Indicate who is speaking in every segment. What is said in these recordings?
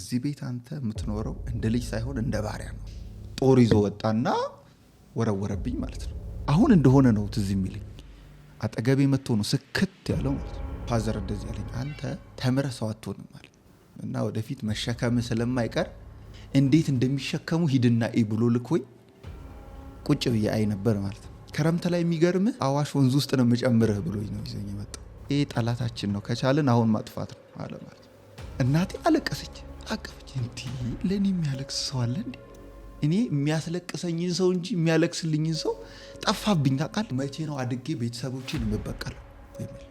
Speaker 1: እዚህ ቤት አንተ የምትኖረው እንደ ልጅ ሳይሆን እንደ ባሪያ ነው። ጦር ይዞ ወጣና ወረወረብኝ ማለት ነው። አሁን እንደሆነ ነው ትዝ የሚለኝ። አጠገቤ መጥቶ ነው ስክት ያለው ማለት ነው። Father እንደዚህ ያለኝ፣ አንተ ተምረህ ሰው አትሆንም ማለት እና ወደፊት መሸከም ስለማይቀር እንዴት እንደሚሸከሙ ሂድና እይ ብሎ ልኮኝ ቁጭ ብዬ አይ ነበር ማለት ነው። ክረምት ላይ የሚገርምህ አዋሽ ወንዝ ውስጥ ነው የምጨምርህ ብሎኝ ነው ይዘኝ የመጣው። ይሄ ጠላታችን ነው፣ ከቻልን አሁን ማጥፋት ነው አለ ማለት ነው። እናቴ አለቀሰች፣ አቀፈች። እንዲህ ለእኔ የሚያለቅስ ሰው አለ እንዴ? እኔ የሚያስለቅሰኝን ሰው እንጂ የሚያለቅስልኝን ሰው ጠፋብኝ። ታውቃለህ? መቼ ነው አድጌ ቤተሰቦቼን የምበቀለው የሚል፣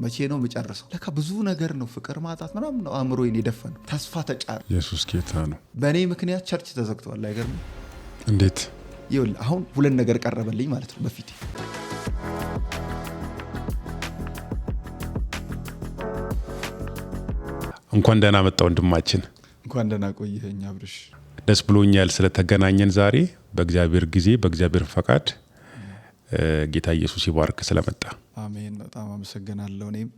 Speaker 1: መቼ ነው የምጨርሰው? ለካ ብዙ ነገር ነው፣ ፍቅር ማጣት ምናምን ነው አእምሮዬን የደፈነው። ተስፋ ተጫረ።
Speaker 2: ኢየሱስ ጌታ ነው።
Speaker 1: በእኔ ምክንያት church ተዘግተዋል። አይገርምም?
Speaker 2: እንዴት?
Speaker 1: ይኸውልህ አሁን ሁለት ነገር ቀረበልኝ ማለት ነው በፊቴ።
Speaker 2: እንኳን ደህና መጣ ወንድማችን።
Speaker 3: እንኳን ደህና ቆየኸኝ አብርሽ።
Speaker 2: ደስ ብሎኛል ስለተገናኘን ዛሬ በእግዚአብሔር ጊዜ በእግዚአብሔር ፈቃድ። ጌታ ኢየሱስ ይባርክ ስለመጣ።
Speaker 3: አሜን። በጣም አመሰግናለሁ። እኔም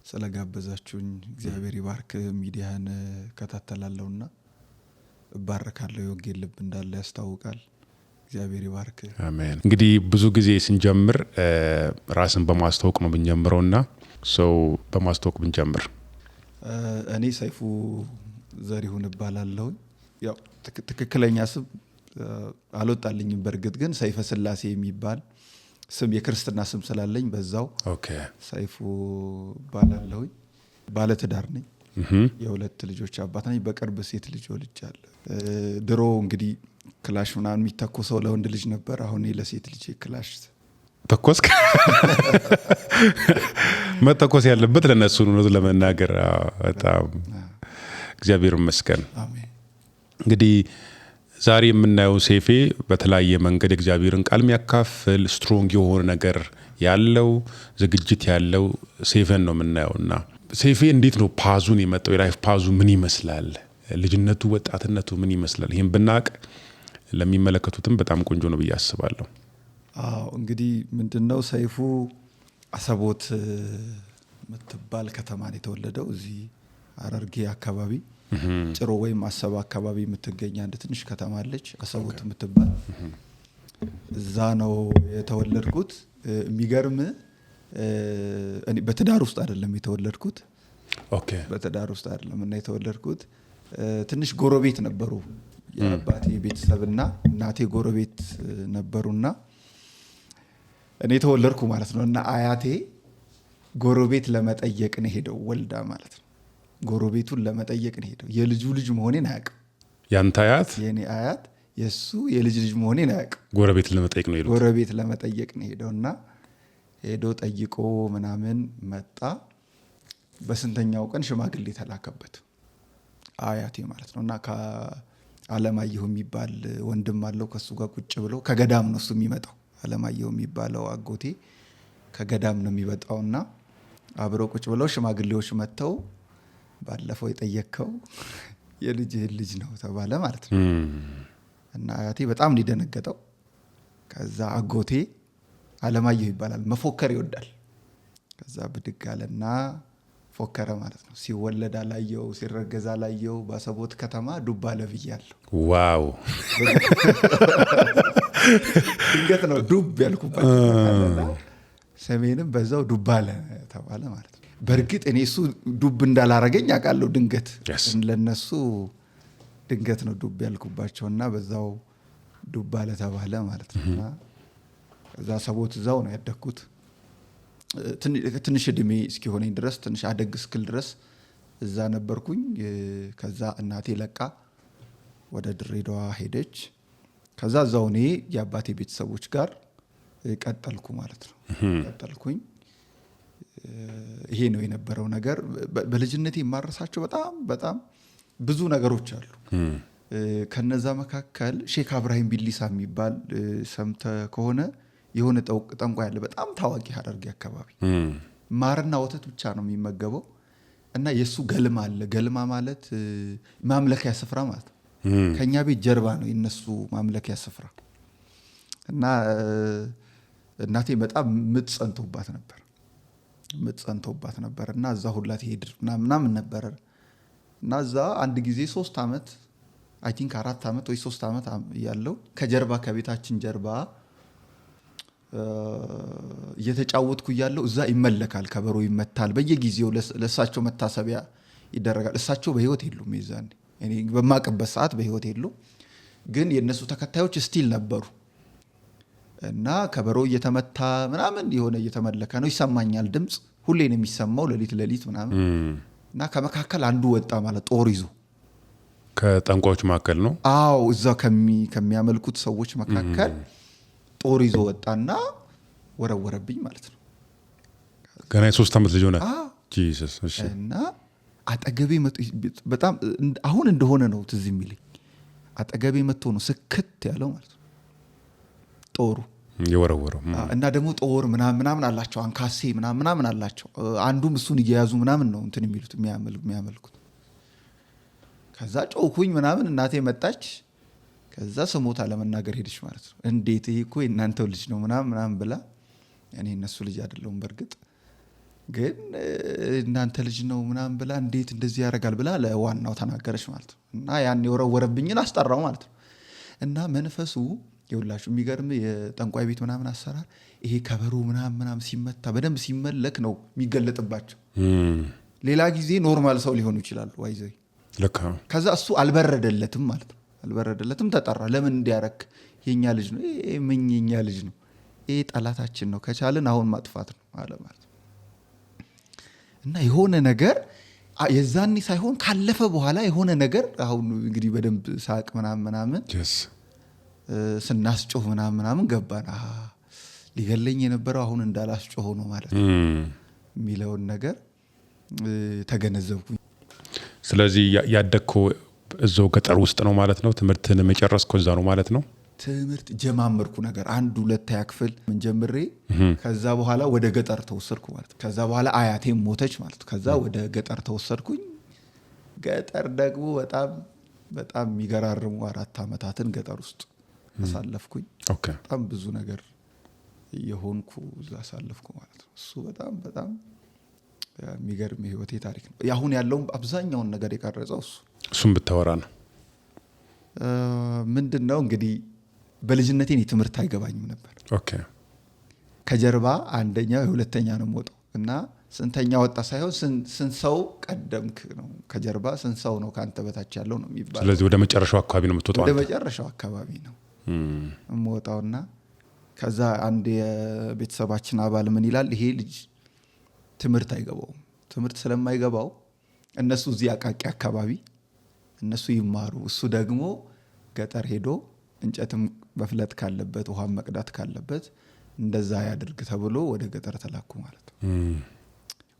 Speaker 3: ስለጋበዛችሁኝ እግዚአብሔር ይባርክ። ሚዲያን እከታተላለሁና እባረካለሁ። የወንጌል ልብ እንዳለ ያስታውቃል። እግዚአብሔር ይባርክ።
Speaker 2: አሜን። እንግዲህ ብዙ ጊዜ ስንጀምር ራስን በማስተዋወቅ ነው ብንጀምረውና ሰው በማስተዋወቅ ብንጀምር።
Speaker 3: እኔ ሰይፉ ዘሪሁን እባላለሁኝ። ያው ትክክለኛ ስም አልወጣልኝም። በእርግጥ ግን ሰይፈ ስላሴ የሚባል ስም የክርስትና ስም ስላለኝ በዛው ሰይፉ እባላለሁኝ። ባለትዳር ነኝ። የሁለት ልጆች አባት ነኝ። በቅርብ ሴት ልጅ ወልጃለሁ። ድሮ እንግዲህ ክላሽ ምናምን የሚተኮሰው ለወንድ ልጅ ነበር። አሁን ለሴት ልጅ ክላሽ
Speaker 2: ተኮስክ? መተኮስ ያለበት ለነሱ ነው ለመናገር። በጣም እግዚአብሔር ይመስገን። እንግዲህ ዛሬ የምናየው ሴፌ በተለያየ መንገድ እግዚአብሔርን ቃል የሚያካፍል strong የሆነ ነገር ያለው ዝግጅት ያለው ሴፌን ነው የምናየውና ሴፌ እንዴት ነው path ኡን የመጣው? የ life path ኡ ምን ይመስላል? ልጅነቱ ወጣትነቱ ምን ይመስላል? ይህም ብናቅ ለሚመለከቱትም በጣም ቆንጆ ነው ብዬ አስባለሁ።
Speaker 3: አዎ እንግዲህ ምንድነው ሰይፉ አሰቦት የምትባል ከተማ ነው የተወለደው። እዚህ ሐረርጌ አካባቢ ጭሮ ወይም አሰባ አካባቢ የምትገኝ አንድ ትንሽ ከተማ አለች፣ አሰቦት የምትባል። እዛ ነው የተወለድኩት። የሚገርም እኔ በትዳር ውስጥ አይደለም የተወለድኩት። በትዳር ውስጥ አይደለም እና የተወለድኩት ትንሽ ጎረቤት ነበሩ የአባቴ ቤተሰብና እናቴ ጎረቤት ነበሩና እኔ ተወለድኩ ማለት ነው። እና አያቴ ጎረቤት ለመጠየቅ ነው ሄደው ወልዳ ማለት ነው። ጎረቤቱን ለመጠየቅ ነው ሄደው። የልጁ ልጅ መሆኔን አያውቅም።
Speaker 2: ያንተ አያት?
Speaker 3: የኔ አያት የሱ የልጅ ልጅ መሆኔን አያውቅም።
Speaker 2: ጎረቤት ለመጠየቅ ነው ሄዱት።
Speaker 3: ጎረቤት ለመጠየቅ ነው ሄደውና ሄዶ ጠይቆ ምናምን መጣ። በስንተኛው ቀን ሽማግሌ ተላከበት አያቴ ማለት ነው። እና ከአለማየሁ የሚባል ወንድም አለው። ከሱ ጋር ቁጭ ብለው ከገዳም ነው እሱ የሚመጣው። አለማየሁ የሚባለው አጎቴ ከገዳም ነው የሚመጣውና አብረው ቁጭ ብለው ሽማግሌዎች መጥተው ባለፈው የጠየቅከው የልጅህን ልጅ ነው ተባለ ማለት ነው። እና አያቴ በጣም ነው የደነገጠው። ከዛ አጎቴ አለማየሁ ይባላል፣ መፎከር ይወዳል። ከዛ ብድግ አለና ፎከረ ማለት ነው። ሲወለድ አላየው፣ ሲረገዝ አላየው፣ ባሰቦት ከተማ ዱብ አለ ብያለሁ።
Speaker 2: Wow።
Speaker 3: ድንገት ነው ዱብ ያልኩባቸው። ሰሜንም በዛው ዱብ አለ ተባለ ማለት ነው። በእርግጥ እኔ እሱ ዱብ እንዳላረገኝ አውቃለሁ። ድንገት ለነሱ ድንገት ነው ዱብ ያልኩባቸውና በዛው ዱብ አለ ተባለ ማለት ነው። እና ከዛ ሰቦት እዛው ነው ያደግኩት። ትንሽ እድሜ እስኪሆነኝ ድረስ፣ ትንሽ አደግ እስክል ድረስ እዛ ነበርኩኝ። ከዛ እናቴ ለቃ ወደ ድሬዳዋ ሄደች። ከዛ እዛው እኔ የአባቴ ቤተሰቦች ጋር ቀጠልኩ ማለት ነው። ቀጠልኩኝ። ይሄ ነው የነበረው ነገር። በልጅነቴ የማረሳቸው በጣም በጣም ብዙ ነገሮች አሉ። ከነዛ መካከል ሼክ አብራሂም ቢሊሳ የሚባል ሰምተህ ከሆነ የሆነ ጠንቋይ አለ፣ በጣም ታዋቂ ሐረርጌ አካባቢ። ማርና ወተት ብቻ ነው የሚመገበው እና የሱ ገልማ አለ። ገልማ ማለት ማምለኪያ ስፍራ ማለት ነው። ከኛ ቤት ጀርባ ነው የነሱ ማምለኪያ ስፍራ። እና እናቴ በጣም ምጥ ጸንቶባት ነበር። ምጥ ጸንቶባት ነበር እና እዛ ሁላ ትሄድ ምናምን ነበር።
Speaker 1: እና እዛ አንድ ጊዜ 3 ዓመት I think 4 ዓመት ወይ 3 ዓመት ያለው ከጀርባ ከቤታችን ጀርባ እየተጫወትኩ እያለሁ እዛ ይመለካል፣ ከበሮ ይመታል፣ በየጊዜው ለእሳቸው መታሰቢያ ይደረጋል። እሳቸው በህይወት የሉም፣ የዛኔ እኔ በማቅበት ሰዓት በህይወት የሉም፣ ግን የነሱ ተከታዮች still ነበሩ። እና ከበሮ እየተመታ ምናምን የሆነ እየተመለከ ነው፣ ይሰማኛል ድምጽ፣ ሁሌ ነው የሚሰማው ሌሊት ሌሊት ምናምን። እና ከመካከል አንዱ ወጣ ማለት ጦር ይዞ።
Speaker 2: ከጠንቋዮች መካከል ነው?
Speaker 1: አዎ፣ እዛ ከሚያመልኩት ሰዎች መካከል ጦር ይዞ ወጣና ወረወረብኝ ማለት ነው።
Speaker 2: ገና የ3 ዓመት ልጅ ሆነ? Jesus። እሺ።
Speaker 1: እና አጠገቤ መጥቶ፣ በጣም አሁን እንደሆነ ነው ትዝ የሚለኝ፣ አጠገቤ መጥቶ ነው ስክት ያለው ማለት ነው ጦሩ
Speaker 2: የወረወረው።
Speaker 1: እና ደግሞ ጦር ምናምን ምናምን አላቸው፣ አንካሴ ምናምን ምናምን አላቸው። አንዱም እሱን እየያዙ ምናምን ነው እንትን የሚሉት የሚያመልኩት። ከዛ ጮኩኝ ምናምን፣ እናቴ መጣች። ከዛ ስሞታ ለመናገር ሄደች ማለት ነው። እንዴት ይሄ እኮ የእናንተው ልጅ ነው ምናምን ምናምን ብላ፣ እኔ እነሱ ልጅ አይደለሁም በእርግጥ፣ ግን እናንተ ልጅ ነው ምናምን ብላ እንዴት እንደዚህ ያደርጋል ብላ ለዋናው ተናገረች ማለት ነው። እና ያን የወረወረብኝን አስጠራው ማለት ነው። እና መንፈሱ ይኸውላችሁ የሚገርም የጠንቋይ ቤት ምናምን አሰራር፣ ይሄ ከበሮ ምናምን ምናምን ሲመታ በደንብ ሲመለክ ነው የሚገለጥባቸው። ሌላ ጊዜ normal ሰው ሊሆኑ ይችላሉ። ዋይዘይ
Speaker 2: ልክ።
Speaker 1: ከዛ እሱ አልበረደለትም ማለት ነው። አልበረደለትም፣ ተጠራ። ለምን እንዲያረክ? የኛ ልጅ ነው ይሄ፣ ምን የኛ ልጅ ነው ይሄ፣ ጠላታችን ነው፣ ከቻልን አሁን ማጥፋት ነው አለ ማለት ነው። እና የሆነ ነገር የዛኔ ሳይሆን ካለፈ በኋላ የሆነ ነገር አሁን እንግዲህ በደንብ ሳቅ ምናምን ምናምን ስናስጮህ ምናምን ምናምን ገባን። ሊገለኝ የነበረው አሁን እንዳላስጮህ ነው ማለት ነው የሚለውን ነገር ተገነዘብኩኝ።
Speaker 2: ስለዚህ ያደግከው እዛው ገጠር ውስጥ ነው ማለት ነው? ትምህርትን የጨረስከው እዛ ነው ማለት ነው?
Speaker 1: ትምህርት ጀማመርኩ ነገር አንድ ሁለተኛ ክፍል ምን ጀምሬ ከዛ በኋላ ወደ ገጠር ተወሰድኩ ማለት ነው። ከዛ በኋላ አያቴም ሞተች ማለት ነው። ከዛ ወደ ገጠር ተወሰድኩኝ። ገጠር ደግሞ በጣም በጣም የሚገራርሙ 4 ዓመታትን ገጠር ውስጥ አሳለፍኩኝ። በጣም ብዙ ነገር የሆንኩ እዛ አሳለፍኩ ማለት ነው። እሱ በጣም በጣም የሚገርም የህይወቴ ታሪክ ነው። አሁን ያለውን አብዛኛውን ነገር የቀረጸው እሱ።
Speaker 2: እሱም ብታወራ ነው።
Speaker 1: ምንድነው እንግዲህ በልጅነቴ እኔ ትምህርት አይገባኝም ነበር። ከጀርባ አንደኛ ወይ ሁለተኛ ነው የምወጣው እና ስንተኛ ወጣ ሳይሆን ስንት ሰው ቀደምክ ነው። ከጀርባ ስንት ሰው ነው ካንተ በታች ያለው ነው የሚባለው።
Speaker 2: ስለዚህ ወደ መጨረሻው አካባቢ ነው የምትወጣው
Speaker 1: ወደ
Speaker 2: አንተ?
Speaker 1: መጨረሻው አካባቢ ነው የምወጣውና ከዛ አንድ የቤተሰባችን አባል ምን ይላል፣ ይሄ ልጅ ትምህርት አይገባውም። ትምህርት ስለማይገባው እነሱ እዚህ አቃቂ አካባቢ እነሱ ይማሩ፣ እሱ ደግሞ ገጠር ሄዶ እንጨትም መፍለጥ ካለበት ውሃም መቅዳት ካለበት እንደዛ ያድርግ ተብሎ ወደ ገጠር ተላኩ ማለት ነው።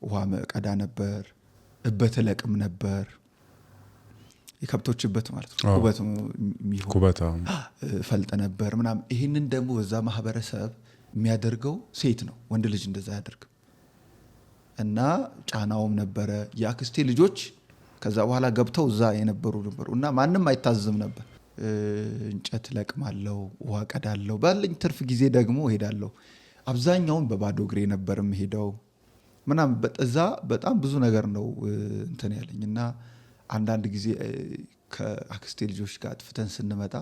Speaker 1: ውሃ መቀዳ ነበር፣ እበት ለቅም ነበር፣ የከብቶች እበት ማለት ነው። ኩበት የሚሆን
Speaker 2: ኩበት፣ አዎ።
Speaker 1: ፈልጥ ነበር ምናምን። ይሄንን ደግሞ በዛ ማህበረሰብ የሚያደርገው ሴት ነው፣ ወንድ ልጅ እንደዛ አያደርግም። እና ጫናውም ነበረ። የአክስቴ ልጆች ከዛ በኋላ ገብተው እዛ የነበሩ ነበሩ እና ማንም አይታዘዝም ነበር። እንጨት ለቅማለሁ፣ ውሃ ቀዳለሁ፣ ባለኝ ትርፍ ጊዜ ደግሞ እሄዳለሁ። አብዛኛውን በባዶ እግሬ ነበር የምሄደው ምናምን። እዛ በጣም ብዙ ነገር ነው እንትን ያለኝ። እና አንዳንድ ጊዜ ከአክስቴ ልጆች ጋር አጥፍተን ስንመጣ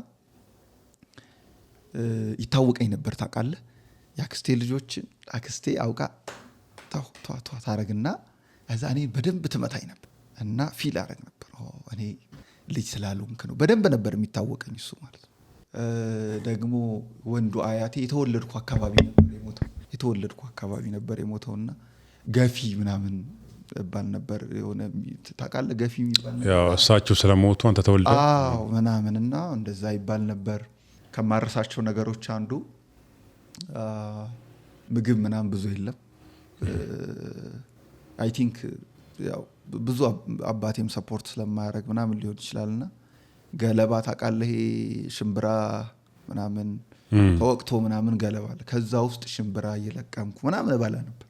Speaker 1: ይታወቀኝ ነበር ታውቃለህ። የአክስቴ ልጆች አክስቴ አውቃ ታው ታው ታው ታረግና ከዛ እኔ በደንብ ትመታኝ ነበር እና feel አረግ ነበር። ኦ እኔ ልጅ ስላልሆንክ ነው። በደንብ ነበር የሚታወቀኝ እሱ ማለት ነው። ደግሞ ወንዱ አያቴ የተወለድኩ አካባቢ ነበር የሞተው። የተወለድኩ አካባቢ ነበር የሞተውና ገፊ ምናምን እባል ነበር። የሆነ ታውቃለህ ገፊ የሚባል ነገር?
Speaker 2: ያው እሳቸው ስለሞቱ አንተ ተወልደህ?
Speaker 1: አዎ ምናምን እና እንደዛ ይባል ነበር። ከማረሳቸው ነገሮች አንዱ ምግብ ምናምን ብዙ የለም። I think ያው ብዙ አባቴም support ስለማያደርግ ምናምን ሊሆን ይችላልና ገለባ ታውቃለህ፣ ይሄ ሽምብራ ምናምን ተወቅቶ ምናምን ገለባ አለ። ከዛ ውስጥ ሽምብራ እየለቀምኩ ምናምን እበላ ነበር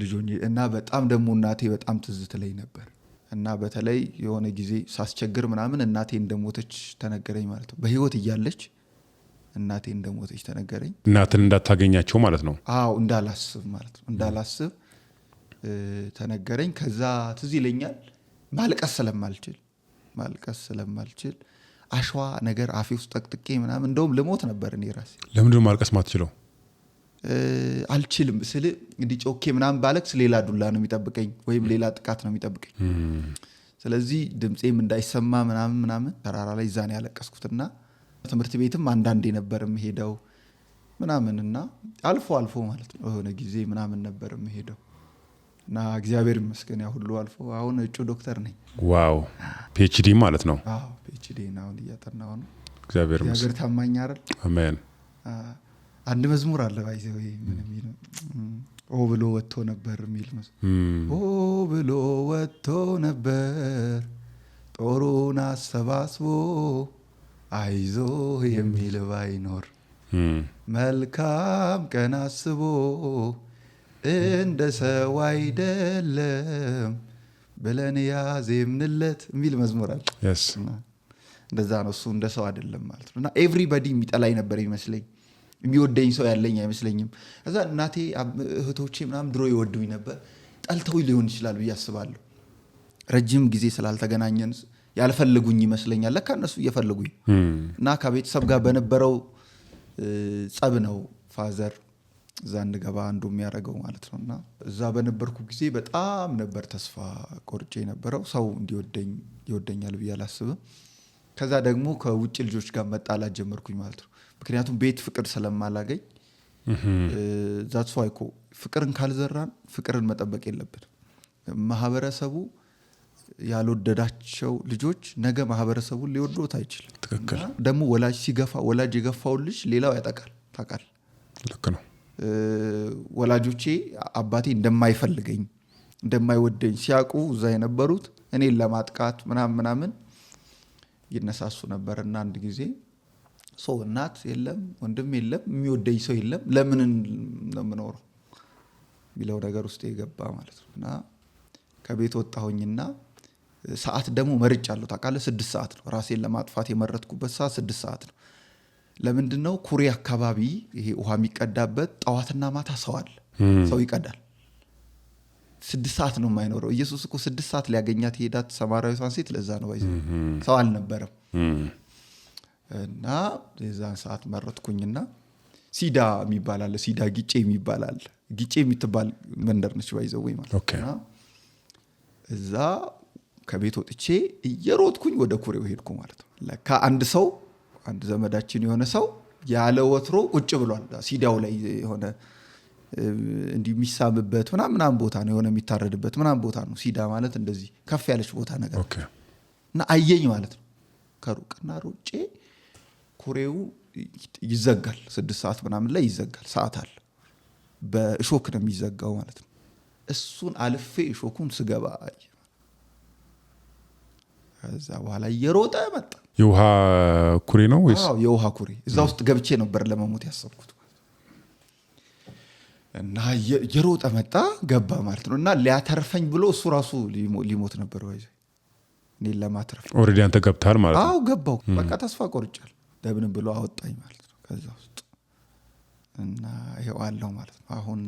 Speaker 1: ልጅ ሆኜ። እና በጣም ደግሞ እናቴ በጣም ትዝ ትለኝ ነበር። እና በተለይ የሆነ ጊዜ ሳስቸግር ምናምን እናቴ እንደሞተች ተነገረኝ ማለት ነው። በህይወት እያለች እናቴ እንደሞተች ተነገረኝ።
Speaker 2: እናትን እንዳታገኛቸው ማለት ነው?
Speaker 1: አዎ እንዳላስብ ማለት ነው። እንዳላስብ ተነገረኝ። ከዛ ትዝ ይለኛል ማልቀስ ስለማልችል አሸዋ ነገር አፌ ውስጥ ጠቅጥቄ ምናምን እንደውም ልሞት ነበር እኔ ራሴ።
Speaker 2: ለምንድን ነው ማልቀስ ማትችለው?
Speaker 1: አልችልም ስል እንዲህ ጮኬ ምናምን ባለቅስ ሌላ ዱላ ነው የሚጠብቀኝ ወይም ሌላ ጥቃት ነው የሚጠብቀኝ። ስለዚህ ድምፄም እንዳይሰማ ምናምን ምናምን ተራራ ላይ እዛ ነው ያለቀስኩትና ትምህርት ቤትም አንዳንዴ ነበር የምሄደው ምናምን እና አልፎ አልፎ ማለት ነው፣ የሆነ ጊዜ ምናምን ነበር የምሄደው። እና እግዚአብሔር ይመስገን ያ ሁሉ አልፎ አሁን እጩ ዶክተር ነኝ።
Speaker 2: Wow፣ PhD ማለት ነው።
Speaker 1: አዎ፣ PhD አሁን እያጠናሁ ነው።
Speaker 2: እግዚአብሔር ይመስገን።
Speaker 1: እግዚአብሔር ታማኝ አይደል?
Speaker 2: አሜን።
Speaker 1: አንድ መዝሙር አለ by the way፣ ምን የሚል፣ ኦ ብሎ ወጥቶ ነበር የሚል መዝሙር። ኦ ብሎ ወጥቶ ነበር ጦሩን አሰባስቦ፣ አይዞ የሚል ባይኖር፣ መልካም ቀን አስቦ፣ እንደ ሰው አይደለም ብለን ያዜምንለት የሚል መዝሙር አለ። እና እንደዛ ነው፣ እሱ እንደ ሰው አይደለም ማለት ነው። እና everybody የሚጠላኝ ነበር ይመስለኝ፣ የሚወደኝ ሰው ያለኝ አይመስለኝም። ከዛ እናቴ፣ እህቶቼ ምናምን ድሮ ይወዱኝ ነበር፣ ጠልተው ሊሆን ይችላል ብዬ አስባለሁ። ረጅም ጊዜ ስላልተገናኘን ያልፈለጉኝ ይመስለኛል። ለካ እነሱ እየፈለጉኝ እና ከቤተሰብ ጋር በነበረው ጸብ ነው father እዛ እንድገባ አንዱ የሚያደርገው ማለት ነው። እና እዛ በነበርኩ ጊዜ በጣም ነበር ተስፋ ቆርጬ የነበረው። ሰው እንዲወደኝ ይወደኛል ብዬ አላስብም። ከዛ ደግሞ ከውጭ ልጆች ጋር መጣላት ጀመርኩኝ ማለት ነው። ምክንያቱም ቤት ፍቅር ስለማላገኝ። That's why እኮ ፍቅርን ካልዘራን ፍቅርን መጠበቅ የለብንም። ማህበረሰቡ ያልወደዳቸው ልጆች ነገ ማህበረሰቡን ሊወዱት አይችልም።
Speaker 2: ትክክል።
Speaker 1: እና ደግሞ ወላጅ ሲገፋ፣ ወላጅ የገፋውን ልጅ ሌላው ያጠቃል፣ ታውቃለህ።
Speaker 2: ልክ ነው።
Speaker 1: ወላጆቼ አባቴ እንደማይፈልገኝ፣ እንደማይወደኝ ሲያውቁ እዛ የነበሩት እኔን ለማጥቃት ምናምን ምናምን ይነሳሱ ነበር። እና አንድ ጊዜ ሰው እናት የለም፣ ወንድም የለም፣ የሚወደኝ ሰው የለም፣ ለምን ነው የምኖረው የሚለው ነገር ውስጥ የገባ ማለት ነው። እና ከቤት ወጣሁኝና ሰዓት ደግሞ መርጫለሁ፣ ታውቃለህ፣ 6 ሰዓት ነው ራሴን ለማጥፋት የመረጥኩበት ሰዓት፣ 6 ሰዓት ነው። ለምንድን ነው? ኩሬ አካባቢ ይሄ ውሃ የሚቀዳበት ጠዋትና ማታ ሰው አለ፣ ሰው ይቀዳል። 6 ሰዓት ነው የማይኖረው። ኢየሱስ እኮ 6 ሰዓት ሊያገኛት የሄዳት ሰማራዊቷን ሴት ለዛ ነው፣ by the way ሰው አልነበረም። እና የዛን ሰዓት መረጥኩኝና ሲዳ የሚባል አለ፣ ሲዳ ጊጬ የሚባል አለ። ጊጬ የምትባል መንደር ነች by the way ማለት ነው። እና እዛ ከቤት ወጥቼ እየሮጥኩኝ ወደ ኩሬው ሄድኩ ማለት ነው። ለካ አንድ ሰው፣ አንድ ዘመዳችን የሆነ ሰው ያለ ወትሮ ቁጭ ብሏል። ሲዳው ላይ የሆነ እንዲህ የሚሳምበት ምናምን ምናምን ቦታ ነው፣ የሆነ የሚታረድበት ምናምን ቦታ ነው። ሲዳ ማለት እንደዚህ ከፍ ያለች ቦታ ነገር እና አየኝ ማለት ነው ከሩቅና ሮጬ ኩሬው ይዘጋል። 6 ሰዓት ምናምን ላይ ይዘጋል። ሰዓት አለ። በእሾክ ነው የሚዘጋው ማለት ነው። እሱን አልፌ እሾኩን ስገባ አየ። ከዛ በኋላ እየሮጠ መጣ።
Speaker 2: የውሃ ኩሬ ነው ወይስ?
Speaker 1: አዎ፣ የውሃ ኩሬ። እዛ ውስጥ ገብቼ ነበር ለመሞት ያሰብኩት። እና እየሮጠ መጣ፣ ገባ ማለት ነው። እና ሊያተርፈኝ ብሎ እሱ ራሱ ሊሞት ነበር ወይ እኔን ለማትረፍ።
Speaker 2: Already አንተ ገብተሃል ማለት ነው።
Speaker 1: አዎ፣ ገባው። በቃ ተስፋ ቆርጫል። ደብን ብሎ አወጣኝ ማለት ነው ከዛ ውስጥ። እና ይኸው አለው ማለት ነው። አሁን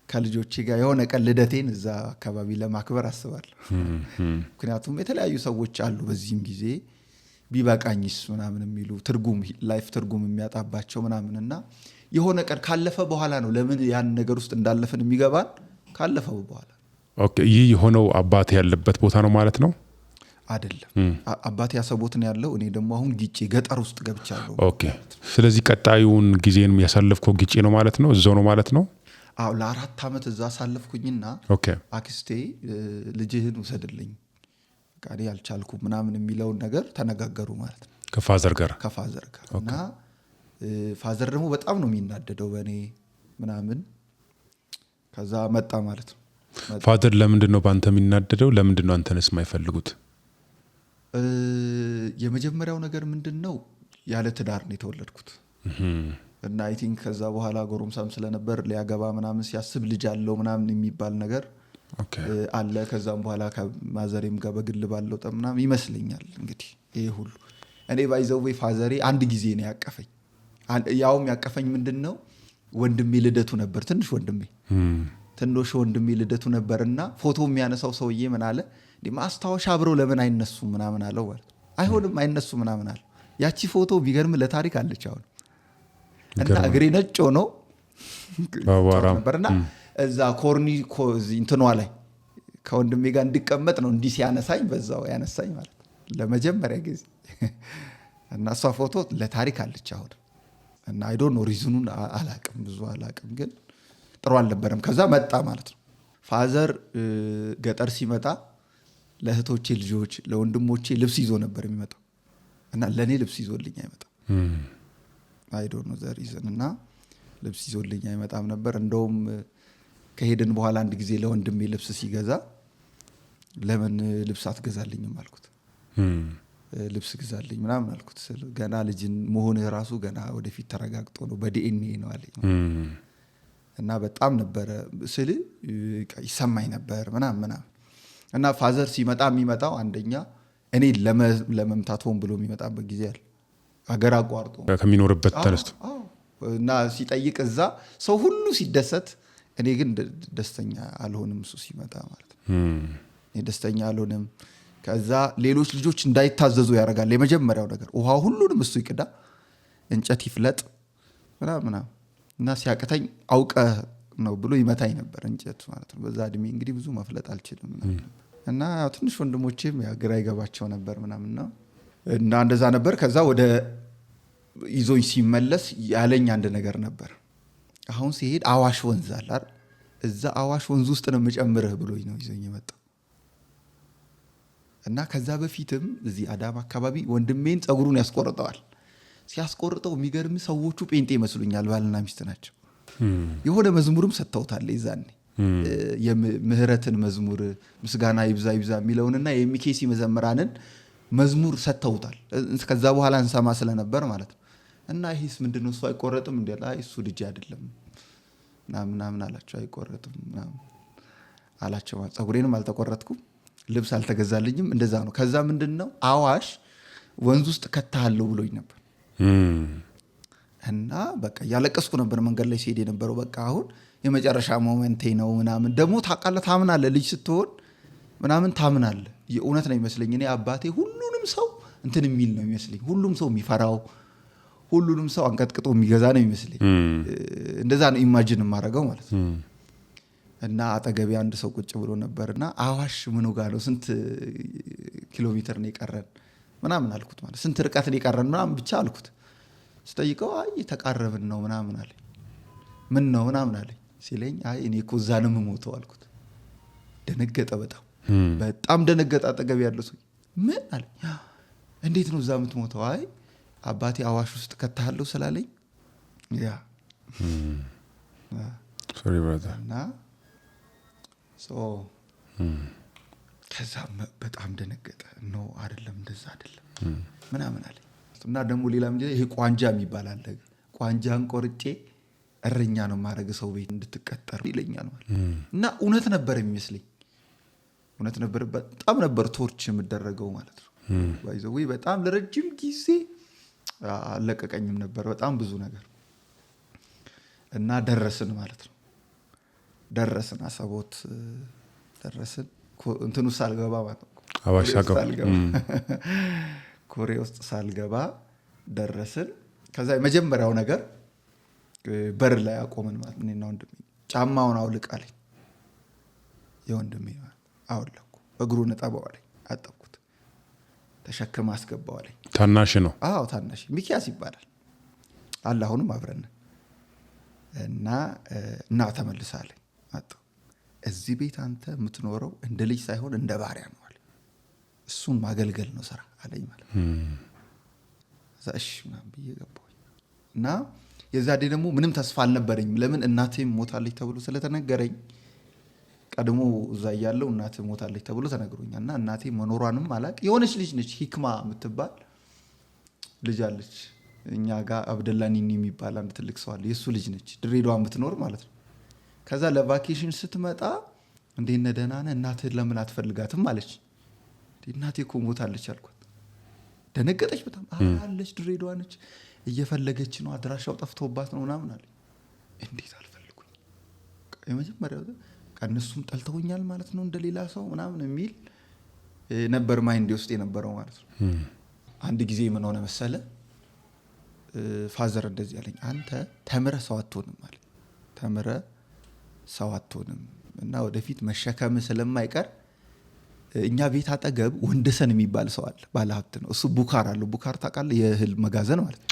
Speaker 1: ከልጆቼ ጋር የሆነ ቀን ልደቴን እዛ አካባቢ ለማክበር አስባለሁ። ምክንያቱም የተለያዩ ሰዎች አሉ በዚህም ጊዜ ቢበቃኝስ ምናምን የሚሉ፣ ትርጉም life ትርጉም የሚያጣባቸው ምናምን። እና የሆነ ቀን ካለፈ በኋላ ነው ለምን ያን ነገር ውስጥ እንዳለፍን የሚገባን፣ ካለፈው በኋላ።
Speaker 2: Okay፣ ይህ የሆነው አባቴ ያለበት ቦታ ነው ማለት ነው።
Speaker 1: አይደለም፣ አባቴ አሰቦት ነው ያለው። እኔ ደግሞ አሁን ጊጬ ገጠር ውስጥ ገብቻለሁ።
Speaker 2: Okay፣ ስለዚህ ቀጣዩን ጊዜን ያሳለፍከው ጊጬ ነው ማለት ነው፣ እዛው ነው ማለት ነው።
Speaker 1: አዎ፣ ለ4 ዓመት እዛ አሳለፍኩኝና አክስቴ ልጅህን ውሰድልኝ፣ በቃ እኔ አልቻልኩም ምናምን የሚለውን ነገር ተነጋገሩ ማለት ነው።
Speaker 2: ከ father ጋር።
Speaker 1: ከ father ጋር። እና father ደግሞ በጣም ነው የሚናደደው በእኔ ምናምን። ከዛ መጣ ማለት ነው።
Speaker 2: Father ለምንድን ነው በአንተ የሚናደደው? ለምንድን ነው አንተንስ የማይፈልጉት?
Speaker 1: የመጀመሪያው ነገር ምንድን ነው፣ ያለ ትዳር ነው የተወለድኩት። እና I think ከዛ በኋላ ጎረምሳም ስለነበር ሊያገባ ምናምን ሲያስብ ልጅ አለው ምናምን የሚባል ነገር አለ። ከዛም በኋላ ከማዘሬም ጋር በግል ባለው ጠብ ምናምን ይመስለኛል። እንግዲህ ይሄ ሁሉ እኔ by the way ፋዘሬ አንድ ጊዜ ነው ያቀፈኝ። ያውም ያቀፈኝ ምንድን ነው፣ ወንድሜ ልደቱ ነበር፣ ትንሽ ወንድሜ። ትንሽ ወንድሜ ልደቱ ነበርና ፎቶ የሚያነሳው ሰውዬ ምን አለ፣ ማስታወሻ አብረው ለምን አይነሱም ምናምን አለው ማለት አይሆንም አይነሱም ምናምን አለ። ያቺ ፎቶ ቢገርም ለታሪክ አለች አሁን። እና እግሬ ነጭ ሆኖ ነበርና እዛ ኮርኒ እንትኗ ላይ ከወንድሜ ጋር እንዲቀመጥ ነው እንዲህ ሲያነሳኝ በዛው ያነሳኝ ማለት ለመጀመሪያ ጊዜ። እና እሷ ፎቶ ለታሪክ አለች አሁን። እና I don't know reason ኡን አላቅም፣ ብዙ አላቅም፣ ግን ጥሩ አልነበረም። ከዛ መጣ ማለት ነው። Father ገጠር ሲመጣ ለእህቶቼ ልጆች ለወንድሞቼ ልብስ ይዞ ነበር የሚመጣው እና ለእኔ ልብስ ይዞልኝ አይመጣም። I don't know the reason። እና ልብስ ይዞልኝ አይመጣም ነበር። እንደውም ከሄድን በኋላ አንድ ጊዜ ለወንድሜ ልብስ ሲገዛ ለምን ልብስ አትገዛልኝም አልኩት። ልብስ ግዛልኝ ምናምን አልኩት። ገና ልጅን መሆንህ ራሱ ገና ወደፊት ተረጋግጦ ነው በዲኤንኤ ነው አለኝ። እና በጣም ነበረ ስል ይሰማኝ ነበር ምናምን ምናምን። እና father ሲመጣ የሚመጣው አንደኛ እኔ ለመምታት ሆን ብሎ የሚመጣበት ጊዜ አለ። አገር አቋርጦ
Speaker 2: ከሚኖርበት ተነስቶ
Speaker 1: እና ሲጠይቅ እዛ ሰው ሁሉ ሲደሰት እኔ ግን ደስተኛ አልሆንም። እሱ ሲመጣ ማለት ነው እኔ ደስተኛ አልሆንም። ከዛ ሌሎች ልጆች እንዳይታዘዙ ያደርጋል። የመጀመሪያው ነገር ውሃ ሁሉንም እሱ ይቅዳ፣ እንጨት ይፍለጥ ምናምን ምናምን። እና ሲያቅተኝ አውቀህ ነው ብሎ ይመታኝ ነበር እንጨት ማለት ነው። በዛ እድሜ እንግዲህ ብዙ መፍለጥ አልችልም እና ትንሽ ወንድሞቼም ያው ግራ ይገባቸው ነበር ምናምን እና እንደዛ ነበር። ከዛ ወደ ይዞኝ ሲመለስ ያለኝ አንድ ነገር ነበር። አሁን ሲሄድ አዋሽ ወንዝ አለ አይደል? እዛ አዋሽ ወንዝ ውስጥ ነው የምጨምርህ ብሎኝ ነው ይዞኝ የመጣው። እና ከዛ በፊትም እዚህ አዳማ አካባቢ ወንድሜን ጸጉሩን ያስቆርጠዋል። ሲያስቆርጠው የሚገርም ሰዎቹ ጴንጤ ይመስሉኛል፣ ባልና ሚስት ናቸው። የሆነ መዝሙርም ሰጥተውታል የዛኔ የምህረትን መዝሙር ምስጋና ይብዛ ይብዛ የሚለውንና የሚኬሲ መዘምራንን መዝሙር ሰጥተውታል። ከዛ በኋላ እንሰማ ስለነበር ማለት ነው። እና ይሄስ ምንድነው እሱ አይቆረጥም እንዴ? አይ እሱ ልጅ አይደለም ምናምን ምናምን አላቸው። አይቆረጥም ምናምን አላቸው። ጸጉሬንም አልተቆረጥኩም፣ ልብስ አልተገዛልኝም፣ እንደዛ ነው። ከዛ ምንድነው አዋሽ ወንዝ ውስጥ ከታሃለሁ ብሎኝ ነበር። እና በቃ እያለቀስኩ ነበር መንገድ ላይ ሲሄድ የነበረው። በቃ አሁን የመጨረሻ moment ኤ ነው ምናምን። ደግሞ ታውቃለህ፣ ታምናለህ፣ ልጅ ስትሆን ምናምን ታምናለህ። የእውነት ነው የሚመስለኝ። እኔ አባቴ ሁሉንም ሰው እንትን የሚል ነው የሚመስለኝ፣ ሁሉም ሰው የሚፈራው፣ ሁሉንም ሰው አንቀጥቅጦ የሚገዛ ነው የሚመስለኝ። እንደዛ ነው imagine የማደርገው ማለት ነው። እና አጠገቤ አንድ ሰው ቁጭ ብሎ ነበርና አዋሽ ምኑ ጋር ነው፣ ስንት ኪሎ ሜትር ነው የቀረን ምናምን አልኩት። ማለት ስንት ርቀት ነው የቀረን ምናምን ብቻ አልኩት። ስጠይቀው አይ የተቃረብን ነው ምናምን አለኝ። ምን ነው ምናምን አለኝ ሲለኝ አይ እኔ እኮ እዛ ነው የምሞተው አልኩት። ደነገጠ፣ በጣም በጣም ደነገጠ። አጠገብ ያለው ሰው ምን አለኝ፣ እንዴት ነው እዛ የምትሞተው? አይ አባቴ አዋሽ ውስጥ ከታሃለሁ ስላለኝ ያ
Speaker 2: Sorry brother።
Speaker 1: እና ከዛ በጣም ደነገጠ። No አይደለም እንደዛ አይደለም ምናምን አለኝ። እና ደግሞ ሌላ ምንድን ነው ይሄ ቋንጃ የሚባል አለ። ቋንጃን ቆርጬ እረኛ ነው የማደርግ ሰው ቤት እንድትቀጠር ይለኛል ማለት እና እውነት ነበር የሚመስለኝ፣ እውነት ነበር። በጣም ነበር torture የምደረገው ማለት ነው። By the way በጣም ለረጅም ጊዜ አልለቀቀኝም ነበር በጣም ብዙ ነገር። እና ደረስን ማለት ነው። ደረስን አሰቦት ደረስን። እንትኑ ሳልገባ ማለት ነው።
Speaker 2: አዋሽ ሳልገባ።
Speaker 1: ኮሬ ውስጥ ሳልገባ ደረስን። ከዛ የመጀመሪያው ነገር በር ላይ አቆመን ማለት ነው። እኔና ወንድሜ ጫማውን አውልቅ አለኝ። የወንድሜ ማለት አወለቅኩ። እግሩን እጠበው አለኝ። አጠብኩት። ተሸክመ አስገባው አለኝ።
Speaker 2: ታናሽ ነው?
Speaker 1: አዎ ታናሽ ሚኪያስ ይባላል አለ። አሁንም አብረን እና ተመልሰህ አለኝ። መጣሁ። እዚህ ቤት አንተ የምትኖረው እንደ ልጅ ሳይሆን እንደ ባሪያ ነው አለኝ። እሱን ማገልገል ነው ስራ አለኝ ማለት ነው። እዛ እሺ ምናምን ብዬ ገባሁኝ። እና የዛ ዴ ደግሞ ምንም ተስፋ አልነበረኝም። ለምን እናቴም ሞታለች ተብሎ ስለተነገረኝ፣ ቀድሞ እዛ እያለሁ እናቴ ሞታለች ተብሎ ተነግሮኛል። እና እናቴ መኖሯንም አላቅ። የሆነች ልጅ ነች ሂክማ የምትባል ልጅ አለች። እኛ ጋር አብደላ ኒኒ የሚባል አንድ ትልቅ ሰው አለ። የእሱ ልጅ ነች፣ ድሬዳዋ የምትኖር ማለት ነው። ከዛ ለ vacation ስትመጣ እንዴት ነህ ደህና ነህ? እናትህን ለምን አትፈልጋትም አለች። እናቴ እኮ ሞታለች አልኳት። ደነገጠች በጣም። አለች ድሬዳዋ ነች፣ እየፈለገች ነው፣ አድራሻው ጠፍቶባት ነው ምናምን አለች። እንዴት አልፈልጉኝ? የመጀመሪያው እነሱም ጠልተውኛል ማለት ነው እንደሌላ ሰው ምናምን የሚል ነበር mind ውስጥ የነበረው ማለት ነው። አንድ ጊዜ ምን ሆነ መሰለ፣ father እንደዚህ አለኝ፣ አንተ ተምረህ ሰው አትሆንም አለ። ተምረህ ሰው አትሆንም እና ወደፊት መሸከም ስለማይቀር እኛ ቤት አጠገብ ወንደሰን የሚባል ሰው አለ፣ ባለሀብት ነው እሱ። ቡካር አለው። ቡካር ታውቃለህ? የእህል መጋዘን ማለት ነው።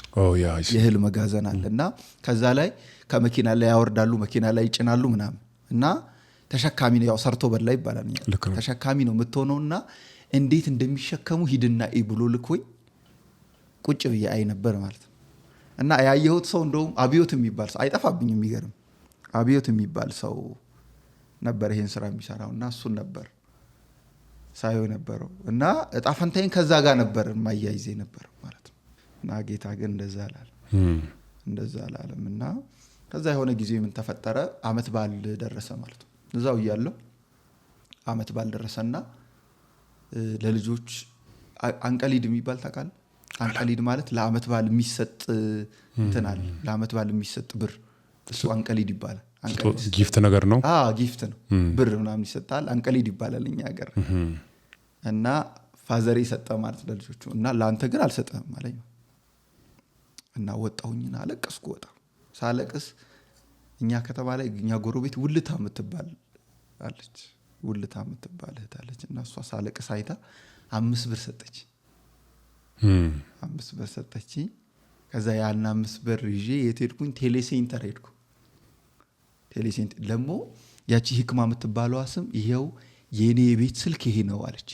Speaker 1: የእህል መጋዘን አለ እና ከዛ ላይ ከመኪና ላይ ያወርዳሉ፣ መኪና ላይ ይጭናሉ ምናምን እና ተሸካሚ ነው፣ ያው ሰርቶ በላ ይባላል። ተሸካሚ ነው የምትሆነውና እንዴት እንደሚሸከሙ ሂድና እይ ብሎ ልኮኝ ቁጭ ብዬ አይ ነበር ማለት ነው። እና ያየሁት ሰው እንደውም አብዮት የሚባል ሰው አይጠፋብኝም። የሚገርም አብዮት የሚባል ሰው ነበር ይሄን ስራ የሚሰራው እና እሱን ነበር ሳየው የነበረው እና እጣ ፈንታዬን ከዛ ጋር ነበር የማያይዜ ነበር ማለት ነው። እና ጌታ ግን እንደዛ አላለም፣ እንደዛ አላለም። እና ከዛ የሆነ ጊዜ ምን ተፈጠረ፣ አመት በዓል ደረሰ ማለት ነው። እዛው እያለሁ አመት በዓል ደረሰና ለልጆች አንቀሊድ የሚባል ታውቃለህ? አንቀሊድ ማለት ለአመት በዓል የሚሰጥ እንትን አለ፣ ለአመት በዓል የሚሰጥ ብር፣ እሱ አንቀሊድ ይባላል።
Speaker 2: gift ነገር ነው።
Speaker 1: አዎ gift ነው፣ ብር ምናምን ይሰጣል። አንቀሊድ ይባላል እኛ ሀገር። እና ፋዘሬ ሰጠ ማለት ለልጆቹ እና ለአንተ ግን አልሰጠህም አለኝ። እና ወጣሁኝና አለቀስኩ። ወጣ ሳለቅስ እኛ ከተማ ላይ እኛ ጎረቤት ውልታ የምትባል አለች፣ ውልታ የምትባል እህት አለች። እና እሷ ሳለቅስ አይታ 5 ብር ሰጠች። 5 ብር ሰጠችኝ። ከዛ ያን 5 ብር ይዤ የት ሄድኩኝ? ቴሌ ሴንተር ሄድኩ። ቴሌ ሴንተር ደግሞ ያቺ ህክማ የምትባለዋ ስም ይሄው የኔ የቤት ስልክ ይሄ ነው አለች።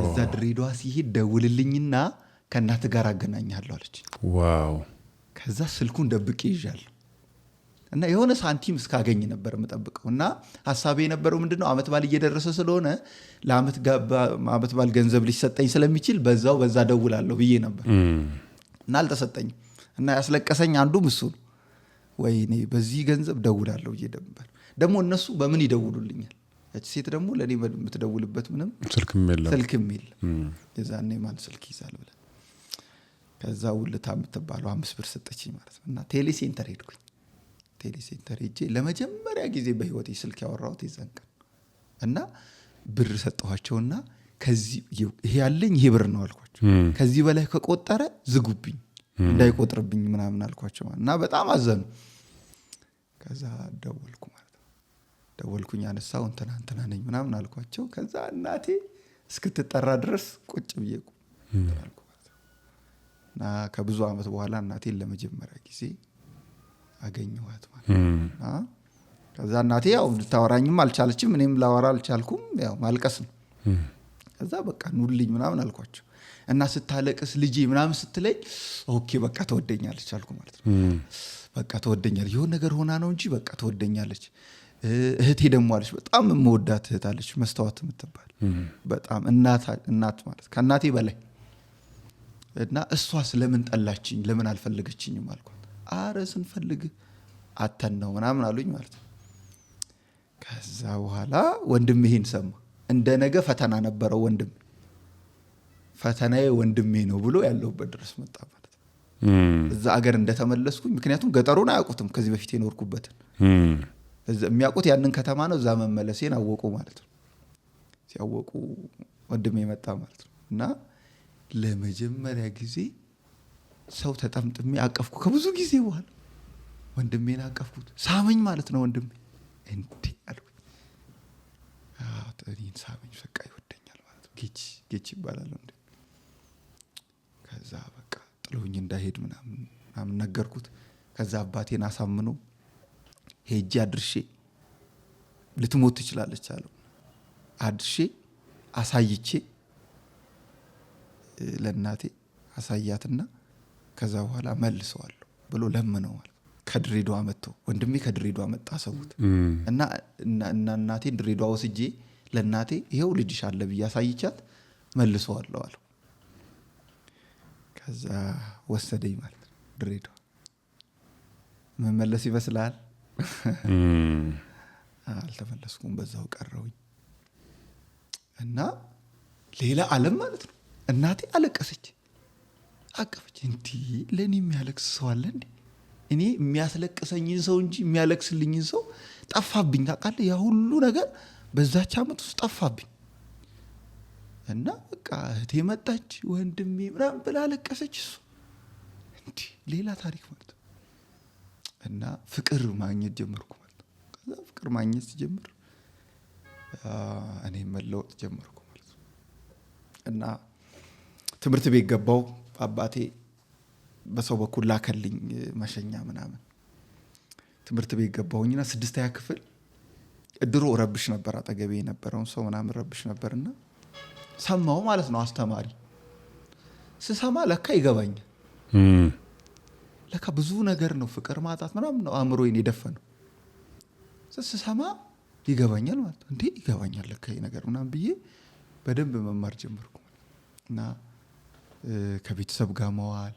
Speaker 1: እዛ ድሬዳዋ ሲሄድ ደውልልኝና ከእናት ጋር አገናኛለሁ አለች።
Speaker 2: wow።
Speaker 1: ከዛ ስልኩን ደብቄ ይዣለሁ እና የሆነ ሳንቲም እስካገኝ ነበር የምጠብቀው። እና ሐሳቤ የነበረው ምንድነው፣ አመት በዓል እየደረሰ ስለሆነ ለአመት አመት በዓል ገንዘብ ሊሰጠኝ ስለሚችል በዛው በዛ ደውላለሁ ብዬ ነበር። እና አልተሰጠኝም። እና ያስለቀሰኝ አንዱም እሱ ነው። ወይኔ በዚህ ገንዘብ ደውላለሁ ብዬ ነበር። ደግሞ እነሱ በምን ይደውሉልኛል? ያቺ ሴት ደግሞ ለኔ የምትደውልበት ምንም
Speaker 2: ስልክም የለም።
Speaker 1: ስልክም የለም። የዛኔ ማን ስልክ ይዛል ብለህ። ከዛ ውልታ የምትባለው 5 ብር ሰጠችኝ ማለት ነው። እና ቴሌ ሴንተር ሄድኩኝ። ቴሌ ሴንተር ሄጄ ለመጀመሪያ ጊዜ በህይወቴ ስልክ ያወራሁት የዛን ቀን። እና ብር ሰጠኋቸውና ከዚህ ይሄ ያለኝ ይሄ ብር ነው አልኳቸው። ከዚህ በላይ ከቆጠረ ዝጉብኝ እንዳይቆጥርብኝ ምናምን አልኳቸው ማለት ነው። እና በጣም አዘኑ። ከዛ ደወልኩ ማለት ነው። ደወልኩኝ፣ አነሳው፣ እንትና እንትና ነኝ ምናምን አልኳቸው። ከዛ እናቴ እስክትጠራ ድረስ ቁጭ ብዬ አልኩ ማለት ነው። እና ከብዙ አመት በኋላ እናቴን ለመጀመሪያ ጊዜ አገኘኋት ማለት ነው። እና ከዛ እናቴ ያው ልታወራኝም አልቻለችም፣ እኔም ላወራ አልቻልኩም። ያው ማልቀስ ነው። ከዛ በቃ ኑልኝ ምናምን አልኳቸው። እና ስታለቅስ ልጄ ምናምን ስትለኝ okay በቃ ትወደኛለች አልኩ ማለት ነው። በቃ ትወደኛለች፣ የሆነ ነገር ሆና ነው እንጂ በቃ ትወደኛለች። እህቴ ደግሞ አለች፣ በጣም የምወዳት እህት አለች፣ መስታወት የምትባል በጣም እናት ማለት ከእናቴ በላይ። እና እሷስ ለምን ጠላችኝ ለምን አልፈለገችኝም አልኳት። አረ ስንፈልግ አተን ነው ምናምን አሉኝ ማለት ነው። ከዛ በኋላ ወንድሜ ይሄን ሰማ። እንደ ነገ ፈተና ነበረው ወንድሜ። ፈተናዬ ወንድሜ ነው ብሎ ያለሁበት ድረስ መጣ ማለት ነው። እዛ አገር እንደተመለስኩኝ፣ ምክንያቱም ገጠሩን አያውቁትም ከዚህ በፊት የኖርኩበትን። እዛ የሚያውቁት ያንን ከተማ ነው። እዛ መመለሴን አወቁ ማለት ነው። ሲያወቁ ወንድሜ መጣ ማለት ነው። እና ለመጀመሪያ ጊዜ ሰው ተጠምጥሜ አቀፍኩ ከብዙ ጊዜ በኋላ። ወንድሜን አቀፍኩት፣ ሳመኝ ማለት ነው ወንድሜ። እንዴ አልኩኝ። አዎ እኔን ሳመኝ፣ በቃ ይወደኛል ማለት ነው። ጌች ጌች ይባላል ወንድሜ። ከዛ በቃ ጥሎኝ እንዳይሄድ ምናምን ምናምን ነገርኩት። ከዛ አባቴን አሳምኖ ሄጄ አድርሼ ልትሞት ትችላለች አለው። አድርሼ አሳይቼ ለእናቴ አሳያትና ከዛ በኋላ መልሰዋለሁ ብሎ ለምነዋል። ከድሬዳዋ መጥቶ ወንድሜ ከድሬዳዋ መጣ ሰውት እና እናቴን ድሬዳዋ ወስጄ ለእናቴ ይሄው ልጅሽ አለ ብዬ አሳይቻት መልሰዋለሁ አለው። ከዛ ወሰደኝ ማለት ነው ድሬዳዋ። መመለስ ይመስልሃል? አልተመለስኩም፣ በዛው ቀረሁኝ። እና ሌላ ዓለም ማለት ነው። እናቴ አለቀሰች፣ አቀፈች። እንዴ ለኔ የሚያለቅስ ሰው አለ እንዴ? እኔ የሚያስለቅሰኝን ሰው እንጂ የሚያለቅስልኝን ሰው ጠፋብኝ። ታውቃለህ፣ ያ ሁሉ ነገር በዛች ዓመት ውስጥ ጠፋብኝ። እና በቃ እህቴ መጣች፣ ወንድሜ ምናምን ብላ አለቀሰች። እሱ እንዲህ ሌላ ታሪክ ማለት ነው። እና ፍቅር ማግኘት ጀመርኩ ማለት ነው። ከዛ ፍቅር ማግኘት ስጀምር እኔ መለወጥ ጀመርኩ ማለት ነው። እና ትምህርት ቤት ገባው። አባቴ በሰው በኩል ላከልኝ መሸኛ ምናምን። ትምህርት ቤት ገባሁኝና 6ኛ ክፍል ድሮ ረብሽ ነበር፣ አጠገቤ የነበረውን ሰው ምናምን ረብሽ ነበርና ሰማው ማለት ነው። አስተማሪ ስሰማ ለካ ይገባኛል። ለካ ብዙ ነገር ነው፣ ፍቅር ማጣት ምናምን ነው አእምሮዬን የደፈነው። ስሰማ ይገባኛል ማለት ነው። እንዴ ይገባኛል ለካ ይሄ ነገር ምናምን ብዬ በደንብ መማር ጀመርኩ። እና ከቤተሰብ ጋር መዋል፣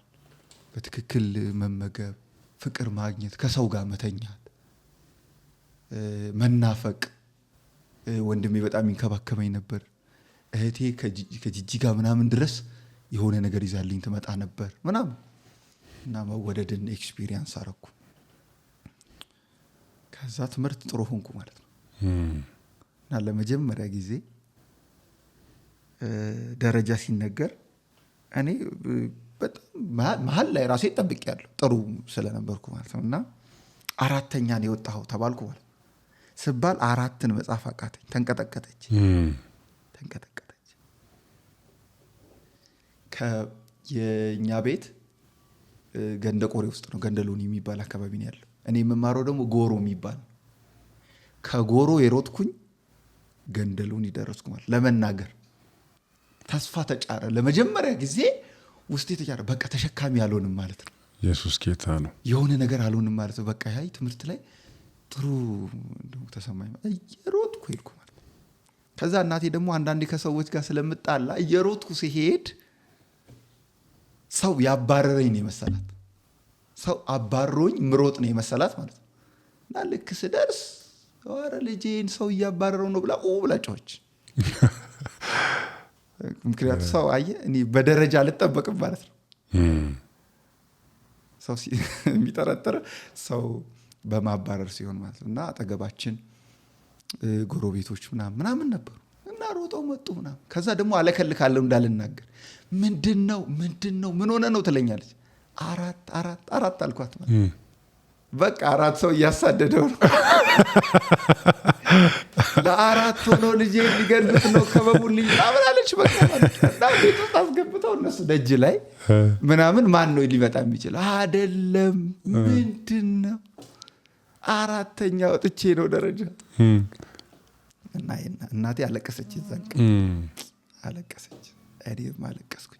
Speaker 1: በትክክል መመገብ፣ ፍቅር ማግኘት፣ ከሰው ጋር መተኛት፣ መናፈቅ። ወንድሜ በጣም ይንከባከበኝ ነበር። እህቴ ከጂጂጋ ምናምን ድረስ የሆነ ነገር ይዛልኝ ትመጣ ነበር ምናምን። እና መወደድን experience አረኩ። ከዛ ትምህርት ጥሩ ሆንኩ ማለት ነው። እና ለመጀመሪያ ጊዜ ደረጃ ሲነገር እኔ በጣም መሀል ላይ ራሴ ጠብቄያለሁ፣ ጥሩ ስለነበርኩ ማለት ነው። እና 4ኛ ነው የወጣኸው ተባልኩ ማለት ነው። ስባል 4ን መጻፍ አቃተኝ። ተንቀጠቀጠች። ተንቀጠቀጠች። የኛ ቤት ገንደ ቆሬ ውስጥ ነው፣ ገንደ ሎኒ የሚባል አካባቢ ነው ያለው። እኔ የምማረው ደግሞ ጎሮ የሚባል ነው። ከጎሮ የሮጥኩኝ ገንደ ሎኒ ደረስኩ ማለት ለመናገር ተስፋ ተጫረ። ለመጀመሪያ ጊዜ ውስጤ ተጫረ። በቃ ተሸካሚ አልሆንም ማለት ነው።
Speaker 2: ኢየሱስ ጌታ ነው።
Speaker 1: የሆነ ነገር አልሆንም ማለት ነው። በቃ ያይ ትምህርት ላይ ጥሩ እንደው ተሰማኝ። እየሮጥኩ ሄድኩ ማለት ነው። ከዛ እናቴ ደግሞ አንዳንዴ ከሰዎች ጋር ስለምጣላ እየሮጥኩ ሲሄድ ሰው ያባረረኝ ነው የመሰላት። ሰው አባሮኝ ምሮጥ ነው የመሰላት ማለት ነው። እና ልክ ስደርስ ኧረ ልጄን ሰው እያባረረው ነው ብላ ኦ ብላ ጮኸች። ምክንያቱም ሰው አየህ እኔ በደረጃ አልጠበቅም ማለት ነው። ሰው የሚጠረጥር ሰው በማባረር ሲሆን ማለት ነው። እና አጠገባችን ጎረቤቶች ምናምን ምናምን ነበሩ እና ሮጠው መጡ ምናምን። ከዛ ደግሞ አለከልካለሁ እንዳልናገር። ምንድነው ምንድነው ምን ሆነ ነው ትለኛለች። 4 4 4 አልኳት ማለት ነው። በቃ 4 ሰው እያሳደደው ነው። ለአራት ሆኖ ልጄ ሊገሉት ነው ከበቡልኝ ምናምን አለች። በቃ ማለት ነው። እና ቤት ውስጥ አስገብተው እነሱ ደጅ ላይ ምናምን ማን ነው ሊመጣ የሚችለው? አይደለም ምንድነው 4ኛ ወጥቼ ነው ደረጃ። እና እናቴ አለቀሰች፣ የዛን ቀን አለቀሰች፣ እኔም አለቀስኩኝ።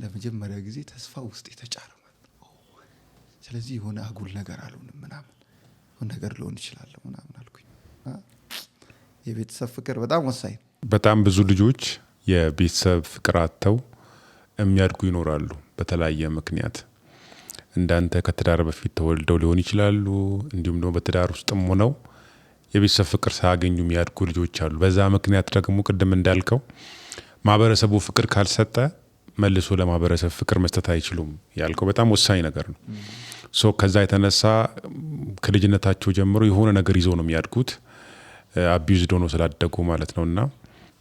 Speaker 1: ለመጀመሪያ ጊዜ ተስፋ ውስጥ የተጫረ ማለት ነው። ስለዚህ የሆነ አጉል ነገር አልሆንም ምናምን የሆነ ነገር ልሆን እችላለሁ ምናምን አልኩኝ። የቤተሰብ ፍቅር በጣም ወሳኝ ነው።
Speaker 2: በጣም ብዙ ልጆች የቤተሰብ ፍቅር አጥተው የሚያድጉ ይኖራሉ በተለያየ ምክንያት። እንዳንተ ከትዳር በፊት ተወልደው ሊሆን ይችላሉ። እንዲሁም ደግሞ በትዳር ውስጥም ሆነው የቤተሰብ ፍቅር ሳያገኙ የሚያድጉ ልጆች አሉ። በዛ ምክንያት ደግሞ ቅድም እንዳልከው ማህበረሰቡ ፍቅር ካልሰጠ መልሶ ለማህበረሰብ ፍቅር መስጠት አይችሉም ያልከው በጣም ወሳኝ ነገር ነው። ከዛ የተነሳ ከልጅነታቸው ጀምሮ የሆነ ነገር ይዘው ነው የሚያድጉት፣ አቢዩዝድ ሆነው ስላደጉ ማለት ነውና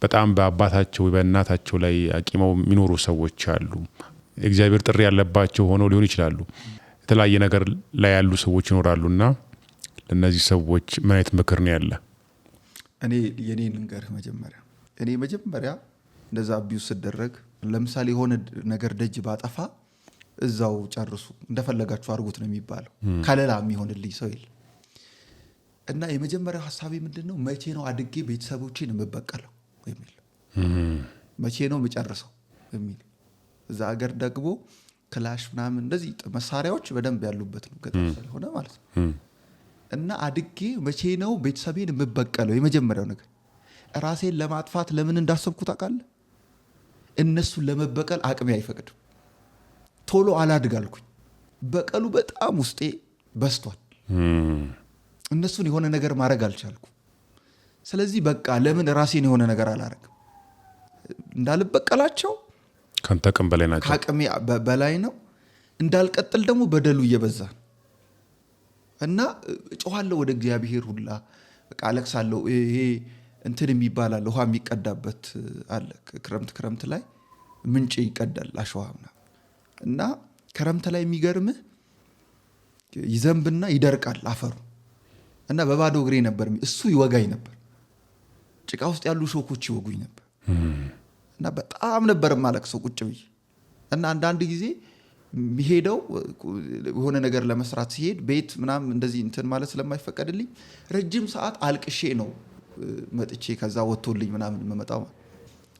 Speaker 2: በጣም በአባታቸው በእናታቸው ላይ አቂመው የሚኖሩ ሰዎች አሉ። የእግዚአብሔር ጥሪ ያለባቸው ሆነው ሊሆን ይችላሉ። የተለያየ ነገር ላይ ያሉ ሰዎች ይኖራሉና ለነዚህ ሰዎች ምን አይነት ምክር ነው ያለ?
Speaker 1: እኔ የኔን ልንገርህ መጀመሪያ። እኔ መጀመሪያ እንደዛ አቢዩዝ ስደረግ ለምሳሌ የሆነ ነገር ደጅ ባጠፋ እዛው ጨርሱ እንደፈለጋችሁ አድርጉት ነው የሚባለው። ከለላ የሚሆንልኝ ሰው የለም። እና የመጀመሪያው ሐሳቤ ምንድነው? መቼ ነው አድጌ ቤተሰቦቼን የምበቀለው የሚል፣ መቼ ነው የምጨርሰው የሚል። እዛ ሀገር ደግሞ ክላሽ ምናምን እንደዚህ መሳሪያዎች በደንብ ያሉበት ነው ገጠር ስለሆነ ማለት ነው። እና አድጌ መቼ ነው ቤተሰቤን የምበቀለው? የመጀመሪያው ነገር ራሴን ለማጥፋት ለምን እንዳሰብኩ ታውቃለህ? እነሱን ለመበቀል አቅሜ አይፈቅድም። ቶሎ አላድግ አልኩኝ። በቀሉ በጣም ውስጤ በስቷል። እነሱን የሆነ ነገር ማድረግ አልቻልኩም። ስለዚህ በቃ ለምን ራሴን የሆነ ነገር አላረግም? እንዳልበቀላቸው
Speaker 2: ካንተ አቅም በላይ ናቸው።
Speaker 1: ከአቅሜ በላይ ነው። እንዳልቀጥል ደግሞ በደሉ እየበዛ ነው። እና እጮኻለሁ ወደ እግዚአብሔር ሁላ፣ በቃ አለቅሳለሁ። ይሄ እንትን የሚባል አለ፣ ውሃ የሚቀዳበት አለ። ክረምት ክረምት ላይ ምንጭ ይቀዳል አሸዋ ምናምን። እና ክረምት ላይ የሚገርምህ ይዘንብና ይደርቃል አፈሩ፣ እና በባዶ እግሬ ነበር፣ እሱ ይወጋኝ ነበር። ጭቃ ውስጥ ያሉ ሾኮች ይወጉኝ ነበር። እና በጣም ነበር የማለቅሰው ቁጭ ብዬ። እና አንዳንድ ጊዜ የሚሄደው የሆነ ነገር ለመስራት ሲሄድ ቤት ምናምን እንደዚህ እንትን ማለት ስለማይፈቀድልኝ ረጅም ሰዓት አልቅሼ ነው መጥቼ ከዛ ወጥቶልኝ ምናምን የምመጣው።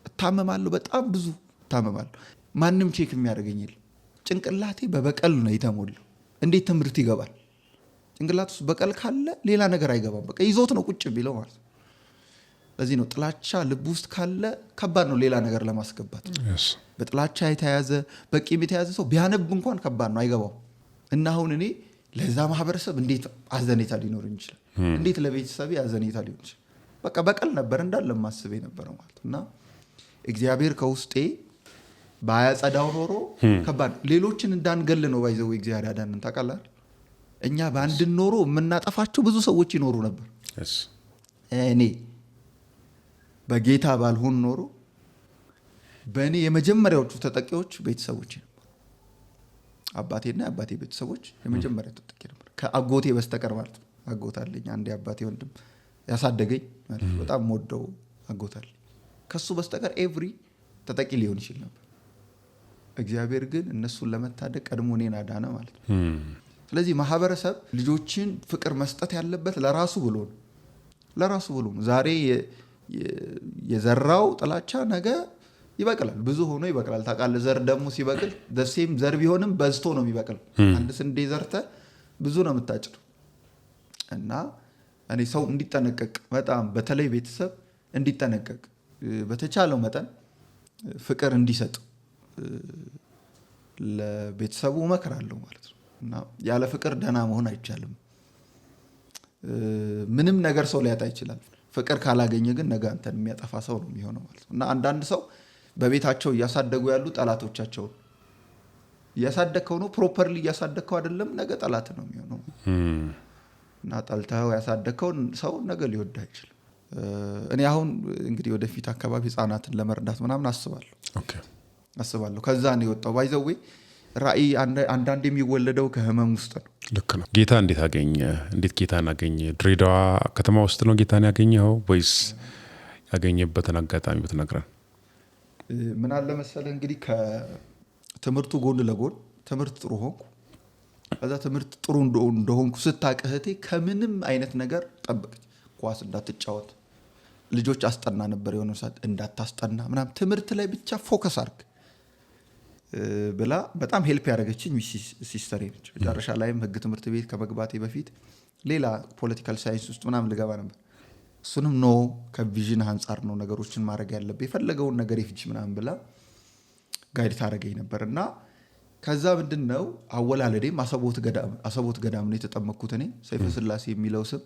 Speaker 1: እታመማለሁ፣ በጣም ብዙ እታመማለሁ። ማንም check የሚያደርገኝ የለም። ጭንቅላቴ በበቀል ነው የተሞላው። እንዴት ትምህርት ይገባል? ጭንቅላት ውስጥ በቀል ካለ ሌላ ነገር አይገባም። በቃ ይዞት ነው ቁጭ ቢለው ማለት ነው። ለዚህ ነው ጥላቻ ልብ ውስጥ ካለ ከባድ ነው ሌላ ነገር ለማስገባት። በጥላቻ የተያዘ፣ በቂም የተያዘ ሰው ቢያነብ እንኳን ከባድ ነው፣ አይገባው። እና አሁን እኔ ለዛ ማህበረሰብ እንዴት አዘኔታ ሊኖር ይችላል? እንዴት ለቤተሰቤ አዘኔታ ሊሆን ይችላል? በቃ በቀል ነበር እንዳለ ማስብ የነበረው ማለት። እና እግዚአብሔር ከውስጤ ባያጸዳው ኖሮ ከባድ ነው። ሌሎችን እንዳንገል ነው by the way እግዚአብሔር ያዳንን፣ ታውቃለህ። እኛ በአንድን ኖሮ የምናጠፋቸው ብዙ ሰዎች ይኖሩ ነበር። እኔ በጌታ ባልሆን ኖሮ በእኔ የመጀመሪያዎቹ ተጠቂዎች ቤተሰቦቼ ነበሩ። አባቴና የአባቴ ቤተሰቦች የመጀመሪያ ተጠቂ ነበር፣ ከአጎቴ በስተቀር ማለት ነው። አጎት አለኝ አንድ፣ የአባቴ ወንድም፣ ያሳደገኝ ማለት ነው። በጣም የምወደው አጎት አለኝ። ከሱ በስተቀር every ተጠቂ ሊሆን ይችል ነበር። እግዚአብሔር ግን እነሱን ለመታደግ ቀድሞ እኔን አዳነ ማለት ነው። ስለዚህ ማህበረሰብ ልጆችን ፍቅር መስጠት ያለበት ለራሱ ብሎ ነው። ለራሱ ብሎ ነው። ዛሬ የዘራው ጥላቻ ነገ ይበቅላል፣ ብዙ ሆኖ ይበቅላል። ታውቃለህ፣ ዘር ደግሞ ሲበቅል the same ዘር ቢሆንም በዝቶ ነው የሚበቅል። አንድ ስንዴ ዘርተህ ብዙ ነው የምታጭደው። እና እኔ ሰው እንዲጠነቀቅ፣ በጣም በተለይ ቤተሰብ እንዲጠነቀቅ፣ በተቻለው መጠን ፍቅር እንዲሰጥ ለቤተሰቡ እመክራለሁ ማለት ነው። እና ያለ ፍቅር ደህና መሆን አይቻልም። ምንም ነገር ሰው ሊያጣ ይችላል። ፍቅር ካላገኘ ግን ነገ አንተን የሚያጠፋ ሰው ነው የሚሆነው ማለት ነው። እና አንዳንድ ሰው በቤታቸው እያሳደጉ ያሉ ጠላቶቻቸውን እያሳደግከው ነው፣ properly እያሳደግከው አይደለም፣ ነገ ጠላት ነው የሚሆነው። እና ጠልተኸው ያሳደግከው ሰው ነገ ሊወድህ አይችልም። እኔ አሁን እንግዲህ ወደፊት አካባቢ ህፃናትን ለመርዳት ምናምን አስባለሁ። ከዛ ነው የወጣው። By the way ራእይ አንዳንድ የሚወለደው ከህመም ውስጥ ነው።
Speaker 2: ልክ ነው። ጌታ እንዴት አገኘ? እንዴት ጌታን አገኘ? ድሬዳዋ ከተማ ውስጥ ነው ጌታን ያገኘኸው ወይስ ያገኘበትን አጋጣሚ ብትነግረን?
Speaker 1: ምን አለ መሰለህ፣ እንግዲህ ከትምህርቱ ጎን ለጎን ትምህርት ጥሩ ሆንኩ። ከዛ ትምህርት ጥሩ እንደሆንኩ ስታቅ እህቴ ከምንም አይነት ነገር ጠበቀች። ኳስ እንዳትጫወት፣ ልጆች አስጠና ነበር የሆነ ሰዓት፣ እንዳታስጠና ምናምን፣ ትምህርት ላይ ብቻ focus አርግ ብላ በጣም help ያደረገችኝ sister ኤ ነች። መጨረሻ ላይም ህግ ትምህርት ቤት ከመግባቴ በፊት ሌላ political science ውስጥ ምናምን ልገባ ነበር። እሱንም no፣ ከ vision አንጻር ነው ነገሮችን ማድረግ ያለብህ፣ የፈለገውን ነገር ይፍጅ ምናምን ብላ guide ታደረገኝ ነበር። እና ከዛ ምንድን ነው፣ አወላለዴም አሰቦት ገዳም ነው የተጠመቅኩት። እኔ ሰይፈ ስላሴ የሚለው ስም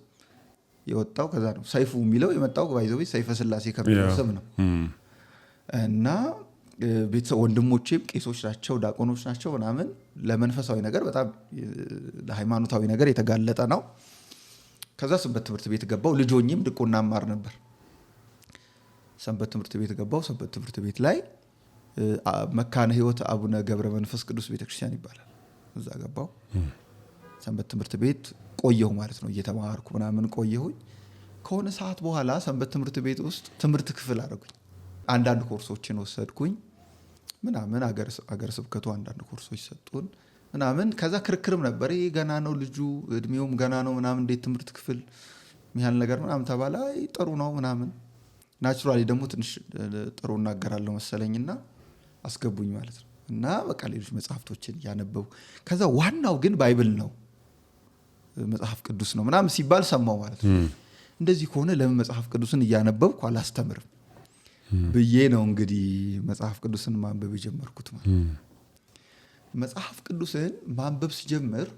Speaker 1: የወጣው ከዛ ነው። ሰይፉ የሚለው የመጣው by the way ሰይፈ ስላሴ ከሚለው ስም ነው። እና ቤተሰብ ወንድሞቼም ቄሶች ናቸው፣ ዲያቆኖች ናቸው ምናምን፣ ለመንፈሳዊ ነገር በጣም ለሃይማኖታዊ ነገር የተጋለጠ ነው። ከዛ ሰንበት ትምህርት ቤት ገባው። ልጅ ሆኜም ድቁና እማር ነበር። ሰንበት ትምህርት ቤት ገባው። ሰንበት ትምህርት ቤት ላይ መካነ ሕይወት አቡነ ገብረ መንፈስ ቅዱስ ቤተክርስቲያን ይባላል። እዛ ገባው። ሰንበት ትምህርት ቤት ቆየሁ ማለት ነው። እየተማርኩ ምናምን ቆየሁኝ። ከሆነ ሰዓት በኋላ ሰንበት ትምህርት ቤት ውስጥ ትምህርት ክፍል አደረጉኝ። አንዳንድ ኮርሶችን ወሰድኩኝ ምናምን፣ አገረ ስብከቱ አንዳንድ ኮርሶች ሰጡን ምናምን። ከዛ ክርክርም ነበር። ይሄ ገና ነው ልጁ፣ እድሜውም ገና ነው ምናምን፣ እንዴት ትምህርት ክፍል ያህል ነገር ምናምን ተባለ። አይ ጥሩ ነው ምናምን። Naturally ደግሞ ትንሽ ጥሩ እናገራለሁ መሰለኝና አስገቡኝ ማለት ነው። እና በቃ ሌሎች መጽሐፍቶችን እያነበቡ፣ ከዛ ዋናው ግን Bible ነው፣ መጽሐፍ ቅዱስ ነው ምናምን ሲባል ሰማው ማለት ነው። እንደዚህ ከሆነ ለምን መጽሐፍ ቅዱስን እያነበብኩ አላስተምርም ብዬ ነው እንግዲህ መጽሐፍ ቅዱስን ማንበብ የጀመርኩት ማለት ነው። መጽሐፍ ቅዱስን ማንበብ ስጀምር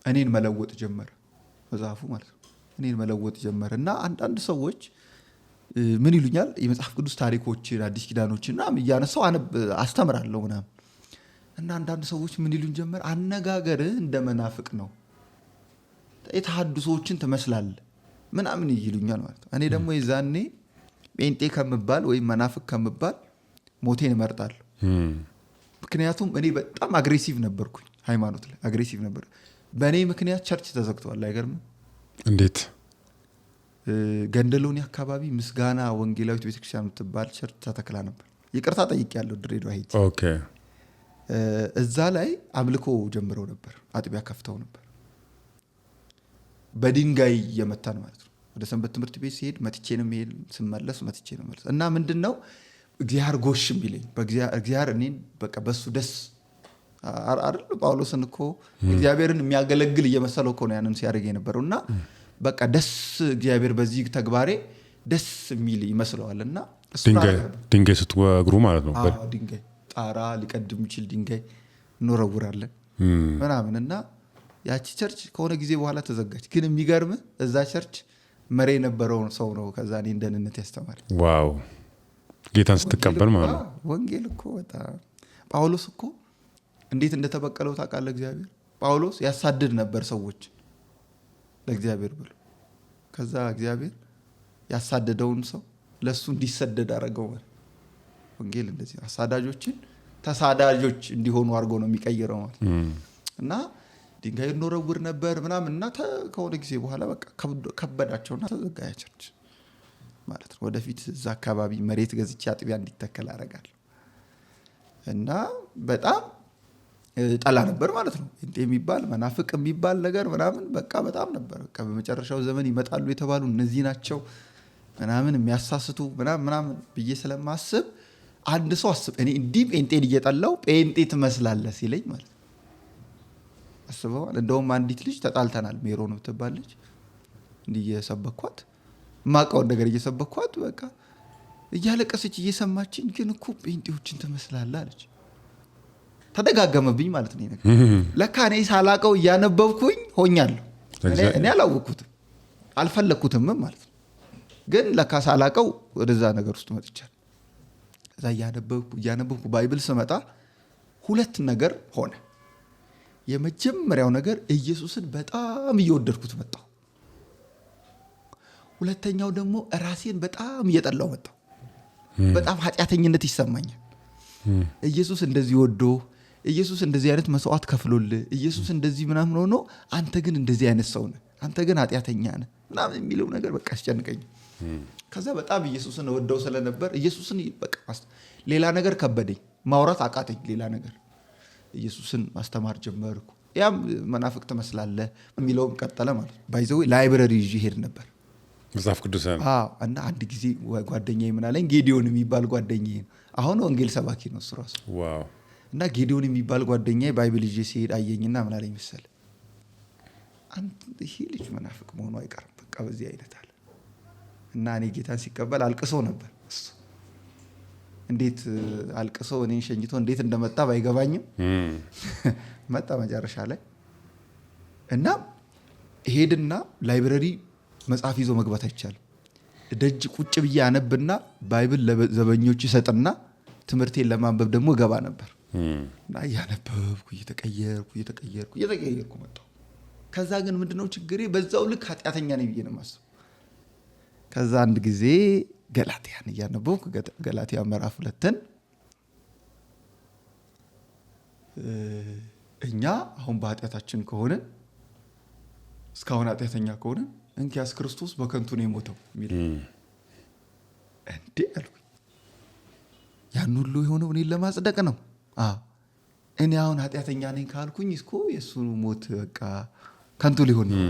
Speaker 1: እኔን መለወጥ ጀመረ መጽሐፉ ማለት ነው። እኔን መለወጥ ጀመረ። እና አንዳንድ ሰዎች ምን ይሉኛል፣ የመጽሐፍ ቅዱስ ታሪኮችን፣ አዲስ ኪዳኖችን ምናምን እያነሳው አስተምራለሁ ምናምን። እና አንዳንድ ሰዎች ምን ይሉኝ ጀመር፣ አነጋገርህ እንደ መናፍቅ ነው። የተሐድሶዎችን ትመስላለህ ምናምን ይሉኛል ማለት ነው። እኔ ደግሞ የዛኔ ጴንጤ ከምባል ወይም መናፍቅ ከምባል ሞቴን እመርጣለሁ። ምክንያቱም እኔ በጣም aggressive ነበርኩኝ፣ ሃይማኖት ላይ aggressive ነበር። በእኔ ምክንያት church ተዘግተዋል። አይገርምም?
Speaker 2: እንዴት?
Speaker 1: ገንደሎኒ አካባቢ ምስጋና ወንጌላዊት ቤተክርስቲያን የምትባል church ተተክላ ነበር። ይቅርታ ጠይቄያለሁ ድሬዳዋ ሄጄ። እዛ ላይ አምልኮ ጀምረው ነበር፣ አጥቢያ ከፍተው ነበር። በድንጋይ እየመታን ማለት ነው። ወደ ሰንበት ትምህርት ቤት ሲሄድ መትቼ ነው የምሄድ፣ ስመለስ መትቼ ነው የምመለስ። እና ምንድን ነው እግዚአብሔር ጎሽ የሚለኝ እግዚአብሔር እኔን በቃ በሱ ደስ አይደል? ጳውሎስን እኮ እግዚአብሔርን የሚያገለግል እየመሰለው እኮ ነው ያንን ሲያደርግ የነበረው። እና በቃ ደስ እግዚአብሔር በዚህ ተግባሬ ደስ የሚል ይመስለዋል። እና
Speaker 2: ድንጋይ ስትወግሩ ማለት ነው።
Speaker 1: አዎ፣ ድንጋይ ጣራ ሊቀድም የሚችል ድንጋይ እንወረውራለን ምናምን። እና ያቺ church ከሆነ ጊዜ በኋላ ተዘጋች። ግን የሚገርም እዛ church መሪ የነበረው ሰው ነው ከዛ እኔን ደህንነት ያስተማረኝ።
Speaker 2: Wow፣ ጌታን ስትቀበል ማለት ነው።
Speaker 1: ወንጌል እኮ በጣም ጳውሎስ እኮ እንዴት እንደተበቀለው ታውቃለህ? እግዚአብሔር ጳውሎስ ያሳድድ ነበር ሰዎች ለእግዚአብሔር ብሎ። ከዛ እግዚአብሔር ያሳደደውን ሰው ለሱ እንዲሰደድ አደረገው ማለት። ወንጌል እንደዚህ አሳዳጆችን ተሳዳጆች እንዲሆኑ አድርጎ ነው የሚቀይረው ማለት። እና ድንጋይ እንወረውር ነበር ምናምን እና ከሆነ ጊዜ በኋላ በቃ ከበዳቸውና ተዘጋ ያ church ማለት ነው። ወደፊት እዛ አካባቢ መሬት ገዝቼ አጥቢያ እንዲተከል አደርጋለሁ። እና በጣም ጠላ ነበር ማለት ነው። ጴንጤ የሚባል መናፍቅ የሚባል ነገር ምናምን በቃ በጣም ነበር። በቃ በመጨረሻው ዘመን ይመጣሉ የተባሉ እነዚህ ናቸው ምናምን የሚያሳስቱ ምናምን ምናምን ብዬ ስለማስብ አንድ ሰው አስብ እኔ እንዲህ ጴንጤን እየጠላው ጴንጤ ትመስላለህ ሲለኝ ማለት ነው። አስበዋል። እንደውም አንዲት ልጅ ተጣልተናል፣ ሜሮን የምትባል ልጅ፣ እንዲህ እየሰበኳት የማውቀውን ነገር እየሰበኳት በቃ እያለቀሰች እየሰማችኝ ግን እኮ ጴንጤዎችን ትመስላለህ አለች። ተደጋገመብኝ ማለት ነው ይሄ ነገር። ለካ እኔ ሳላቀው እያነበብኩኝ ሆኛለሁ። እኔ አላወቅኩትም አልፈለግኩትም ማለት ነው። ግን ለካ ሳላቀው ወደዛ ነገር ውስጥ መጥቻለሁ። እዛ እያነበብኩ እያነበብኩ Bible ስመጣ ሁለት ነገር ሆነ። የመጀመሪያው ነገር ኢየሱስን በጣም እየወደድኩት መጣሁ። ሁለተኛው ደግሞ ራሴን በጣም እየጠላሁ መጣሁ። በጣም ኃጢአተኝነት ይሰማኛል። ኢየሱስ እንደዚህ ወዶ፣ ኢየሱስ እንደዚህ አይነት መስዋዕት ከፍሎልህ፣ ኢየሱስ እንደዚህ ምናምን ሆኖ አንተ ግን እንደዚህ አይነት ሰው ነህ፣ አንተ ግን ኃጢአተኛ ነህ ምናምን የሚለው ነገር በቃ አስጨንቀኝ። ከዛ በጣም ኢየሱስን ወደው ስለነበር ኢየሱስን በቃ ሌላ ነገር ከበደኝ፣ ማውራት አቃተኝ። ሌላ ነገር ኢየሱስን ማስተማር ጀመርኩ። ያም መናፍቅ ትመስላለህ የሚለውም ቀጠለ ማለት ነው። By the way library ይዤ ሄድ ነበር
Speaker 2: መጽሐፍ ቅዱስን።
Speaker 1: አዎ። እና አንድ ጊዜ ጓደኛዬ ምን አለኝ፣ ጌዲዮን የሚባል ጓደኛዬ ነው። አሁን ወንጌል ሰባኪ ነው እሱ ራሱ። እና ጌዲዮን የሚባል ጓደኛዬ Bible ይዤ ሲሄድ አየኝና ምን አለኝ መሰለህ፣ አንተ ይሄ ልጅ መናፍቅ መሆኑ አይቀርም በቃ በዚህ አይነት አለ። እና እኔ ጌታን ሲቀበል አልቅሶ ነበር እሱ። እንዴት አልቅሶ እኔን ሸኝቶ እንዴት እንደመጣ ባይገባኝም መጣ መጨረሻ ላይ። እና ሄድና library መጽሐፍ ይዞ መግባት አይቻልም። ደጅ ቁጭ ብዬ አነብና Bible ለዘበኞች ይሰጥና ትምህርቴን ለማንበብ ደግሞ ገባ ነበር። እና እያነበብኩ እየተቀየርኩ እየተቀየርኩ እየተቀየርኩ መጣሁ። ከዛ ግን ምንድነው ችግሬ፣ በዛው ልክ ኃጢአተኛ ነኝ ብዬ ነው የማስበው። ከዛ አንድ ጊዜ ገላትያን እያነበብኩ ገላትያ ምዕራፍ 2 እኛ አሁን በኃጢአታችን ከሆነ እስካሁን ኃጢአተኛ ከሆነ እንኪያስ ክርስቶስ በከንቱ ነው የሞተው የሚል እንዴ አልኩኝ። ያን ሁሉ የሆነው እኔን ለማጽደቅ ነው። አዎ እኔ አሁን ኃጢአተኛ ነኝ ካልኩኝ እኮ የሱ ሞት በቃ ከንቱ ሊሆን ነው።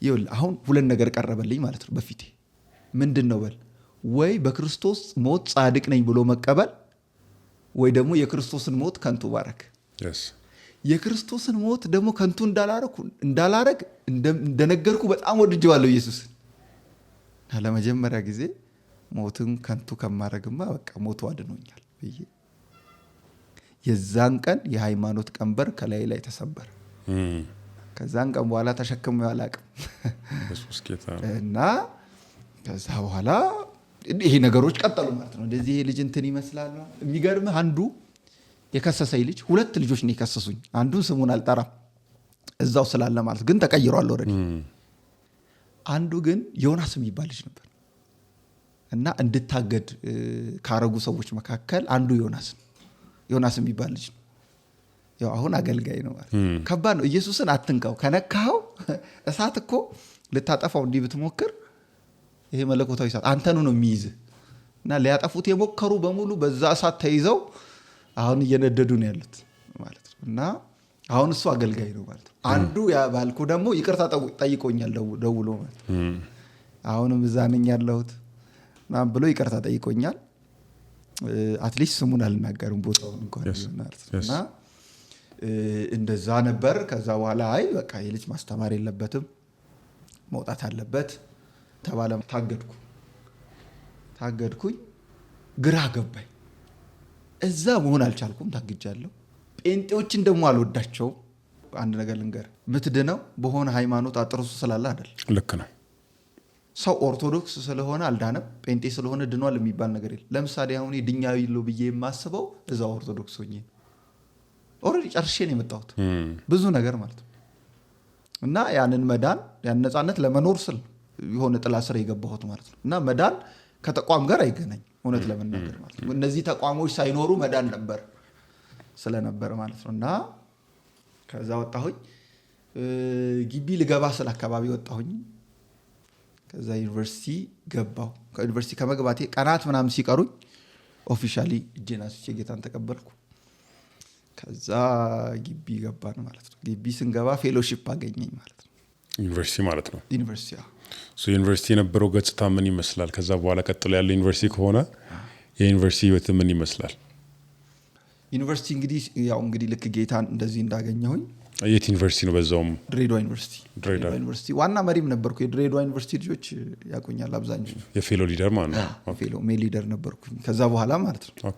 Speaker 1: ይኸውልህ አሁን ሁለት ነገር ቀረበልኝ ማለት ነው በፊቴ። ምንድነው በል፣ ወይ በክርስቶስ ሞት ጻድቅ ነኝ ብሎ መቀበል፣ ወይ ደግሞ የክርስቶስን ሞት ከንቱ ባረክ። የክርስቶስን ሞት ደግሞ ከንቱ እንዳላረግ እንደነገርኩ በጣም ወድጄዋለሁ ኢየሱስን። እና ለመጀመሪያ ጊዜ ሞትን ከንቱ ከማረግማ በቃ ሞቱ አድኖኛል ብዬ የዛን ቀን የሃይማኖት ቀንበር ከላይ ላይ ተሰበረ። ከዛን ቀን በኋላ ተሸክሜው አላውቅም።
Speaker 2: ኢየሱስ ጌታ ነው።
Speaker 1: እና ከዛ በኋላ ይሄ ነገሮች ቀጠሉ ማለት ነው። እንደዚህ ይሄ ልጅ እንትን ይመስላል። የሚገርምህ አንዱ የከሰሰኝ ልጅ፣ ሁለት ልጆች ነው የከሰሱኝ። አንዱን ስሙን አልጠራም። እዛው ስላለ ማለት ግን ተቀይሯል already። አንዱ ግን ዮናስ የሚባል ልጅ ነበር እና እንድታገድ ካረጉ ሰዎች መካከል አንዱ ዮናስ ነው። ዮናስ የሚባል ልጅ ነው። ያው አሁን አገልጋይ ነው ማለት ከባድ ነው። ኢየሱስን አትንካው፣ ከነካኸው እሳት እኮ ልታጠፋው እንዲህ ብትሞክር ይሄ መለኮታዊ እሳት አንተኑ ነው የሚይዝህ። እና ሊያጠፉት የሞከሩ በሙሉ በዛ እሳት ተይዘው አሁን እየነደዱ ነው ያሉት ማለት ነው። እና አሁን እሱ አገልጋይ ነው ማለት ነው። አንዱ ያ ባልኩ ደግሞ ይቅርታ ጠይቆኛል ደውሎ ማለት ነው። አሁንም እዛ ነኝ ያለሁት ምናምን ብሎ ይቅርታ ጠይቆኛል። At least ስሙን አልናገርም ቦታውን እንኳን ቢሆን ማለት ነው። እና እንደዛ ነበር። ከዛ በኋላ አይ በቃ የልጅ ማስተማር የለበትም መውጣት አለበት ተባለ። ታገድኩኝ። ግራ ገባኝ። እዛ መሆን አልቻልኩም፣ ታግጃለሁ። ጴንጤዎችን ደግሞ አልወዳቸውም። አንድ ነገር ልንገር፣ ምትድነው በሆነ ሃይማኖት አጥርሱ ስላለ አይደል።
Speaker 2: ልክ ነው።
Speaker 1: ሰው ኦርቶዶክስ ስለሆነ አልዳነም፣ ጴንጤ ስለሆነ ድኗል የሚባል ነገር የለም። ለምሳሌ አሁን ድኛለሁ ብዬ የማስበው እዛው ኦርቶዶክስ ሆኜ ነው። Already ጨርሼ ነው የመጣሁት ብዙ ነገር ማለት ነው። እና ያንን መዳን ያን ነፃነት ለመኖር ስል የሆነ ጥላ ስር የገባሁት ማለት ነው። እና መዳን ከተቋም ጋር አይገናኝም እውነት ለመናገር ማለት ነው። እነዚህ ተቋሞች ሳይኖሩ መዳን ነበር ስለነበር ማለት ነው። እና ከዛ ወጣሁኝ። ግቢ ልገባ ስለ አካባቢ ወጣሁኝ። ከዛ ዩኒቨርሲቲ ገባሁ። ከዩኒቨርሲቲ ከመግባቴ ቀናት ምናምን ሲቀሩኝ officially እጄን አንስቼ ጌታን ተቀበልኩ። ከዛ ግቢ ገባን ማለት ነው። ግቢ ስንገባ fellowship አገኘኝ ማለት ነው።
Speaker 2: ዩኒቨርሲቲ ማለት ነው።
Speaker 1: ዩኒቨርሲቲ አዎ።
Speaker 2: ዩኒቨርሲቲ የነበረው ገጽታ ምን ይመስላል? ከዛ በኋላ ቀጥሎ ያለው ዩኒቨርሲቲ ከሆነ የዩኒቨርሲቲ ህይወት ምን ይመስላል?
Speaker 1: ዩኒቨርሲቲ እንግዲህ ያው እንግዲህ ልክ ጌታን እንደዚህ እንዳገኘሁኝ
Speaker 2: የት ዩኒቨርሲቲ ነው? በዛውም
Speaker 1: ድሬዳዋ ዩኒቨርሲቲ።
Speaker 2: ድሬዳዋ
Speaker 1: ዩኒቨርሲቲ ዋና መሪም ነበርኩ። የድሬዳዋ ዩኒቨርሲቲ ልጆች ያውቁኛል አብዛኞቹ።
Speaker 2: የ fellow leader ማለት ነው።
Speaker 1: Fellow main leader ነበርኩኝ ከዛ በኋላ ማለት ነው።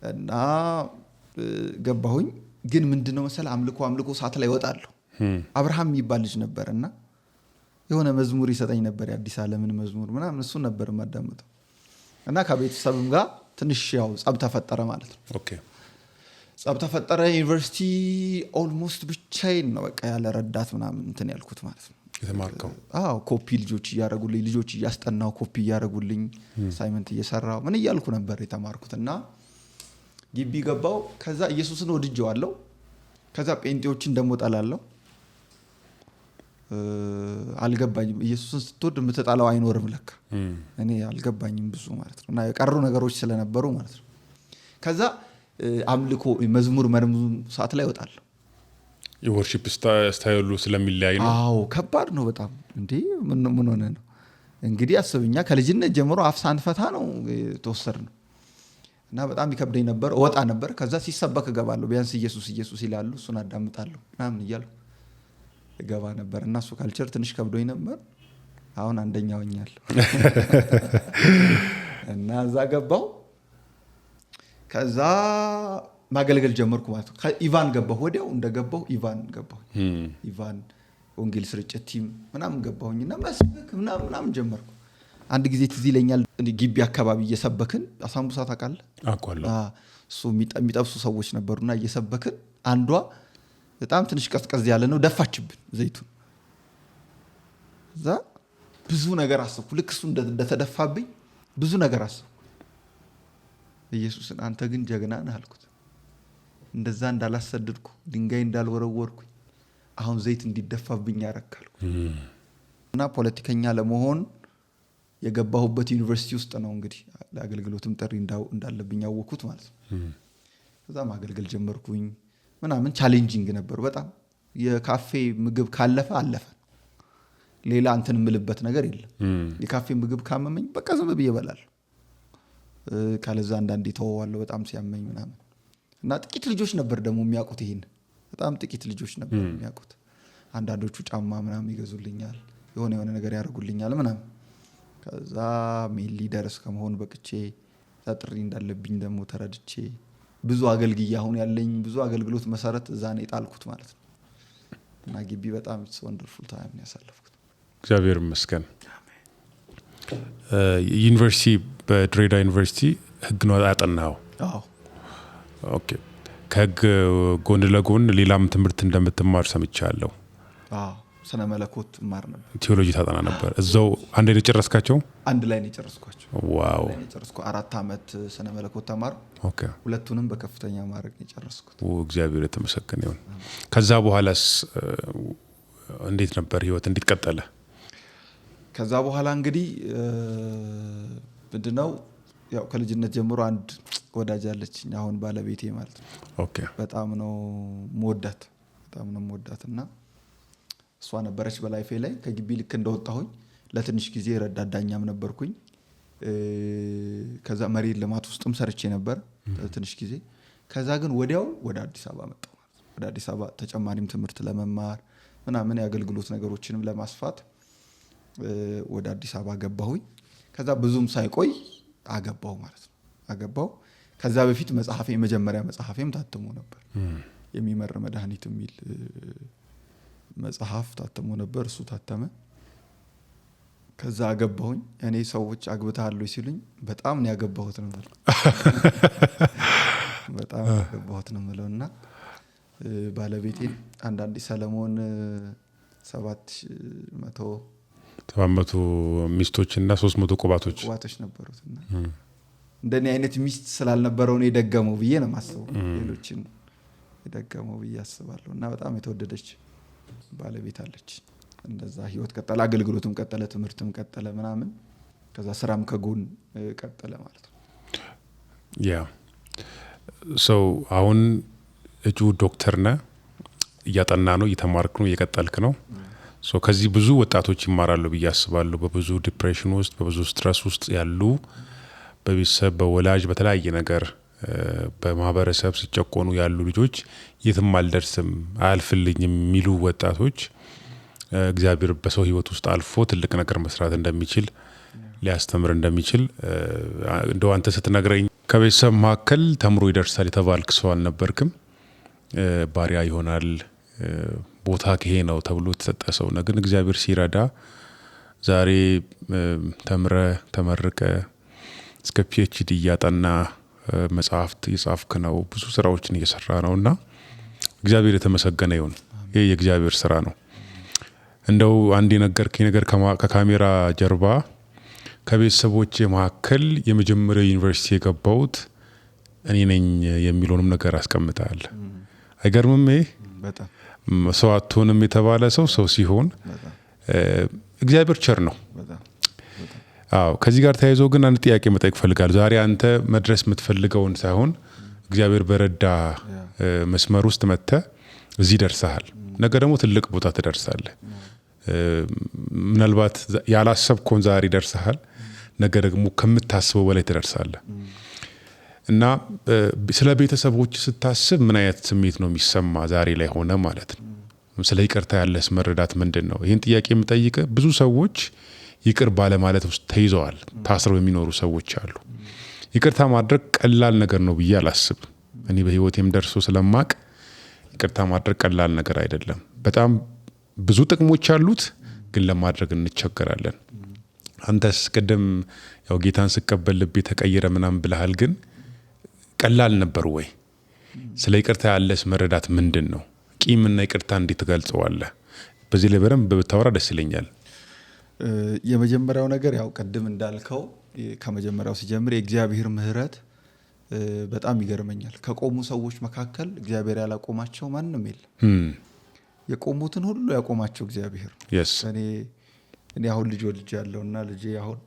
Speaker 1: እና ገባሁኝ። ግን ምንድነው መሰለህ አምልኮ ሰዓት ላይ እወጣለሁ። አብርሃም የሚባል ልጅ ነበር እና የሆነ መዝሙር ይሰጠኝ ነበር፣ የአዲስ ዓለምን መዝሙር ምናምን፣ እሱን ነበር የማዳምጠው። እና ከቤተሰብም ጋር ትንሽ ያው ጸብ ተፈጠረ ማለት ነው። ጸብ ተፈጠረ። ዩኒቨርሲቲ almost ብቻዬን ነው በቃ ያለ ረዳት ምናምን እንትን ያልኩት ማለት ነው።
Speaker 2: የተማርከው?
Speaker 1: አዎ፣ ኮፒ ልጆች እያረጉልኝ፣ ልጆች እያስጠናው ኮፒ እያረጉልኝ፣ assignment እየሰራው ምን እያልኩ ነበር የተማርኩት። እና ግቢ ገባው። ከዛ ኢየሱስን ወድጄዋለሁ። ከዛ ጴንጤዎችን ደግሞ ጠላለሁ። አልገባኝም። ኢየሱስን ስትወድ የምትጠላው አይኖርም ለካ። እኔ አልገባኝም ብዙ ማለት ነው። እና የቀሩ ነገሮች ስለነበሩ ማለት ነው። ከዛ አምልኮ መዝሙር መዝሙር ሰዓት ላይ እወጣለሁ።
Speaker 2: የ worship style ኡ ስለሚለያይ ነው።
Speaker 1: አዎ ከባድ ነው በጣም። እንዴ ምን ሆነ ነው እንግዲህ አስብኛ፣ ከልጅነት ጀምሮ አፍ ሳንፈታ ነው የተወሰድነው። እና በጣም ይከብደኝ ነበር። እወጣ ነበር። ከዛ ሲሰበክ እገባለሁ። ቢያንስ ኢየሱስ ኢየሱስ ይላሉ፣ እሱን አዳምጣለሁ ምናምን እያልኩ እገባ ነበር። እና እሱ culture ትንሽ ከብዶኝ ነበር። አሁን አንደኛ ሆኛለሁ። እና እዛ ገባሁ። ከዛ ማገልገል ጀመርኩ ማለት ነው። ከኢቫን ገባሁ። ወዲያው እንደገባሁ ኢቫን ገባሁ። ኢቫን ወንጌል ስርጭት team ምናምን ገባሁኝ እና መስበክ ምናምን ምናምን ጀመርኩ። አንድ ጊዜ ትዝ ይለኛል፣ እንዲህ ግቢ አካባቢ እየሰበክን፣ አሳምቡሳ ታውቃለህ?
Speaker 2: አውቃለሁ።
Speaker 1: እሱ የሚጠብሱ ሰዎች ነበሩና እየሰበክን አንዷ በጣም ትንሽ ቀዝቀዝ ያለ ነው ደፋችብን ዘይቱን። እዛ ብዙ ነገር አሰብኩ። ልክ እሱ እንደተደፋብኝ ብዙ ነገር አሰብኩ። ኢየሱስን አንተ ግን ጀግና ነህ አልኩት። እንደዛ እንዳላሰደድኩ ድንጋይ እንዳልወረወርኩኝ አሁን ዘይት እንዲደፋብኝ ያረካልኩ። እና ፖለቲከኛ ለመሆን የገባሁበት ዩኒቨርሲቲ ውስጥ ነው እንግዲህ ለአገልግሎትም ጥሪ እንዳለብኝ ያወኩት ማለት ነው። ከዛ ማገልገል ጀመርኩኝ ምናምን። Challenging ነበር በጣም። የካፌ ምግብ ካለፈ አለፈ፣ ሌላ እንትን የምልበት ነገር የለም። የካፌ ምግብ ካመመኝ በቃ ዝም ብዬ እበላለሁ። ካለዛ አንዳንዴ ተወዋለሁ በጣም ሲያመኝ ምናምን። እና ጥቂት ልጆች ነበር ደግሞ የሚያውቁት ይሄን፣ በጣም ጥቂት ልጆች ነበር የሚያውቁት። አንዳንዶቹ ጫማ ምናምን ይገዙልኛል፣ የሆነ የሆነ ነገር ያደርጉልኛል ምናምን። ከዛ main leader እስከመሆን በቅቼ ጥሪ እንዳለብኝ ደግሞ ተረድቼ ብዙ አገልግዬ አሁን ያለኝ ብዙ አገልግሎት መሰረት እዛ ነው የጣልኩት ማለት ነው። እና ግቢ በጣም it's wonderful time ነው ያሳለፍኩት።
Speaker 2: እግዚአብሔር ይመስገን። ዩኒቨርሲቲ በድሬዳዋ ዩኒቨርሲቲ ህግ ነው ያጠናኸው?
Speaker 1: አዎ።
Speaker 2: Okay። ከህግ ጎን ለጎን ሌላም ትምህርት እንደምትማር ሰምቻለሁ።
Speaker 1: አዎ፣ ስነ መለኮት እማር ነበር።
Speaker 2: ቴዎሎጂ ታጠና ነበር። እዛው አንድ ላይ የጨረስካቸው?
Speaker 1: አንድ ላይ ነው የጨረስኳቸው።
Speaker 2: Wow።
Speaker 1: የጨረስኩ 4 ዓመት ስነ መለኮት ተማርኩ። ሁለቱንም በከፍተኛ ማዕረግ ነው የጨረስኩት።
Speaker 2: እግዚአብሔር የተመሰገነ ይሁን። ከዛ በኋላስ እንዴት ነበር ህይወት? እንዴት ቀጠለ?
Speaker 1: ከዛ በኋላ እንግዲህ ምንድነው ያው ከልጅነት ጀምሮ አንድ ወዳጅ አለችኝ፣ አሁን ባለቤቴ ማለት ነው። በጣም ነው የምወዳት፣ በጣም ነው የምወዳት እና እሷ ነበረች በላይፌ ላይ። ከግቢ ልክ እንደወጣሁኝ ለትንሽ ጊዜ ረዳት ዳኛም ነበርኩኝ። ከዛ መሬት ልማት ውስጥም ሰርቼ ነበር ለትንሽ ጊዜ። ከዛ ግን ወዲያው ወደ አዲስ አበባ መጣሁ ማለት ነው። ወደ አዲስ አበባ ተጨማሪም ትምህርት ለመማር ምናምን የአገልግሎት ነገሮችንም ለማስፋት ወደ አዲስ አበባ ገባሁኝ። ከዛ ብዙም ሳይቆይ አገባሁ ማለት ነው። አገባሁ። ከዛ በፊት መጽሐፌ የመጀመሪያ መጽሐፌም ታትሞ ነበር። የሚመር መድኃኒት የሚል መጽሐፍ ታትሞ ነበር። እሱ ታተመ። ከዛ አገባሁኝ። እኔ ሰዎች አግብተሃል ወይ ሲሉኝ በጣም ነው ያገባሁት ነው የምለው። በጣም ነው ያገባሁት ነው የምለው። እና ባለቤቴን አንዳንዴ ሰለሞን 700
Speaker 2: 700 ሚስቶች እና 300 ቁባቶች
Speaker 1: ቁባቶች ነበሩት። እና እንደኔ አይነት ሚስት ስላልነበረው ነው የደገመው ብዬ ነው የማስበው። ሌሎችን የደገመው ብዬ አስባለሁ። እና በጣም የተወደደች ባለቤት አለች። እንደዛ ህይወት ቀጠለ፣ አገልግሎትም ቀጠለ፣ ትምህርትም ቀጠለ ምናምን። ከዛ ስራም ከጎን ቀጠለ ማለት ነው።
Speaker 2: ያ ሰው አሁን እጩ ዶክተር ነህ፣ እያጠና ነው፣ እየተማርክ ነው፣ እየቀጠልክ ነው። ከዚህ ብዙ ወጣቶች ይማራሉ ብዬ አስባለሁ። በብዙ depression ውስጥ፣ በብዙ stress ውስጥ ያሉ፣ በቤተሰብ፣ በወላጅ፣ በተለያየ ነገር፣ በማህበረሰብ ሲጨቆኑ ያሉ ልጆች፣ የትም አልደርስም፣ አያልፍልኝም የሚሉ ወጣቶች እግዚአብሔር በሰው ህይወት ውስጥ አልፎ ትልቅ ነገር መስራት እንደሚችል፣ ሊያስተምር እንደሚችል እንደው አንተ ስትነግረኝ ከቤተሰብ መካከል ተምሮ ይደርሳል የተባልክ ሰው አልነበርክም። ባሪያ ይሆናል፣ ቦታ ይሄ ነው ተብሎ የተሰጠ ሰው ነው። ግን እግዚአብሔር ሲረዳ ዛሬ ተምረ ተመርቀ እስከ PhD እያጠና መጽሐፍት እየጻፍክ ነው፣ ብዙ ስራዎችን እየሰራ ነው እና እግዚአብሔር የተመሰገነ ይሁን። ይህ የእግዚአብሔር ስራ ነው። እንደው አንድ የነገርከኝ ነገር ከካሜራ ጀርባ ከቤተሰቦቼ መካከል የመጀመሪያው ዩኒቨርሲቲ የገባሁት እኔ ነኝ የሚለውንም ነገር አስቀምጠሃል። አይገርምም? ይሄ
Speaker 1: በጣም
Speaker 2: ሰው አትሆንም የተባለ ሰው ሰው ሲሆን እግዚአብሔር ቸር ነው። አዎ፣ ከዚህ ጋር ተያይዞ ግን አንድ ጥያቄ መጠየቅ እፈልጋለሁ። ዛሬ አንተ መድረስ የምትፈልገውን ሳይሆን እግዚአብሔር በረዳ መስመር ውስጥ መጥተህ እዚህ ደርሰሃል። ነገ ደግሞ ትልቅ ቦታ ትደርሳለህ። ምናልባት ያላሰብከውን ዛሬ ደርሰሃል። ነገ ደግሞ ከምታስበው በላይ ትደርሳለህ። እና ስለ ቤተሰቦች ስታስብ ምን አይነት ስሜት ነው የሚሰማ ዛሬ ላይ ሆነ ማለት ነው? ስለ ይቅርታ ያለስ መረዳት ምንድን ነው? ይህን ጥያቄ የምጠይቅህ ብዙ ሰዎች ይቅር ባለማለት ውስጥ ተይዘዋል፣ ታስረው የሚኖሩ ሰዎች አሉ። ይቅርታ ማድረግ ቀላል ነገር ነው ብዬ አላስብም። እኔ በህይወቴም ደርሶ ስለማቅ ይቅርታ ማድረግ ቀላል ነገር አይደለም። በጣም ብዙ ጥቅሞች አሉት፣ ግን ለማድረግ እንቸገራለን። አንተስ ቅድም ያው ጌታን ስቀበል ልቤ ተቀየረ ምናምን ብለሃል፣ ግን ቀላል ነበር ወይ? ስለ ይቅርታ ያለስ መረዳት ምንድን ነው? ቂምና ይቅርታ እንዴት ትገልጸዋለህ? በዚህ ላይ በደንብ ብታወራ ደስ ይለኛል።
Speaker 1: የመጀመሪያው ነገር ያው ቅድም እንዳልከው ከመጀመሪያው ሲጀምር የእግዚአብሔር ምሕረት በጣም ይገርመኛል። ከቆሙ ሰዎች መካከል እግዚአብሔር ያላቆማቸው ማንም የለም። የቆሙትን ሁሉ ያቆማቸው እግዚአብሔር ነው። እኔ አሁን ልጅ ወልጃለሁና ልጄ አሁን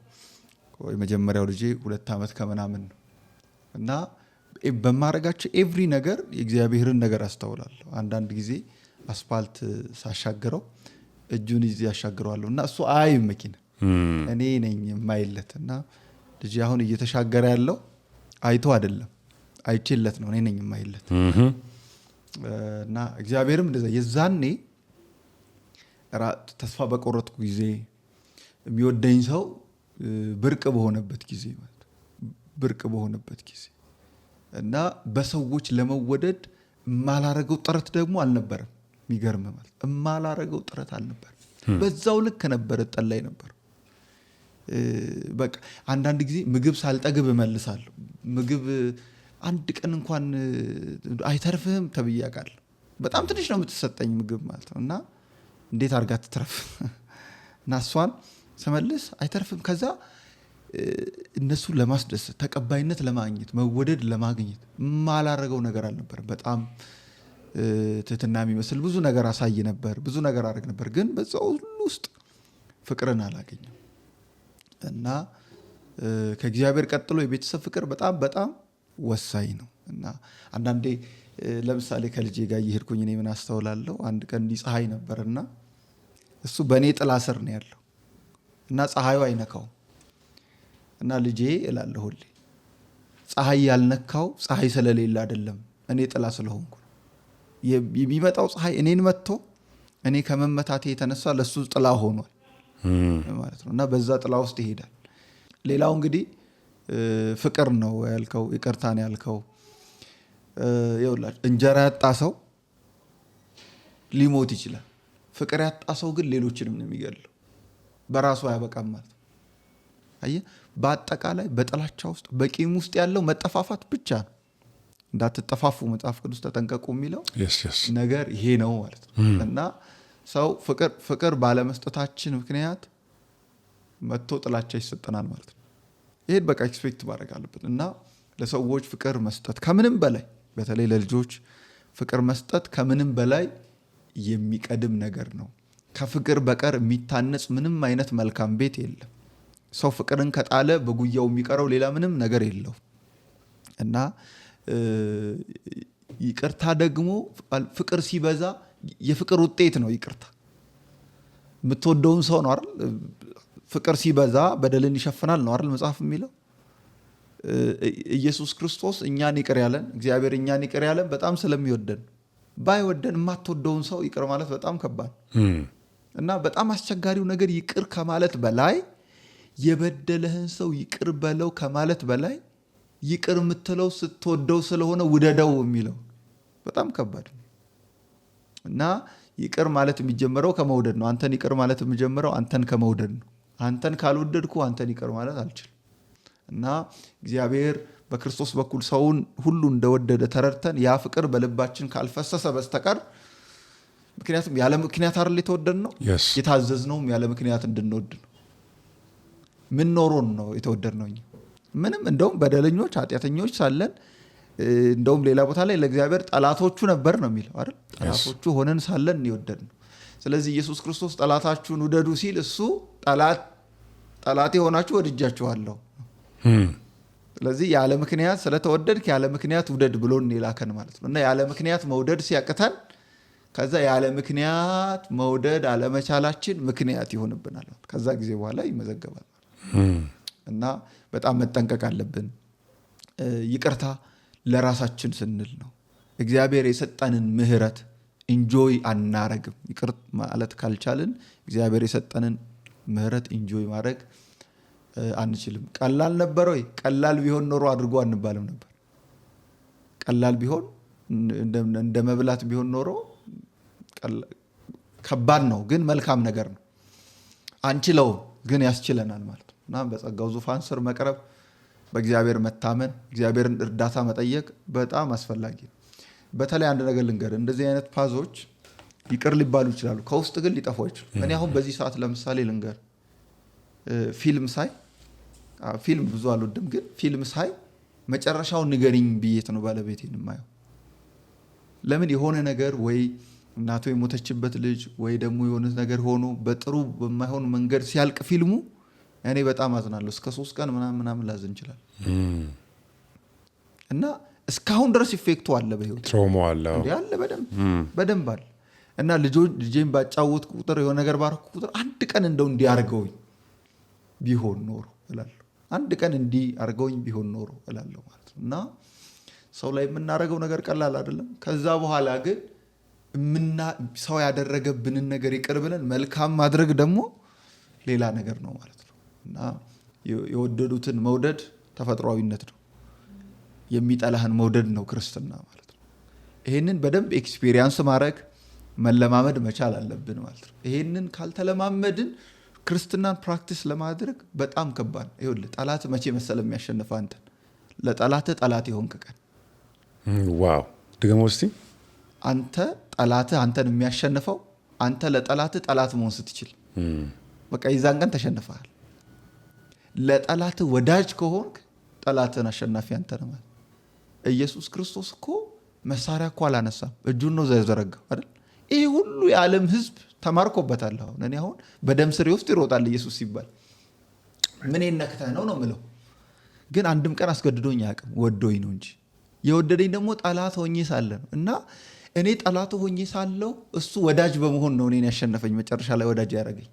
Speaker 1: የመጀመሪያው ልጄ 2 ዓመት ከምናምን ነው። እና በማረጋቸው every ነገር የእግዚአብሔርን ነገር አስተውላለሁ። አንዳንድ ጊዜ አስፋልት ሳሻግረው እጁን ይዤ አሻግረዋለሁ እና እሱ አያይም መኪና፣ እኔ ነኝ የማይለት። እና ልጄ አሁን እየተሻገረ ያለው አይቶ አይደለም፣ አይቼለት ነው፣ እኔ ነኝ የማይለት። እና እግዚአብሔርም እንደዛ የዛኔ ተስፋ በቆረጥኩ ጊዜ የሚወደኝ ሰው ብርቅ በሆነበት ጊዜ ማለት ነው፣ ብርቅ በሆነበት ጊዜ እና በሰዎች ለመወደድ የማላረገው ጥረት ደግሞ አልነበረም። የሚገርም ማለት የማላረገው ጥረት አልነበረም። በዛው ልክ ነበር እጠላይ ነበር። በቃ አንዳንድ ጊዜ ምግብ ሳልጠግብ እመልሳለሁ። ምግብ አንድ ቀን እንኳን አይተርፍህም ተብዬ አውቃለሁ። በጣም ትንሽ ነው የምትሰጠኝ ምግብ ማለት ነው። እና እንዴት አድርጋ ትትረፍ? እና እሷን ስመልስ አይተርፍም። ከዛ እነሱ ለማስደሰት፣ ተቀባይነት ለማግኘት፣ መወደድ ለማግኘት የማላረገው ነገር አልነበረም። በጣም ትህትና የሚመስል ብዙ ነገር አሳይ ነበር፣ ብዙ ነገር አደርግ ነበር። ግን በዛ ሁሉ ውስጥ ፍቅርን አላገኘም። እና ከእግዚአብሔር ቀጥሎ የቤተሰብ ፍቅር በጣም በጣም ወሳኝ ነው። እና አንዳንዴ ለምሳሌ ከልጄ ጋር እየሄድኩኝ እኔ ምን አስተውላለሁ፣ አንድ ቀን እንዲህ ፀሐይ ነበርና እሱ በእኔ ጥላ ስር ነው ያለው እና ፀሐዩ አይነካውም። እና ልጄ እላለሁ ሁሌ፣ ፀሐይ ያልነካው ፀሐይ ስለሌለ አይደለም፣ እኔ ጥላ ስለሆንኩ ነው። የሚመጣው ፀሐይ እኔን መጥቶ እኔ ከመመታቴ የተነሳ ለሱ ጥላ ሆኗል ማለት ነው። እና በዛ ጥላ ውስጥ ይሄዳል። ሌላው እንግዲህ ፍቅር ነው ያልከው፣ ይቅርታ ነው ያልከው። ይኸውላችሁ እንጀራ ያጣ ሰው ሊሞት ይችላል። ፍቅር ያጣ ሰው ግን ሌሎችንም ነው የሚገድለው። በራሱ አያበቃም ማለት ነው። አየህ፣ በአጠቃላይ በጥላቻ ውስጥ በቂም ውስጥ ያለው መጠፋፋት ብቻ ነው። እንዳትጠፋፉ መጽሐፍ ቅዱስ ተጠንቀቁ የሚለው ነገር ይሄ ነው ማለት ነው። እና ሰው ፍቅር ባለመስጠታችን ምክንያት መጥቶ ጥላቻ ይሰጠናል ማለት ነው። ይሄን በቃ expect ማድረግ አለብን። እና ለሰዎች ፍቅር መስጠት ከምንም በላይ፣ በተለይ ለልጆች ፍቅር መስጠት ከምንም በላይ የሚቀድም ነገር ነው። ከፍቅር በቀር የሚታነጽ ምንም አይነት መልካም ቤት የለም። ሰው ፍቅርን ከጣለ በጉያው የሚቀረው ሌላ ምንም ነገር የለውም። እና ይቅርታ ደግሞ ፍቅር ሲበዛ የፍቅር ውጤት ነው። ይቅርታ የምትወደውን ሰው ነው አይደል? ፍቅር ሲበዛ በደልን ይሸፍናል ነው አይደል መጽሐፍ የሚለው? ኢየሱስ ክርስቶስ እኛን ይቅር ያለን፣ እግዚአብሔር እኛን ይቅር ያለን በጣም ስለሚወደን። ባይወደን የማትወደውን ሰው ይቅር ማለት በጣም ከባድ እና በጣም አስቸጋሪው ነገር ይቅር ከማለት በላይ፣ የበደለህን ሰው ይቅር በለው ከማለት በላይ፣ ይቅር የምትለው ስትወደው ስለሆነ ውደደው የሚለው በጣም ከባድ ነው። እና ይቅር ማለት የሚጀመረው ከመውደድ ነው። አንተን ይቅር ማለት የሚጀምረው አንተን ከመውደድ ነው። አንተን ካልወደድኩ አንተን ይቅር ማለት አልችልም። እና እግዚአብሔር በክርስቶስ በኩል ሰውን ሁሉ እንደወደደ ተረድተን ያ ፍቅር በልባችን ካልፈሰሰ በስተቀር፣ ምክንያቱም ያለ ምክንያት አይደል የተወደድነው? የታዘዝነውም ያለ ምክንያት እንድንወድ ነው። ምን ኖሮን ነው የተወደድነው እኛ? ምንም። እንደውም በደለኞች ኃጢአተኞች ሳለን፣ እንደውም ሌላ ቦታ ላይ ለእግዚአብሔር ጠላቶቹ ነበር ነው የሚለው አይደል? ጠላቶቹ ሆነን ሳለን የወደድነው። ስለዚህ ኢየሱስ ክርስቶስ ጠላታችሁን ውደዱ ሲል እሱ ጠላቴ ሆናችሁ ወድጃችኋለሁ። ስለዚህ ያለ ምክንያት ስለተወደድክ ያለ ምክንያት ውደድ ብሎን የላከን ማለት ነው። እና ያለ ምክንያት መውደድ ሲያቅተን ከዛ ያለ ምክንያት መውደድ አለመቻላችን ምክንያት ይሆንብናል። ከዛ ጊዜ በኋላ ይመዘገባል። እና በጣም መጠንቀቅ አለብን። ይቅርታ ለራሳችን ስንል ነው። እግዚአብሔር የሰጠንን ምህረት enjoy አናረግም። ይቅር ማለት ካልቻልን እግዚአብሔር የሰጠንን ምህረት enjoy ማድረግ አንችልም። ቀላል ነበር ወይ? ቀላል ቢሆን ኖሮ አድርጎ አንባልም ነበር። ቀላል ቢሆን፣ እንደ መብላት ቢሆን ኖሮ፣ ከባድ ነው፣ ግን መልካም ነገር ነው። አንችለውም፣ ግን ያስችለናል ማለት ነው። እና በጸጋው ዙፋን ስር መቅረብ፣ በእግዚአብሔር መታመን፣ እግዚአብሔርን እርዳታ መጠየቅ በጣም አስፈላጊ ነው። በተለይ አንድ ነገር ልንገር፣ እንደዚህ አይነት path ኦች ይቅር ሊባሉ ይችላሉ፣ ከውስጥ ግን ሊጠፉ አይችሉም። እኔ አሁን በዚህ ሰዓት ለምሳሌ ልንገር፣ ፊልም ሳይ፣ ፊልም ብዙ አልወድም፣ ግን ፊልም ሳይ መጨረሻውን ንገሪኝ ብዬት ነው ባለቤቴን የማየው። ለምን? የሆነ ነገር ወይ እናቱ የሞተችበት ልጅ ወይ ደግሞ የሆነ ነገር ሆኖ በጥሩ በማይሆን መንገድ ሲያልቅ ፊልሙ እኔ በጣም አዝናለሁ። እስከ 3 ቀን ምናምን ምናምን ላዝን እችላለሁ። እና እስካሁን ድረስ effect ኡ አለ በህይወት።
Speaker 2: Trauma አለ።
Speaker 1: እንዴ አለ፣ በደንብ በደንብ አለ። እና ልጄን ባጫወት ቁጥር፣ የሆነ ነገር ባረኩ ቁጥር አንድ ቀን እንደው እንዲህ አድርገውኝ ቢሆን ኖሮ እላለሁ። አንድ ቀን እንዲህ አድርገውኝ ቢሆን ኖሮ እላለሁ ማለት ነው። እና ሰው ላይ የምናደርገው ነገር ቀላል አይደለም። ከዛ በኋላ ግን ሰው ያደረገብንን ነገር ይቅር ብለን መልካም ማድረግ ደግሞ ሌላ ነገር ነው ማለት ነው። እና የወደዱትን መውደድ ተፈጥሯዊነት ነው። የሚጠላህን መውደድ ነው ክርስትና ማለት ነው። ይሄንን በደንብ experience ማድረግ፣ መለማመድ መቻል አለብን ማለት ነው። ይሄንን ካልተለማመድን ክርስትናን practice ለማድረግ በጣም ከባድ ነው። ይኸውልህ፣ ጠላት መቼ መሰለህ የሚያሸንፍ? አንተን ለጠላትህ ጠላት የሆንክ ቀን።
Speaker 2: Wow፣ ድገመው እስቲ።
Speaker 1: አንተ ጠላትህ አንተን የሚያሸንፈው አንተ ለጠላትህ ጠላት መሆን ስትችል፣ በቃ የዛን ቀን ተሸንፈሃል። ለጠላትህ ወዳጅ ከሆንክ ጠላትህን አሸናፊ አንተ ነህ ማለት። ኢየሱስ ክርስቶስ እኮ መሳሪያ እኮ አላነሳም፣ እጁን ነው ዘረጋው አይደል? ይሄ ሁሉ የዓለም ሕዝብ ተማርኮበታል። አሁን እኔ አሁን በደም ስሬ ውስጥ ይሮጣል ኢየሱስ ሲባል ምን ነክተህ ነው ነው የምለው። ግን አንድም ቀን አስገድዶኝ አያውቅም፣ ወዶኝ ነው እንጂ። የወደደኝ ደግሞ ጠላት ሆኜ ሳለ ነው። እና እኔ ጠላቱ ሆኜ ሳለው እሱ ወዳጅ በመሆን ነው እኔን ያሸነፈኝ፣ መጨረሻ ላይ ወዳጅ ያደረገኝ።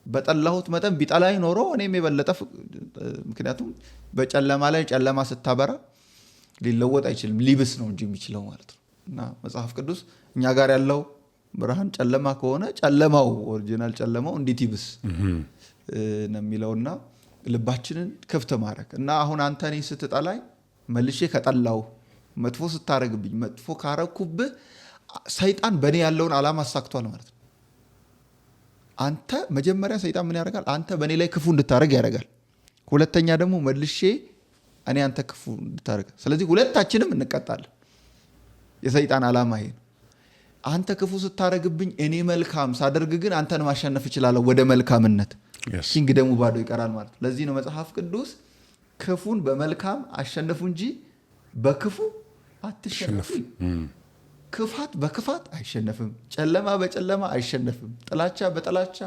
Speaker 1: በጠላሁት መጠን ቢጠላኝ ኖሮ እኔም የበለጠ፣ ምክንያቱም በጨለማ ላይ ጨለማ ስታበራ ሊለወጥ አይችልም፣ ሊብስ ነው እንጂ የሚችለው ማለት ነው። እና መጽሐፍ ቅዱስ እኛ ጋር ያለው ብርሃን ጨለማ ከሆነ ጨለማው original ጨለማው እንዴት ይብስ ነው የሚለውና ልባችንን ክፍት ማድረግ። እና አሁን አንተ እኔን ስትጠላኝ መልሼ ከጠላው፣ መጥፎ ስታረግብኝ መጥፎ ካረኩብህ ሰይጣን በእኔ ያለውን ዓላማ አሳክቷል ማለት ነው። አንተ መጀመሪያ ሰይጣን ምን ያደርጋል? አንተ በእኔ ላይ ክፉ እንድታደርግ ያደርጋል። ሁለተኛ ደግሞ መልሼ እኔ አንተ ክፉ እንድታደርግ። ስለዚህ ሁለታችንም እንቀጣለን። የሰይጣን ዓላማ ይሄ ነው። አንተ ክፉ ስታደርግብኝ እኔ መልካም ሳደርግ ግን አንተን ማሸነፍ እችላለሁ ወደ መልካምነት። Kingdom ኡ ባዶ ይቀራል ማለት ነው። ለዚህ ነው መጽሐፍ ቅዱስ ክፉን በመልካም አሸንፉ እንጂ በክፉ አትሸነፉ። ክፋት በክፋት አይሸነፍም። ጨለማ በጨለማ አይሸነፍም። ጥላቻ በጥላቻ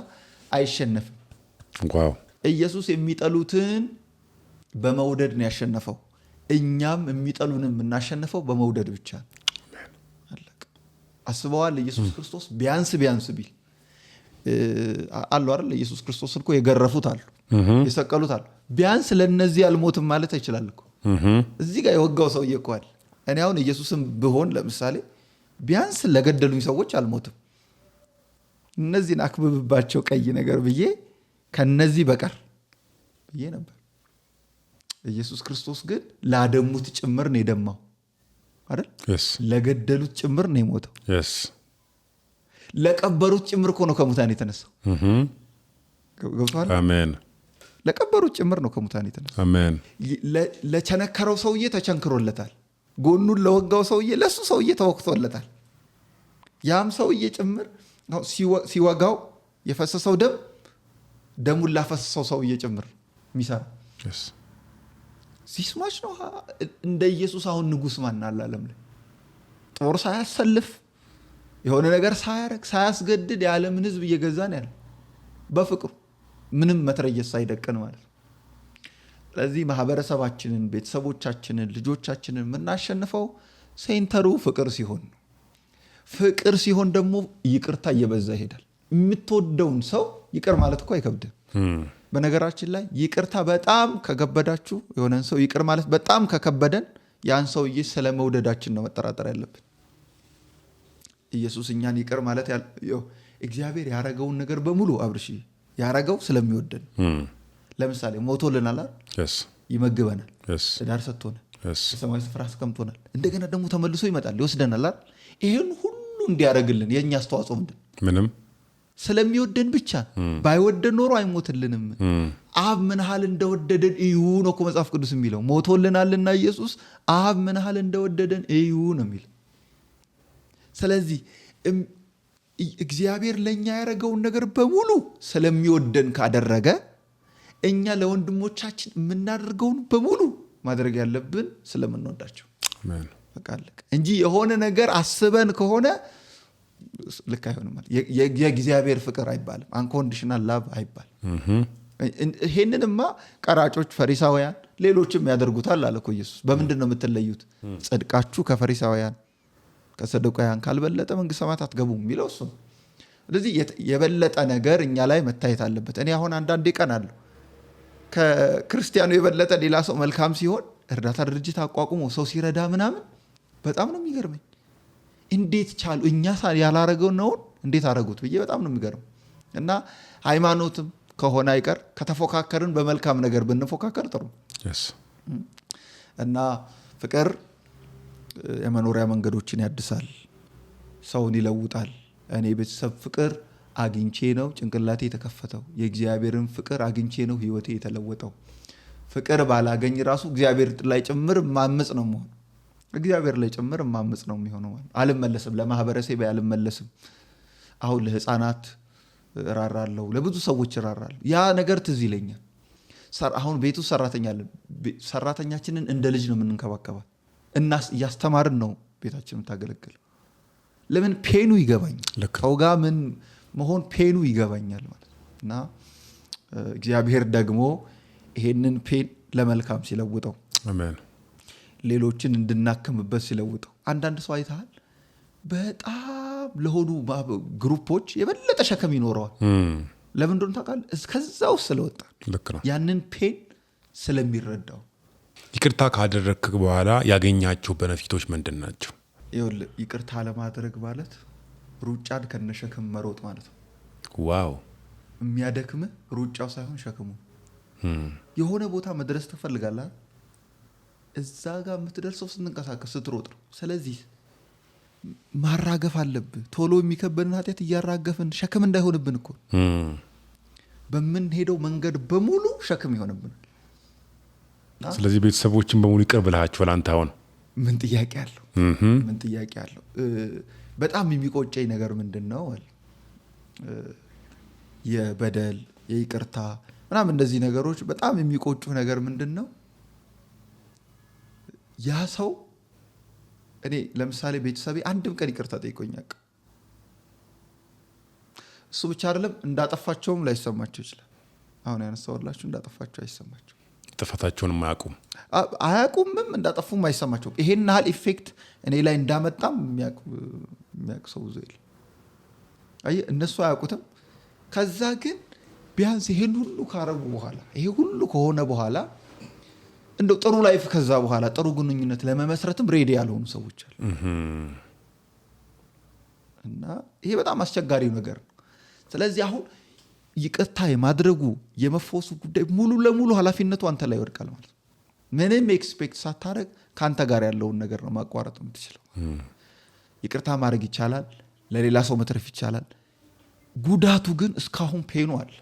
Speaker 1: አይሸነፍም። ኢየሱስ የሚጠሉትን በመውደድ ነው ያሸነፈው። እኛም የሚጠሉንን የምናሸንፈው በመውደድ ብቻ ነው። አለቀ። አስበዋል? ኢየሱስ ክርስቶስ ቢያንስ ቢያንስ ቢል አሉ አይደል? ኢየሱስ ክርስቶስን እኮ የገረፉት አሉ፣ የሰቀሉት አሉ። ቢያንስ ለነዚህ አልሞትም ማለት ይችላል እኮ። እዚህ ጋር የወጋው ሰውዬ እኮ አለ። እኔ አሁን ኢየሱስም ብሆን ለምሳሌ ቢያንስ ለገደሉኝ ሰዎች አልሞትም፣ እነዚህን አክብብባቸው ቀይ ነገር ብዬ ከነዚህ በቀር ብዬ ነበር። ኢየሱስ ክርስቶስ ግን ላደሙት ጭምር ነው የደማው አይደል? ለገደሉት ጭምር ነው የሞተው። ለቀበሩት ጭምር እኮ ነው ከሙታን የተነሳው። ገብቶሃል?
Speaker 2: አሜን።
Speaker 1: ለቀበሩት ጭምር ነው ከሙታን የተነሳው።
Speaker 2: አሜን።
Speaker 1: ለቸነከረው ሰውዬ ተቸንክሮለታል። ጎኑን ለወጋው ሰውዬ ለሱ ሰውዬ ተወግቶለታል። ያም ሰውዬ ጭምር ሲወጋው የፈሰሰው ደም ደሙን ላፈሰሰው ሰውዬ ጭምር የሚሰራ ሲስማች ነው። እንደ ኢየሱስ አሁን ንጉስ ማን አለ ዓለም ላይ? ጦር ሳያሰልፍ፣ የሆነ ነገር ሳያረግ፣ ሳያስገድድ የዓለምን ሕዝብ እየገዛ ነው ያለው በፍቅሩ፣ ምንም መትረየስ ሳይደቅን ማለት ነው። ስለዚህ ማህበረሰባችንን፣ ቤተሰቦቻችንን፣ ልጆቻችንን የምናሸንፈው center ኡ ፍቅር ሲሆን ነው። ፍቅር ሲሆን ደግሞ ይቅርታ እየበዛ ይሄዳል። የምትወደውን ሰው ይቅር ማለት እኮ አይከብድም። በነገራችን ላይ ይቅርታ በጣም ከከበዳችሁ፣ የሆነን ሰው ይቅር ማለት በጣም ከከበደን ያን ሰውዬ ስለ መውደዳችን ነው መጠራጠር ያለብን። ኢየሱስ እኛን ይቅር ማለት፣ እግዚአብሔር ያረገውን ነገር በሙሉ አብርሽ ያረገው ስለሚወደን። ለምሳሌ ሞቶልናል አይደል? ይመግበናል፣ ትዳር ሰጥቶናል፣ በሰማያዊ ስፍራ አስቀምጦናል። እንደገና ደግሞ ተመልሶ ይመጣል፣ ይወስደናል አይደል? ይህን ሁሉ እንዲያደርግልን የእኛ አስተዋጽኦ ምንድን?
Speaker 2: ምንም።
Speaker 1: ስለሚወደን ብቻ። ባይወደን ኖሮ አይሞትልንም። አብ ምን ያህል እንደወደደን እዩ ነው እኮ መጽሐፍ ቅዱስ የሚለው። ሞቶልናልና ኢየሱስ አብ ምን ያህል እንደወደደን እዩ ነው የሚለው። ስለዚህ እግዚአብሔር ለእኛ ያደረገውን ነገር በሙሉ ስለሚወደን ካደረገ እኛ ለወንድሞቻችን የምናደርገውን በሙሉ ማድረግ ያለብን ስለምንወዳቸው በቃ አለቀ እንጂ የሆነ ነገር አስበን ከሆነ ልክ አይሆንም። የእግዚአብሔር ፍቅር አይባልም። Unconditional love አይባልም። ይሄንንማ ቀራጮች፣ ፈሪሳውያን፣ ሌሎችም ያደርጉታል አለ እኮ ኢየሱስ። በምንድን ነው የምትለዩት? ጽድቃችሁ ከፈሪሳውያን ከሰዱቃውያን ካልበለጠ መንግስተ ሰማያት አትገቡም የሚለው እሱ ነው። ስለዚህ የበለጠ ነገር እኛ ላይ መታየት አለበት። እኔ አሁን አንዳንዴ ቀናለሁ። ከክርስቲያኑ የበለጠ ሌላ ሰው መልካም ሲሆን፣ እርዳታ ድርጅት አቋቁሞ ሰው ሲረዳ ምናምን በጣም ነው የሚገርመኝ። እንዴት ቻሉ? እኛ ያላረገውን እንዴት አረጉት ብዬ በጣም ነው የሚገርመው። እና ሃይማኖትም ከሆነ አይቀር ከተፎካከርን በመልካም ነገር ብንፎካከር ጥሩ። እና ፍቅር የመኖሪያ መንገዶችን ያድሳል፣ ሰውን ይለውጣል። እኔ የቤተሰብ ፍቅር አግኝቼ ነው ጭንቅላቴ የተከፈተው። የእግዚአብሔርን ፍቅር አግኝቼ ነው ህይወቴ የተለወጠው። ፍቅር ባላገኝ ራሱ እግዚአብሔር ላይ ጭምር ማመፅ ነው መሆን። እግዚአብሔር ላይ ጭምር ማመጽ ነው የሚሆነው። አልመለስም፣ ለማህበረሰብ አልመለስም። አሁን ለህፃናት እራራለሁ፣ ለብዙ ሰዎች እራራለሁ። ያ ነገር ትዝ ይለኛል። አሁን ቤቱ ሰራተኛ አለን። ሰራተኛችንን እንደ ልጅ ነው የምንንከባከባት እና እያስተማርን ነው ቤታችን የምታገለግል። ለምን pain ኡ ይገባኛል፣ ሰው ጋር ምን መሆን pain ኡ ይገባኛል ማለት ነው። እና እግዚአብሔር ደግሞ ይሄንን pain ለመልካም ሲለውጠው፣
Speaker 2: አሜን፣
Speaker 1: ሌሎችን እንድናክምበት ሲለውጠው። አንዳንድ ሰው አይተሃል፣ በጣም ለሆኑ group ኦች የበለጠ ሸክም ይኖረዋል። ለምን እንደሆነ ታውቃለህ? እስከዛው ስለወጣ
Speaker 2: ልክ ነው።
Speaker 1: ያንን pain ስለሚረዳው።
Speaker 2: ይቅርታ ካደረግክ በኋላ ያገኛቸው benefit ኦች ምንድን ናቸው?
Speaker 1: ይኸውልህ፣ ይቅርታ ለማድረግ ማለት ሩጫን ከነሸክም መሮጥ ማለት ነው።
Speaker 2: Wow።
Speaker 1: የሚያደክምህ ሩጫው ሳይሆን ሸክሙ። የሆነ ቦታ መድረስ ትፈልጋለህ፣ እዛ ጋር የምትደርሰው ስትንቀሳቀስ ስትሮጥ ነው። ስለዚህ ማራገፍ አለብህ። ቶሎ የሚከበድን ኃጢአት እያራገፍን ሸክም እንዳይሆንብን እኮ በምንሄደው መንገድ በሙሉ ሸክም ይሆንብናል።
Speaker 2: ስለዚህ ቤተሰቦችን በሙሉ ይቅር ብለሃቸዋል አንተ አሁን?
Speaker 1: ምን ጥያቄ አለው? ምን ጥያቄ አለው? በጣም የሚቆጨኝ ነገር ምንድን ነው? የበደል የይቅርታ ምናምን እንደዚህ ነገሮች በጣም የሚቆጩ ነገር ምንድን ነው? ያ ሰው እኔ ለምሳሌ ቤተሰቤ አንድም ቀን ይቅርታ ጠይቆኝ አያውቅም። እሱ ብቻ አይደለም፣ እንዳጠፋቸውም ላይሰማቸው ይችላል። አሁን ያነሳሁላችሁ እንዳጠፋቸው አይሰማቸው።
Speaker 2: ጥፋታቸውንም አያውቁም።
Speaker 1: አያውቁምም፣ እንዳጠፉም አይሰማቸውም። ይሄን ያህል effect እኔ ላይ እንዳመጣም የሚያውቅ ሰው ብዙ የለም። አየህ፣ እነሱ አያውቁትም። ከዛ ግን ቢያንስ ይሄን ሁሉ ካረጉ በኋላ፣ ይሄ ሁሉ ከሆነ በኋላ እንደው ጥሩ life ከዛ በኋላ ጥሩ ግንኙነት ለመመስረትም ready ያልሆኑ ሰዎች አሉ። እና ይሄ በጣም አስቸጋሪው ነገር ነው። ስለዚህ አሁን ይቅርታ የማድረጉ የመፈወሱ ጉዳይ ሙሉ ለሙሉ ኃላፊነቱ አንተ ላይ ይወድቃል ማለት ነው። ምንም expect ሳታደርግ ከአንተ ጋር ያለውን ነገር ነው ማቋረጥ የምትችለው። ይቅርታ ማድረግ ይቻላል፣ ለሌላ ሰው መትረፍ ይቻላል። ጉዳቱ ግን እስካሁን pain ኡ አለ።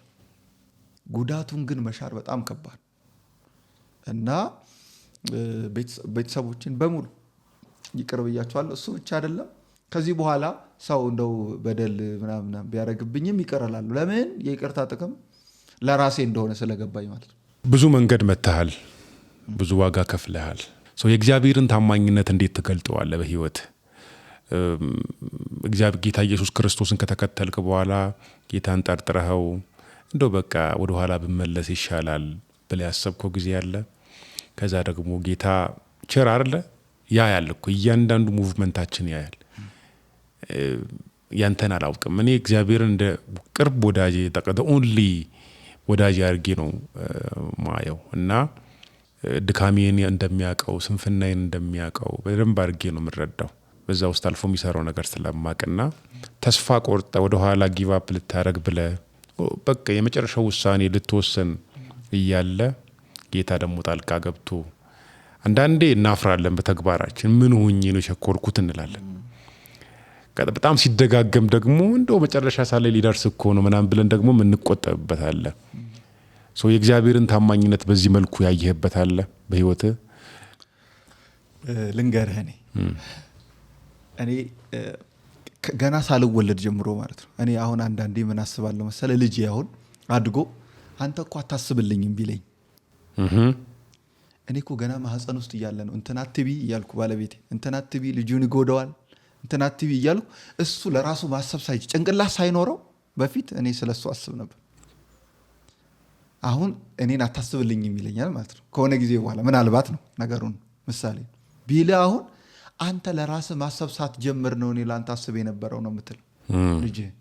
Speaker 1: ጉዳቱን ግን መሻር በጣም ከባድ እና ቤተሰቦችን በሙሉ ይቅር ብያቸዋለሁ። እሱ ብቻ አይደለም፣ ከዚህ በኋላ ሰው እንደው በደል ምናምን ቢያደርግብኝም ይቅር እላለሁ። ለምን? የይቅርታ ጥቅም ለራሴ እንደሆነ ስለገባኝ ማለት ነው።
Speaker 2: ብዙ መንገድ መጥተሃል፣ ብዙ ዋጋ ከፍለሃል። የእግዚአብሔርን ታማኝነት እንዴት ትገልጠዋለህ በህይወት? እግዚአብሔር ጌታ ኢየሱስ ክርስቶስን ከተከተልክ በኋላ ጌታን ጠርጥረኸው እንደው በቃ ወደ ኋላ ብመለስ ይሻላል ብለህ ያሰብከው ጊዜ አለ? ከዛ ደግሞ ጌታ ቸር አይደለ? ያያል እኮ፣ እያንዳንዱ movement ኣችን ያያል። ያንተን አላውቅም። እኔ እግዚአብሔርን እንደ ቅርብ ወዳጄ፣ only ወዳጄ አድርጌ ነው ማየው እና ድካሜን እንደሚያውቀው፣ ስንፍናዬን እንደሚያውቀው በደንብ አድርጌ ነው የምረዳው። በዛ ውስጥ አልፎ የሚሰራው ነገር ስለማቅና ተስፋ ቆርጠህ ወደኋላ give up ልታደርግ ብለህ በቃ የመጨረሻው ውሳኔ ልትወስን እያለ ጌታ ደግሞ ጣልቃ ገብቶ፣ አንዳንዴ እናፍራለን በተግባራችን፣ ምን ሆኜ ነው የቸኮልኩት እንላለን። በጣም ሲደጋገም ደግሞ እንደው መጨረሻ ሳለ ሊደርስ እኮ ነው ምናምን ብለን ደግሞ የምንቆጠብበት አለ። የእግዚአብሔርን ታማኝነት በዚህ መልኩ ያየህበት አለ በህይወትህ?
Speaker 1: ልንገርህ፣ እኔ ገና ሳልወለድ ጀምሮ ማለት ነው። እኔ አሁን አንዳንዴ ምን አስባለሁ መሰለህ፣ ልጄ አሁን አድጎ አንተ እኮ አታስብልኝም ቢለኝ፣ እኔ እኮ ገና ማህፀን ውስጥ እያለ ነው እንትን አትቢ እያልኩ፣ ባለቤቴ እንትን አትቢ፣ ልጁን ይጎዳዋል፣ እንትን አትቢ እያልኩ፣ እሱ ለራሱ ማሰብ ሳይችል ጭንቅላት ሳይኖረው በፊት እኔ ስለ እሱ አስብ ነበር። አሁን እኔን አታስብልኝም ይለኛል ማለት ነው። ከሆነ ጊዜ በኋላ ምናልባት ነው ነገሩን ምሳሌ ቢልህ፣ አሁን አንተ ለራስህ ማሰብ ሳትጀምር ነው እኔ ለአንተ አስብ የነበረው ነው የምትለው ልጅህን።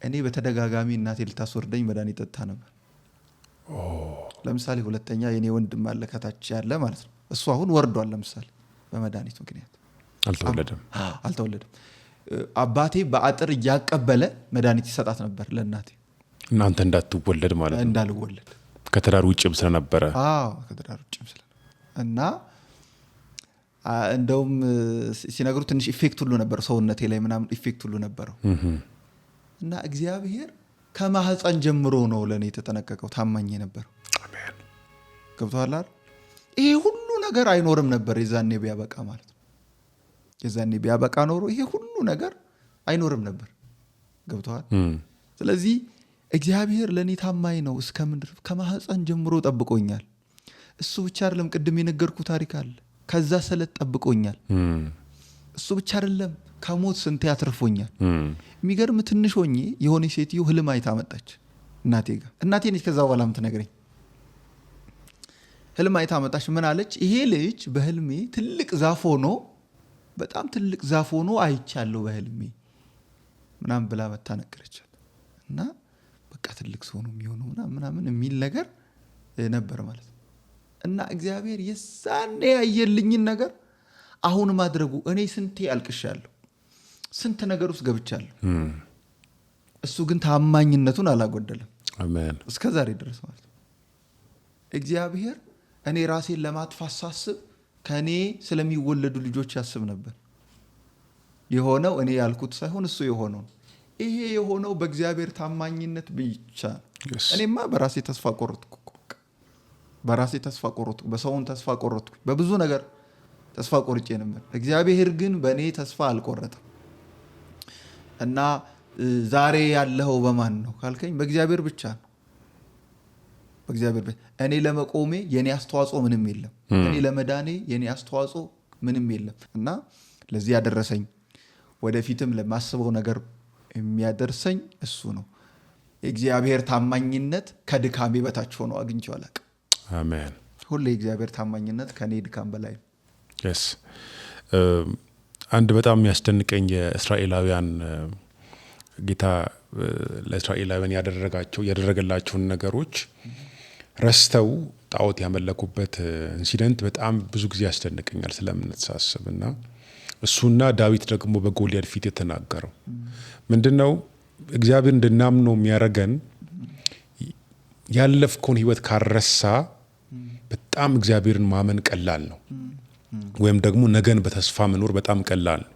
Speaker 1: እኔ በተደጋጋሚ እናቴ ልታስወርደኝ መድኃኒት ጠጥታ ነበር። ለምሳሌ ሁለተኛ የኔ ወንድም አለ ከታች ያለ ማለት ነው። እሱ አሁን ወርዷል። ለምሳሌ በመድኃኒት ምክንያት።
Speaker 2: አልተወለደም።
Speaker 1: አልተወለደም። አባቴ በአጥር እያቀበለ መድኃኒት ይሰጣት ነበር ለእናቴ።
Speaker 2: እናንተ እንዳትወለድ ማለት ነው።
Speaker 1: እንዳልወለድ።
Speaker 2: ከትዳር ውጭም ስለነበረ።
Speaker 1: አዎ፣ ከትዳር ውጭም ስለነበረ እና እንደውም ሲነግሩ ትንሽ effect ሁሉ ነበረው፣ ሰውነቴ ላይ ምናምን effect ሁሉ ነበረው። እና እግዚአብሔር ከማህፀን ጀምሮ ነው ለእኔ የተጠነቀቀው፣ ታማኝ የነበረው። ገብቶሃል አይደል? ይሄ ሁሉ ነገር አይኖርም ነበር የዛኔ ቢያበቃ ማለት ነው። የዛኔ ቢያበቃ ኖሮ ይሄ ሁሉ ነገር አይኖርም ነበር። ገብቶሃል? ስለዚህ እግዚአብሔር ለእኔ ታማኝ ነው። እስከምን ድረስ? ከማህፀን ጀምሮ ጠብቆኛል። እሱ ብቻ አይደለም፣ ቅድም የነገርኩ ታሪክ አለ። ከዛ ስለት ጠብቆኛል። እሱ ብቻ አይደለም፣ ከሞት ስንቴ አትርፎኛል። የሚገርም፣ ትንሽ ሆኜ የሆነ ሴትዮ ህልም አይታ መጣች እናቴ ጋር። እናቴ ነች ከዛ በኋላ የምትነግረኝ። ህልም አይታ መጣች። ምን አለች? ይሄ ልጅ በህልሜ ትልቅ ዛፍ ሆኖ፣ በጣም ትልቅ ዛፍ ሆኖ አይቻለሁ በህልሜ ምናምን ብላ መታ ነገረቻት። እና በቃ ትልቅ ሰው ነው የሚሆነው ምናምን ምናምን የሚል ነገር ነበር ማለት ነው። እና እግዚአብሔር የዛኔ ያየልኝን ነገር አሁን ማድረጉ፣ እኔ ስንቴ አልቅሻለሁ፣ ስንት ነገር ውስጥ ገብቻለሁ። እሱ ግን ታማኝነቱን አላጎደለም
Speaker 2: አሜን።
Speaker 1: እስከ ዛሬ ድረስ ማለት ነው። እግዚአብሔር እኔ ራሴን ለማጥፋት ሳስብ ከእኔ ስለሚወለዱ ልጆች ያስብ ነበር። የሆነው እኔ ያልኩት ሳይሆን እሱ የሆነው ነው። ይሄ የሆነው በእግዚአብሔር ታማኝነት ብቻ ነው። እኔማ በራሴ ተስፋ ቆረጥኩ እኮ፣ በቃ። በራሴ ተስፋ ቆረጥኩ፣ በሰውን ተስፋ ቆረጥኩ፣ በብዙ ነገር ተስፋ ቆርጬ ነበር። እግዚአብሔር ግን በእኔ ተስፋ አልቆረጠም። እና ዛሬ ያለኸው በማን ነው ካልከኝ በእግዚአብሔር ብቻ ነው። በእግዚአብሔር ብቻ። እኔ ለመቆሜ የኔ አስተዋጽኦ ምንም የለም። እኔ ለመዳኔ የኔ አስተዋጽኦ ምንም የለም። እና ለዚህ ያደረሰኝ፣ ወደፊትም ለማስበው ነገር የሚያደርሰኝ እሱ ነው። የእግዚአብሔር ታማኝነት ከድካሜ በታች ሆኖ አግኝቼው አላውቅም።
Speaker 2: አሜን።
Speaker 1: ሁሌ የእግዚአብሔር ታማኝነት ከኔ ድካም በላይ ነው።
Speaker 2: Yes፣ አንድ በጣም የሚያስደንቀኝ የእስራኤላውያን፣ ጌታ ለእስራኤላውያን ያደረገላቸውን ነገሮች ረስተው ጣዖት ያመለኩበት incident በጣም ብዙ ጊዜ ያስደንቀኛል ስለ እምነት ሳስብ። እና እሱና ዳዊት ደግሞ በጎልያድ ፊት የተናገረው ምንድን ነው? እግዚአብሔር እንድናምነው የሚያደርገን ያለፍከውን ህይወት ካልረሳ በጣም እግዚአብሔርን ማመን ቀላል ነው። ወይም ደግሞ ነገን በተስፋ መኖር በጣም ቀላል ነው።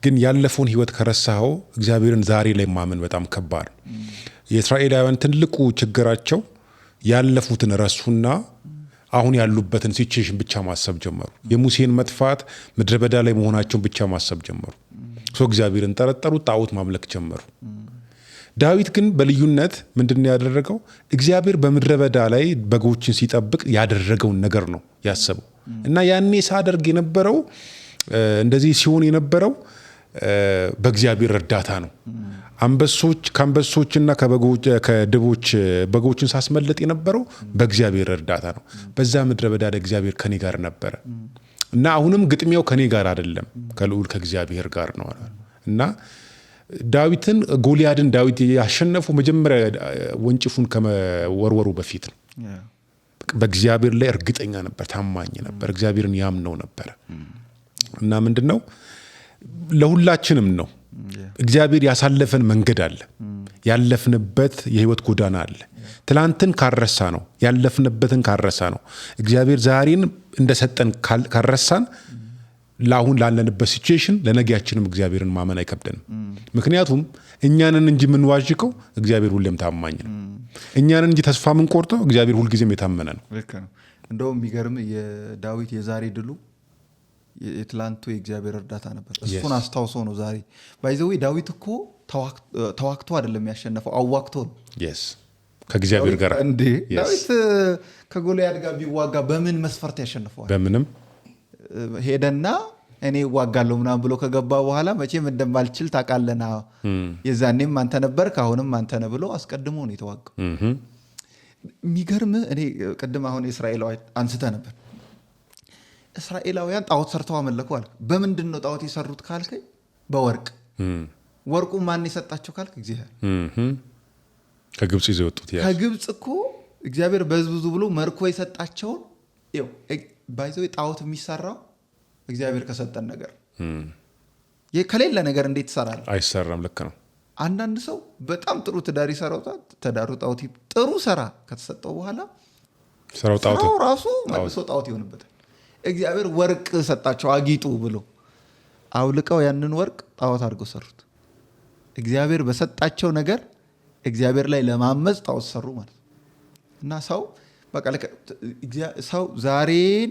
Speaker 2: ግን ያለፈውን ህይወት ከረሳኸው እግዚአብሔርን ዛሬ ላይ ማመን በጣም ከባድ ነው። የእስራኤላውያን ትልቁ ችግራቸው ያለፉትን ረሱና አሁን ያሉበትን situation ብቻ ማሰብ ጀመሩ። የሙሴን መጥፋት፣ ምድረ በዳ ላይ መሆናቸውን ብቻ ማሰብ ጀመሩ። So እግዚአብሔርን ጠረጠሩ፣ ጣዖት ማምለክ ጀመሩ። ዳዊት ግን በልዩነት ምንድን ነው ያደረገው? እግዚአብሔር በምድረ በዳ ላይ በጎችን ሲጠብቅ ያደረገውን ነገር ነው ያሰበው። እና ያኔ ሳደርግ የነበረው፣ እንደዚህ ሲሆን የነበረው በእግዚአብሔር እርዳታ ነው። አንበሶች ከአንበሶችና ከድቦች በጎችን ሳስመልጥ የነበረው በእግዚአብሔር እርዳታ ነው። በዛ ምድረ በዳ ላይ እግዚአብሔር ከኔ ጋር ነበረ እና አሁንም ግጥሚያው ከኔ ጋር አይደለም፣ ከልዑል ከእግዚአብሔር ጋር ነው። እና ዳዊትን ጎልያድን ዳዊት ያሸነፈው መጀመሪያ ወንጭፉን ከመወርወሩ በፊት ነው። በእግዚአብሔር ላይ እርግጠኛ ነበር፣ ታማኝ ነበር፣ እግዚአብሔርን ያምነው ነበር። እና ምንድን ነው፣ ለሁላችንም ነው፣ እግዚአብሔር ያሳለፈን መንገድ አለ፣ ያለፍንበት የህይወት ጎዳና አለ። ትላንትን ካልረሳነው፣ ያለፍንበትን ካልረሳነው፣ እግዚአብሔር ዛሬን እንደሰጠን ካልረሳን ለአሁን ላለንበት situation ለነገያችንም እግዚአብሔርን ማመን አይከብደንም። ምክንያቱም እኛ ነን እንጂ የምንዋዥቀው፣ እግዚአብሔር ሁሌም ታማኝ ነው። እኛ ነን እንጂ ተስፋ የምንቆርጠው፣ እግዚአብሔር ሁልጊዜም የታመነ ነው።
Speaker 1: ልክ ነው። እንደውም የሚገርም የዳዊት የዛሬ ድሉ የትላንቱ የእግዚአብሔር እርዳታ ነበር። እሱን አስታውሶ ነው ዛሬ። By the way ዳዊት እኮ ተዋግቶ አይደለም ያሸነፈው፣ አዋግቶ ነው።
Speaker 2: Yes፣ ከእግዚአብሔር ጋር።
Speaker 1: እንዴ፣ ዳዊት ከጎልያድ ጋር ቢዋጋ በምን መስፈርት ያሸንፈዋል?
Speaker 2: በምንም።
Speaker 1: ሄደና እኔ እዋጋለሁ ምናምን ብሎ ከገባ በኋላ መቼም እንደማልችል ታውቃለና የዛኔም አንተ ነበርክ አሁንም አንተ ነህ ብሎ አስቀድሞ ነው የተዋጋው። የሚገርም፣ እኔ ቅድም አሁን የእስራኤላውያን አንስተህ ነበር። እስራኤላውያን ጣዖት ሰርተው አመለኩ አልክ። በምንድን ነው ጣዖት የሰሩት ካልከኝ በወርቅ። ወርቁ ማን የሰጣቸው ካልክ እግዚአብሔር።
Speaker 2: ከግብፅ ይዘው የወጡት።
Speaker 1: ከግብፅ እኮ እግዚአብሔር በዝብዙ ብሎ መርኮ የሰጣቸውን። By the way ጣዖት የሚሰራው እግዚአብሔር ከሰጠን ነገር፣ ከሌለ ነገር እንዴት ትሰራለህ?
Speaker 2: አይሰራም። ልክ ነው።
Speaker 1: አንዳንድ ሰው በጣም ጥሩ ትዳር ይሰራውታል። ትዳሩ ጣዖት፣ ጥሩ ስራ ከተሰጠው በኋላ
Speaker 2: ስራው ጣዖት
Speaker 1: ስራው ራሱ መልሶ ጣዖት ይሆንበታል። እግዚአብሔር ወርቅ ሰጣቸው አጊጡ ብሎ፣ አውልቀው ያንን ወርቅ ጣዖት አድርገው ሰሩት። እግዚአብሔር በሰጣቸው ነገር እግዚአብሔር ላይ ለማመፅ ጣዖት ሰሩ ማለት ነው። እና ሰው በቃ ሰው ዛሬን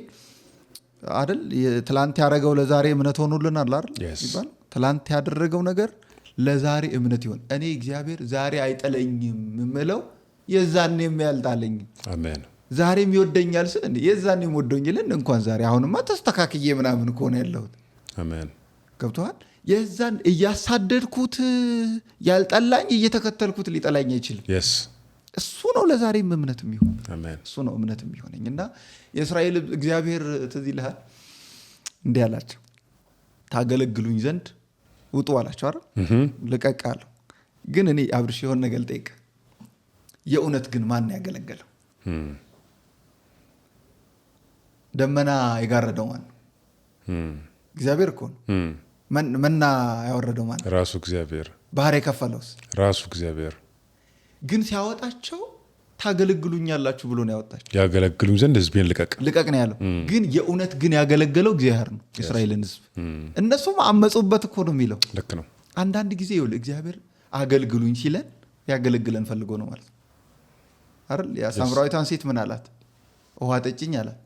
Speaker 1: አይደል? ትላንት ያደረገው ለዛሬ እምነት ሆኖልናል አይደል ይባላል። ትላንት ያደረገው ነገር ለዛሬ እምነት ይሆን። እኔ እግዚአብሔር ዛሬ አይጠለኝም የምለው የዛኔም ያልጣለኝ።
Speaker 2: አሜን።
Speaker 1: ዛሬም ይወደኛል ስል እንዴ የዛኔም ወዶኝ ይልን እንኳን ዛሬ አሁንማ ተስተካክዬ ምናምን እኮ ነው ያለሁት።
Speaker 2: አሜን።
Speaker 1: ገብቶሃል? የዛን እያሳደድኩት ያልጠላኝ እየተከተልኩት ሊጠላኝ አይችልም። እሱ ነው ለዛሬም እምነት የሚሆን። እሱ ነው እምነት የሚሆነኝ። እና የእስራኤል እግዚአብሔር ትዝ ይልሃል እንዲህ አላቸው፣ ታገለግሉኝ ዘንድ ውጡ አላቸው አይደል? ልቀቅ አለው። ግን እኔ አብርሽ የሆነ ነገር ልጠይቅ፣ የእውነት ግን ማን ያገለገለው? ደመና የጋረደው ማን ነው? እግዚአብሔር እኮ ነው። መና ያወረደው ማን ነው?
Speaker 2: ራሱ እግዚአብሔር።
Speaker 1: ባህር የከፈለውስ?
Speaker 2: ራሱ እግዚአብሔር።
Speaker 1: ግን ሲያወጣቸው ታገለግሉኛላችሁ ብሎ ነው ያወጣቸው።
Speaker 2: ያገለግሉኝ ዘንድ ሕዝቤን ልቀቅ
Speaker 1: ልቀቅ ነው ያለው። ግን የእውነት ግን ያገለገለው እግዚአብሔር ነው የእስራኤልን ሕዝብ። እነሱም አመጹበት እኮ ነው የሚለው።
Speaker 2: ልክ ነው።
Speaker 1: አንዳንድ ጊዜ ይኸውልህ እግዚአብሔር አገልግሉኝ ሲለን ያገለግለን ፈልጎ ነው ማለት ነው አይደል? ያ ሳምራዊቷን ሴት ምን አላት? ውሃ ጠጭኝ አላት።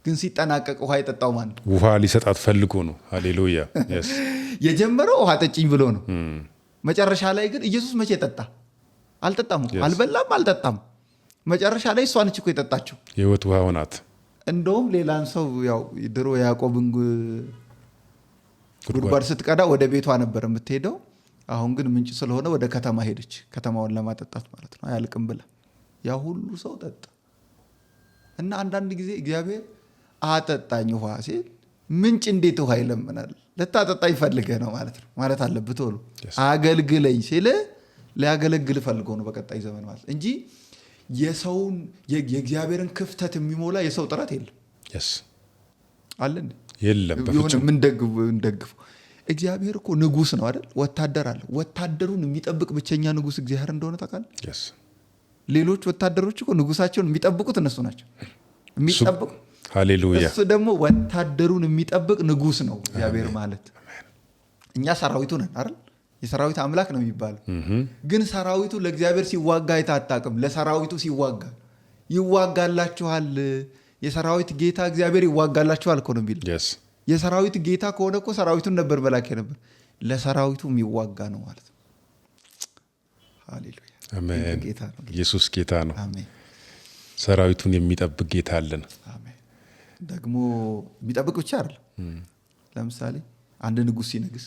Speaker 1: ግን ሲጠናቀቅ ውሃ የጠጣው ማን ነው?
Speaker 2: ውሃ ሊሰጣት ፈልጎ ነው። ሃሌሉያ።
Speaker 1: የጀመረው ውሃ ጠጭኝ ብሎ ነው። መጨረሻ ላይ ግን ኢየሱስ መቼ ጠጣ? አልጠጣም እኮ። አልበላም፣ አልጠጣም። መጨረሻ ላይ እሷ ነች እኮ የጠጣችው።
Speaker 2: የህይወት ውሃ ሆናት።
Speaker 1: እንደውም ሌላን ሰው ያው ድሮ ያዕቆብን ጉድጓድ ስትቀዳ ወደ ቤቷ ነበር የምትሄደው። አሁን ግን ምንጭ ስለሆነ ወደ ከተማ ሄደች፣ ከተማውን ለማጠጣት ማለት ነው። አያልቅም ብላ ያ ሁሉ ሰው ጠጣ። እና አንዳንድ ጊዜ እግዚአብሔር አጠጣኝ ውሃ ሲል ምንጭ እንዴት ውሃ ይለምናል? ልታጠጣኝ ፈልገህ ነው ማለት ነው ማለት አለብህ። ቶሎ አገልግለኝ ሲል ሊያገለግል ፈልጎ ነው በቀጣይ ዘመን ማለት እንጂ የሰውን የእግዚአብሔርን ክፍተት የሚሞላ የሰው ጥረት የለም። አለ እንዴ?
Speaker 2: የለም፣
Speaker 1: የሆነ የምንደግፈው እግዚአብሔር እኮ ንጉስ ነው አይደል? ወታደር አለ። ወታደሩን የሚጠብቅ ብቸኛ ንጉስ እግዚአብሔር እንደሆነ ታውቃለህ? ሌሎች ወታደሮች እኮ ንጉሳቸውን የሚጠብቁት እነሱ ናቸው የሚጠብቁ።
Speaker 2: ሃሌሉያ።
Speaker 1: እሱ ደግሞ ወታደሩን የሚጠብቅ ንጉስ ነው እግዚአብሔር ማለት። እኛ ሰራዊቱ ነን አይደል? የሰራዊት አምላክ ነው የሚባለው። ግን ሰራዊቱ ለእግዚአብሔር ሲዋጋ አይተህ አታውቅም። ለሰራዊቱ ሲዋጋ ይዋጋላችኋል፣ የሰራዊት ጌታ እግዚአብሔር ይዋጋላችኋል እኮ ነው የሚለው። የሰራዊት ጌታ ከሆነ እኮ ሰራዊቱን ነበር መላክ ነበር። ለሰራዊቱ የሚዋጋ ነው ማለት ነው። ሃሌሉያ።
Speaker 2: አሜን።
Speaker 1: ጌታ ነው።
Speaker 2: ኢየሱስ ጌታ ነው።
Speaker 1: አሜን።
Speaker 2: ሰራዊቱን የሚጠብቅ ጌታ አለን።
Speaker 1: አሜን። ደግሞ የሚጠብቅ ብቻ አይደለም። ለምሳሌ አንድ ንጉስ ሲነግስ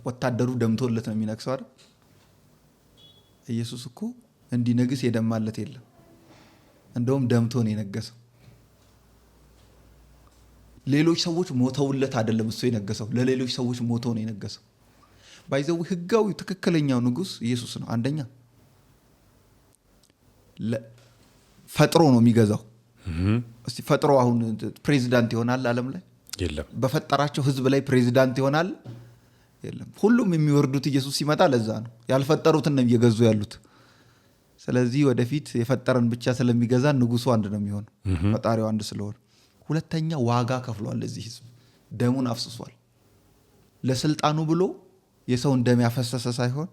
Speaker 1: ወታደሩ ደምቶለት ነው የሚነግሰው አይደል? ኢየሱስ እኮ እንዲነግስ የደማለት የለም። እንደውም ደምቶ ነው የነገሰው። ሌሎች ሰዎች ሞተውለት አይደለም እሱ የነገሰው፣ ለሌሎች ሰዎች ሞቶ ነው የነገሰው። By the way ህጋዊ ትክክለኛው ንጉስ ኢየሱስ ነው። አንደኛ ፈጥሮ ነው የሚገዛው። እስቲ ፈጥሮ አሁን ፕሬዚዳንት ይሆናል ዓለም ላይ?
Speaker 2: የለም።
Speaker 1: በፈጠራቸው ህዝብ ላይ ፕሬዚዳንት ይሆናል? የለም። ሁሉም የሚወርዱት ኢየሱስ ሲመጣ ለዛ ነው። ያልፈጠሩትን ነው እየገዙ ያሉት። ስለዚህ ወደፊት የፈጠረን ብቻ ስለሚገዛ ንጉሱ አንድ ነው የሚሆነው፣ ፈጣሪው አንድ ስለሆነ። ሁለተኛ ዋጋ ከፍሏል ለዚህ ህዝብ፣ ደሙን አፍስሷል። ለስልጣኑ ብሎ የሰውን ደም ያፈሰሰ ሳይሆን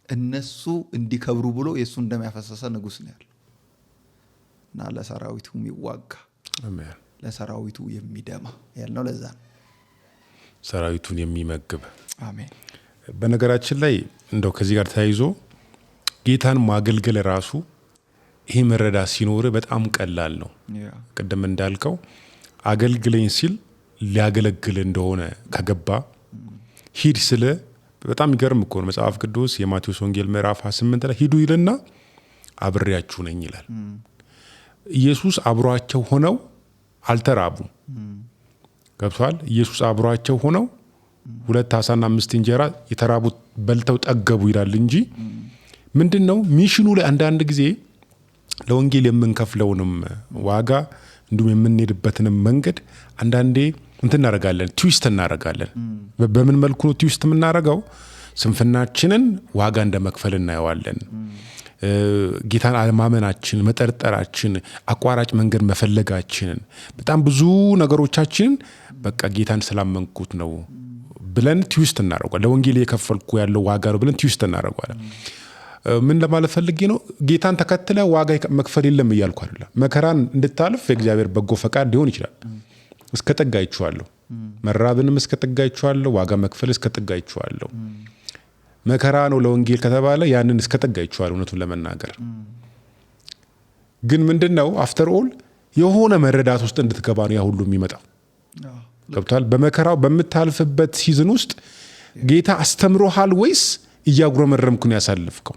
Speaker 1: እነሱ እንዲከብሩ ብሎ የእሱን ደም ያፈሰሰ ንጉስ ነው ያለው። እና ለሰራዊቱ የሚዋጋ
Speaker 2: አሜን።
Speaker 1: ለሰራዊቱ የሚደማ ያልነው ለዛ ነው።
Speaker 2: ሰራዊቱን የሚመግብ።
Speaker 1: አሜን።
Speaker 2: በነገራችን ላይ እንደው ከዚህ ጋር ተያይዞ ጌታን ማገልገል ራሱ ይሄ መረዳት ሲኖር በጣም ቀላል ነው። ቅድም እንዳልከው አገልግለኝ ሲል ሊያገለግል እንደሆነ ከገባ ሂድ ስለ በጣም ይገርም እኮ ነው። መጽሐፍ ቅዱስ የማቴዎስ ወንጌል ምዕራፍ 28 ላይ ሂዱ ይልና አብሬያችሁ ነኝ ይላል። ኢየሱስ አብሯቸው ሆነው አልተራቡም። ገብቷል? ኢየሱስ አብሯቸው ሆነው 2 ዓሳና 5 እንጀራ የተራቡት በልተው ጠገቡ ይላል እንጂ ምንድነው ሚሽኑ ላይ አንዳንድ ጊዜ ለወንጌል የምንከፍለውንም ዋጋ እንዲሁም የምንሄድበትንም መንገድ አንዳንዴ እንትን እናደርጋለን፣ twist እናደርጋለን። በምን መልኩ ነው twist የምናደርገው? ስንፍናችንን ዋጋ እንደመክፈል እናየዋለን። ጌታን አለማመናችን፣ መጠርጠራችን፣ አቋራጭ መንገድ መፈለጋችንን፣ በጣም ብዙ ነገሮቻችንን በቃ ጌታን ስላመንኩት ነው ብለን twist እናደርገዋለን። ለወንጌል የከፈልኩ ያለው ዋጋ ነው ብለን twist እናደርገዋለን። ምን ለማለት ፈልጌ ነው? ጌታን ተከትለ ዋጋ መክፈል የለም እያልኩ አይደለም። መከራን እንድታልፍ የእግዚአብሔር በጎ ፈቃድ ሊሆን ይችላል። እስከ ጥግ አይቼዋለሁ። መራብንም እስከ ጥግ አይቼዋለሁ። ዋጋ መክፈል እስከ ጥግ አይቼዋለሁ። መከራ ነው ለወንጌል ከተባለ ያንን እስከ ጥግ አይቼዋለሁ። እውነቱን ለመናገር ግን ምንድነው after all የሆነ መረዳት ውስጥ እንድትገባ ነው ያ ሁሉ የሚመጣው። ገብቶሃል? በመከራው በምታልፍበት season ውስጥ ጌታ አስተምሮሃል ወይስ እያጉረመረምክ ነው ያሳልፍከው?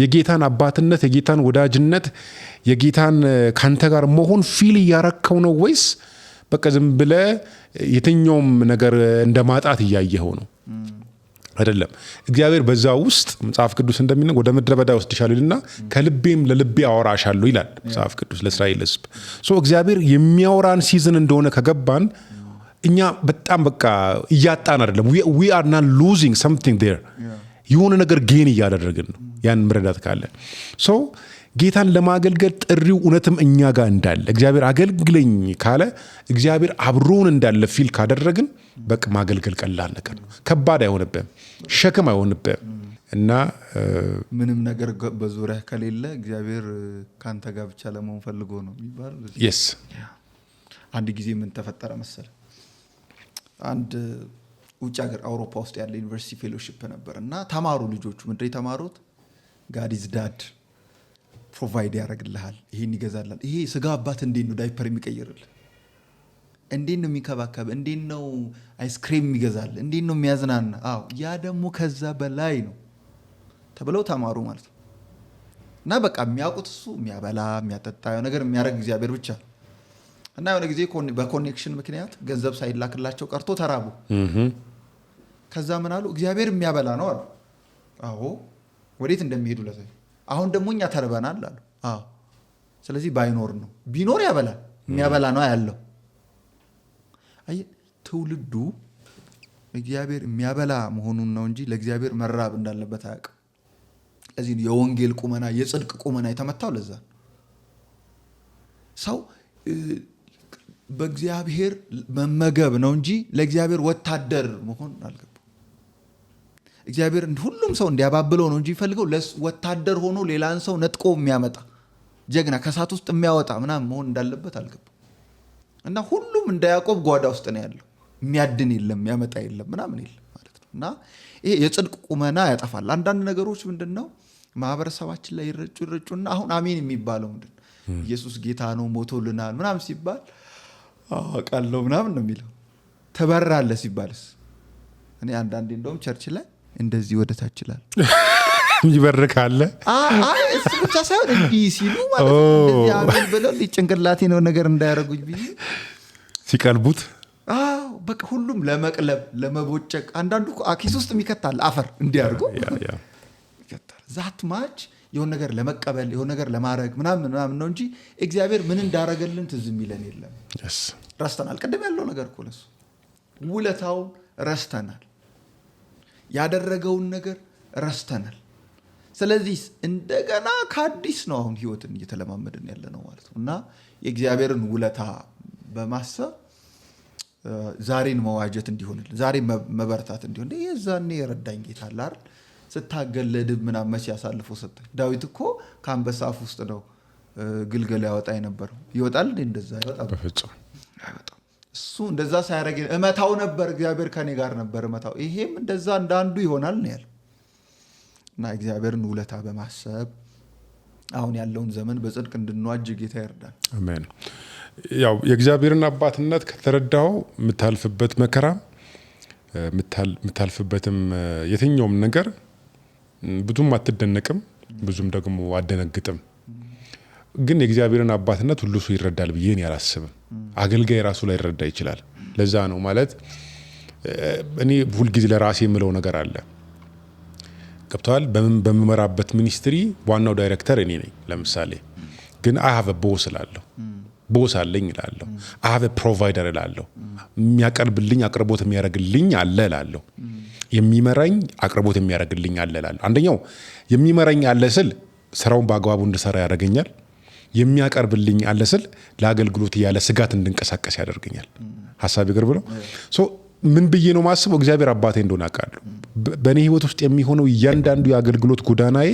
Speaker 2: የጌታን አባትነት፣ የጌታን ወዳጅነት፣ የጌታን ካንተ ጋር መሆን feel እያረከው ነው ወይስ በቃ ዝም ብለህ የትኛውም ነገር እንደ ማጣት እያየኸው ነው? አይደለም። እግዚአብሔር በዛ ውስጥ መጽሐፍ ቅዱስ እንደሚለው ወደ ምድረ በዳ ወስድሻለሁ ይልና ከልቤም ለልቤ አወራሻለሁ ይላል መጽሐፍ ቅዱስ ለእስራኤል ሕዝብ። So እግዚአብሔር የሚያወራን season እንደሆነ ከገባን እኛ በጣም በቃ እያጣን አይደለም። We are not losing something there፣ የሆነ ነገር gain እያደረግን ነው። ያን መረዳት ካለ፣ so ጌታን ለማገልገል ጥሪው እውነትም እኛ ጋር እንዳለ፣ እግዚአብሔር አገልግለኝ ካለ እግዚአብሔር አብሮን እንዳለ feel ካደረግን በቃ ማገልገል ቀላል ነገር ነው። ከባድ አይሆንብህም፣ ሸክም አይሆንብህም። እና
Speaker 1: ምንም ነገር በዙሪያ ከሌለ እግዚአብሔር ከአንተ ጋር ብቻ ለመሆን ፈልጎ ነው የሚባለው።
Speaker 2: Yes.
Speaker 1: አንድ ጊዜ ምን ተፈጠረ መሰለ? አንድ ውጭ ሀገር አውሮፓ ውስጥ ያለ ዩኒቨርሲቲ fellowship ነበር እና ተማሩ ልጆቹ። ምንድን ነው የተማሩት? God is dad፣ provide ያደርግልሃል፣ ይሄን ይገዛልሃል። ይሄ ስጋ አባት እንዴት ነው ዳይፐር የሚቀይርልህ? እንዴት ነው የሚንከባከብ? እንዴት ነው አይስክሬም የሚገዛል? እንዴት ነው የሚያዝናና? አዎ፣ ያ ደግሞ ከዛ በላይ ነው ተብለው ተማሩ ማለት ነው። እና በቃ የሚያውቁት እሱ የሚያበላ፣ የሚያጠጣ፣ የሆነ ነገር የሚያደርግ እግዚአብሔር ብቻ። እና የሆነ ጊዜ በ connection ምክንያት ገንዘብ ሳይላክላቸው ቀርቶ ተራቡ። ከዛ ምን አሉ? እግዚአብሔር የሚያበላ ነው አሉ። አዎ፣ ወዴት እንደሚሄዱ ለሰ አሁን ደግሞ እኛ ተርበናል አሉ። አዎ፣ ስለዚህ ባይኖር ነው፣ ቢኖር ያበላል፣ የሚያበላ ነው ያለው። አየህ፣ ትውልዱ እግዚአብሔር የሚያበላ መሆኑን ነው እንጂ ለእግዚአብሔር መራብ እንዳለበት አያውቅም። ለዚህ ነው የወንጌል ቁመና፣ የጽድቅ ቁመና የተመታው። ለዛ ነው። ሰው በእግዚአብሔር መመገብ ነው እንጂ ለእግዚአብሔር ወታደር መሆን አልገባም። እግዚአብሔር ሁሉም ሰው እንዲያባብለው ነው እንጂ የሚፈልገው ወታደር ሆኖ ሌላን ሰው ነጥቆ የሚያመጣ፣ ጀግና ከእሳት ውስጥ የሚያወጣ ምናምን መሆን እንዳለበት አልገባም። እና ሁሉም እንደ ያዕቆብ ጓዳ ውስጥ ነው ያለው። የሚያድን የለም፣ የሚያመጣ የለም፣ ምናምን የለም ማለት ነው። እና ይሄ የጽድቅ ቁመና ያጠፋል። አንዳንድ ነገሮች ምንድን ነው ማህበረሰባችን ላይ ይረጩ ይረጩና አሁን አሜን የሚባለው ምንድን ነው? ኢየሱስ ጌታ ነው፣ ሞቶልናል ምናምን ሲባል አውቃለሁ ምናምን ነው የሚለው። ትበራለህ ሲባልስ? እኔ አንዳንዴ እንደውም church ላይ እንደዚህ ወደ ታች ይላል።
Speaker 2: የሚበር ካለ።
Speaker 1: አይ፣ እሱ ብቻ ሳይሆን እንዲህ ሲሉ ማለት ነው፣ እንደዚህ አሜን ብለው ጭንቅላቴ ነው ነገር እንዳያደርጉኝ ብዬ።
Speaker 2: ሲቀልቡት።
Speaker 1: አዎ፣ በቃ ሁሉም ለመቅለብ፣ ለመቦጨቅ። አንዳንዱ እኮ ኪስ ውስጥ የሚከታል፣ አፈር እንዲያርጉ ይከታል። That much የሆነ ነገር ለመቀበል፣ የሆነ ነገር ለማድረግ ምናምን ምናምን ነው እንጂ እግዚአብሔር ምን እንዳረገልን ትዝ የሚለን የለም። ረስተናል። ቅድም ያለው ነገር እኮ ለሱ ውለታውን ረስተናል። ያደረገውን ነገር ረስተናል። ስለዚህ እንደገና ከአዲስ ነው አሁን ህይወትን እየተለማመድን ያለ ነው ማለት ነው። እና የእግዚአብሔርን ውለታ በማሰብ ዛሬን መዋጀት እንዲሆንልን፣ ዛሬ መበርታት እንዲሆን፣ የዛኔ የረዳኝ ጌታ አለ አይደል? ስታገል ለድብ ምናምን መቼ አሳልፎ ሰጠኝ። ዳዊት እኮ ከአንበሳ አፍ ውስጥ ነው ግልገል ያወጣ የነበረው። ይወጣል እንዴ? እንደዛ አይወጣም።
Speaker 2: በፍጹም።
Speaker 1: አይወጣም። እሱ እንደዛ ሳያደርግ እመታው ነበር፣ እግዚአብሔር ከኔ ጋር ነበር እመታው። ይሄም እንደዛ እንደ አንዱ ይሆናል ነው ያለው። እና እግዚአብሔርን ውለታ በማሰብ አሁን ያለውን ዘመን በጽድቅ እንድንዋጅ ጌታ ይርዳን።
Speaker 2: አሜን። ያው የእግዚአብሔርን አባትነት ከተረዳኸው የምታልፍበት መከራ፣ የምታልፍበትም የትኛውም ነገር ብዙም አትደነቅም፣ ብዙም ደግሞ አትደነግጥም። ግን የእግዚአብሔርን አባትነት ሁሉ ሰው ይረዳል ብዬ እኔ አላስብም። አገልጋይ ራሱ ላይረዳ ይችላል። ለዛ ነው ማለት እኔ ሁልጊዜ ለራሴ የምለው ነገር አለ። ገብቶሃል። በምመራበት ministry ዋናው ዳይሬክተር እኔ ነኝ። ለምሳሌ ግን I have boss እላለሁ፣ boss አለኝ እላለሁ። I have provider እላለሁ። የሚያቀርብልኝ፣ አቅርቦት የሚያደርግልኝ አለ እላለሁ። የሚመራኝ፣ አቅርቦት የሚያደርግልኝ አለ እላለሁ። አንደኛው የሚመራኝ አለ ስል ስራውን በአግባቡ እንድሰራ ያደርገኛል። የሚያቀርብልኝ አለ ስል ለአገልግሎት ያለ ስጋት እንድንቀሳቀስ ያደርገኛል። ሀሳብ ይቅር ብለው። So ምን ብዬ ነው ማስበው? እግዚአብሔር አባቴ እንደሆነ አውቃለሁ። በእኔ ህይወት ውስጥ የሚሆነው እያንዳንዱ የአገልግሎት ጎዳናዬ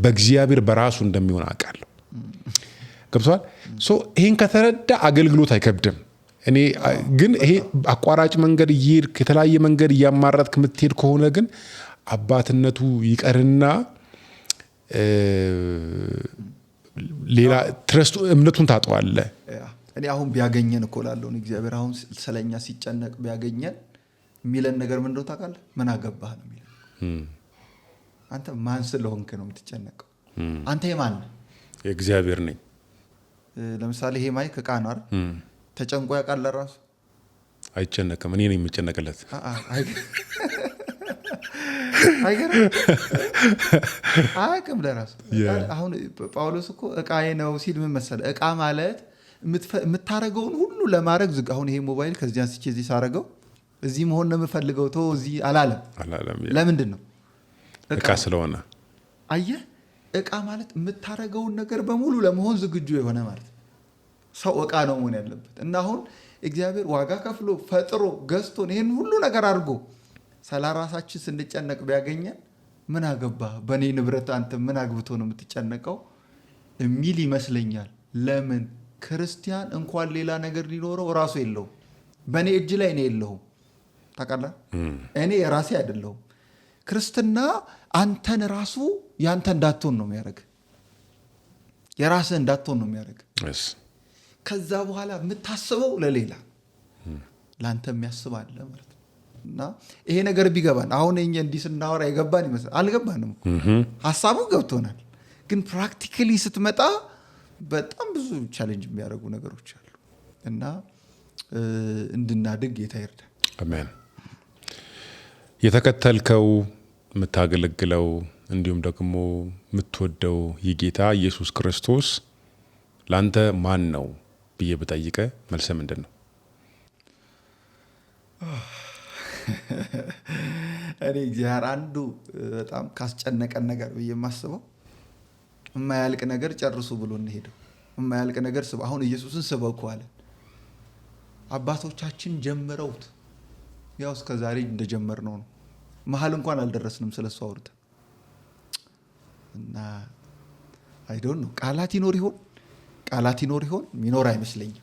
Speaker 2: በእግዚአብሔር በራሱ እንደሚሆን አውቃለሁ። ገብቶሃል? So ይሄን ከተረዳ አገልግሎት አይከብድም። እኔ ግን ይሄ አቋራጭ መንገድ እየሄድክ፣ የተለያየ መንገድ እያማረጥክ የምትሄድ ከሆነ ግን አባትነቱ ይቀርና ሌላ trust ኡ እምነቱን ታጠዋለህ።
Speaker 1: እኔ አሁን ቢያገኘን እኮ እላለሁ፣ እግዚአብሔር አሁን ስለኛ ሲጨነቅ ቢያገኘን የሚለን ነገር ምን እንደሆነ ታውቃለህ? ምን አገባህ ነው የሚለን። አንተ ማን ስለሆንክ ነው የምትጨነቀው? አንተ የማን ነህ?
Speaker 2: የእግዚአብሔር ነኝ።
Speaker 1: ለምሳሌ ይሄ mic እቃ ነው አይደል? ተጨንቆ ያውቃል ለራሱ?
Speaker 2: አይጨነቅም። እኔ ነኝ የምጨነቅለት።
Speaker 1: አይገርም? አያውቅም ለራሱ። አሁን ጳውሎስ እኮ እቃዬ ነው ሲል ምን መሰለህ? እቃ ማለት የምታረገውን ሁሉ ለማድረግ ዝግ። አሁን ይሄ ሞባይል ከዚህ አንስቼ እዚህ ሳረገው እዚህ መሆን ነው የምፈልገው፣ ተወው እዚህ አላለም።
Speaker 2: አላለም።
Speaker 1: ለምንድን ነው?
Speaker 2: እቃ ስለሆነ።
Speaker 1: አየህ፣ እቃ ማለት የምታረገውን ነገር በሙሉ ለመሆን ዝግጁ የሆነ ማለት ነው። ሰው እቃ ነው መሆን ያለበት። እና አሁን እግዚአብሔር ዋጋ ከፍሎ ፈጥሮ ገዝቶን ይሄን ሁሉ ነገር አድርጎ ስለራሳችን ስንጨነቅ ቢያገኘን ምን አገባ በእኔ ንብረት አንተ ምን አግብቶ ነው የምትጨነቀው የሚል ይመስለኛል። ለምን ክርስቲያን እንኳን ሌላ ነገር ሊኖረው ራሱ የለውም። በእኔ እጅ ላይ እኔ የለሁም። ታውቃለህ? እኔ የራሴ አይደለሁም። ክርስትና አንተን ራሱ ያንተ እንዳትሆን ነው የሚያደርግ። የራስህ እንዳትሆን ነው የሚያደርግ። ከዛ በኋላ የምታስበው ለሌላ ለአንተ የሚያስብ አለ ማለት ነው። እና ይሄ ነገር ቢገባን አሁን እኛ እንዲህ ስናወራ የገባን ይመስላል። አልገባንም እኮ። ሐሳቡ ገብቶናል፣ ግን practically ስትመጣ በጣም ብዙ challenge የሚያደርጉ ነገሮች አሉ። እና እንድናድግ ጌታ ይርዳን።
Speaker 2: አሜን። የተከተልከው የምታገለግለው እንዲሁም ደግሞ የምትወደው የጌታ ኢየሱስ ክርስቶስ ላንተ ማን ነው ብዬ ብጠይቅህ መልስህ ምንድን ነው?
Speaker 1: እኔ እግዚአብሔር አንዱ በጣም ካስጨነቀን ነገር ብዬ የማስበው የማያልቅ ነገር ጨርሱ ብሎ እንሄደው። የማያልቅ ነገር ስበ አሁን ኢየሱስን ስበኩ አለ። አባቶቻችን ጀምረውት ያው እስከ ዛሬ እንደጀመርነው ነው። መሃል እንኳን አልደረስንም ስለሱ አውርተን። እና I don't know ቃላት ይኖር ይሆን? ቃላት ይኖር ይሆን? ሚኖር አይመስለኝም።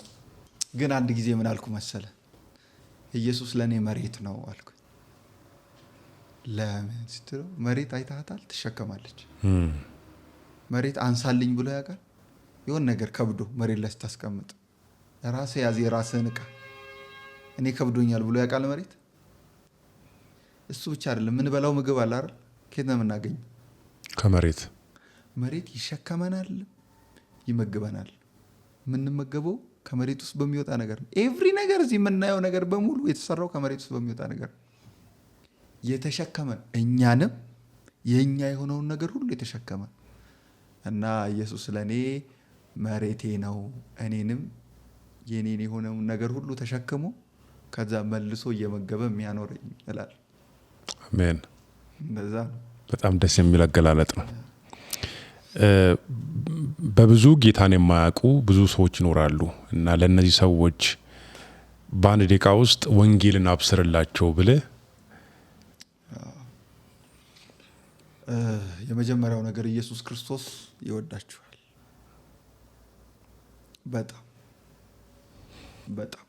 Speaker 1: ግን አንድ ጊዜ ምን አልኩ መሰለ? ኢየሱስ ለኔ መሬት ነው አልኩ። ለምን ስትለው መሬት አይተሃታል? ትሸከማለች። መሬት አንሳልኝ ብሎ ያውቃል? የሆነ ነገር ከብዶ መሬት ላይ ስታስቀምጥ ራስህ ያዝ የራስህን እቃ እኔ ከብዶኛል ብሎ ያውቃል መሬት? እሱ ብቻ አይደለም፣ የምንበላው ምግብ አለ አይደል? ከየት ነው የምናገኘው?
Speaker 2: ከመሬት።
Speaker 1: መሬት ይሸከመናል፣ ይመግበናል። የምንመገበው ከመሬት ውስጥ በሚወጣ ነገር ነው። every ነገር እዚህ የምናየው ነገር በሙሉ የተሰራው ከመሬት ውስጥ በሚወጣ ነገር ነው። የተሸከመን እኛንም የኛ የሆነውን ነገር ሁሉ የተሸከመ እና ኢየሱስ ለኔ መሬቴ ነው፣ እኔንም የኔን የሆነውን ነገር ሁሉ ተሸክሞ ከዛ መልሶ እየመገበ የሚያኖረኝ እላለሁ።
Speaker 2: አሜን።
Speaker 1: እንደዛ ነው።
Speaker 2: በጣም ደስ የሚል አገላለጥ ነው። በብዙ ጌታን የማያውቁ ብዙ ሰዎች ይኖራሉ እና ለነዚህ ሰዎች በአንድ ደቂቃ ውስጥ ወንጌልን አብስርላቸው ብለህ
Speaker 1: የመጀመሪያው ነገር ኢየሱስ ክርስቶስ ይወዳችኋል። በጣም በጣም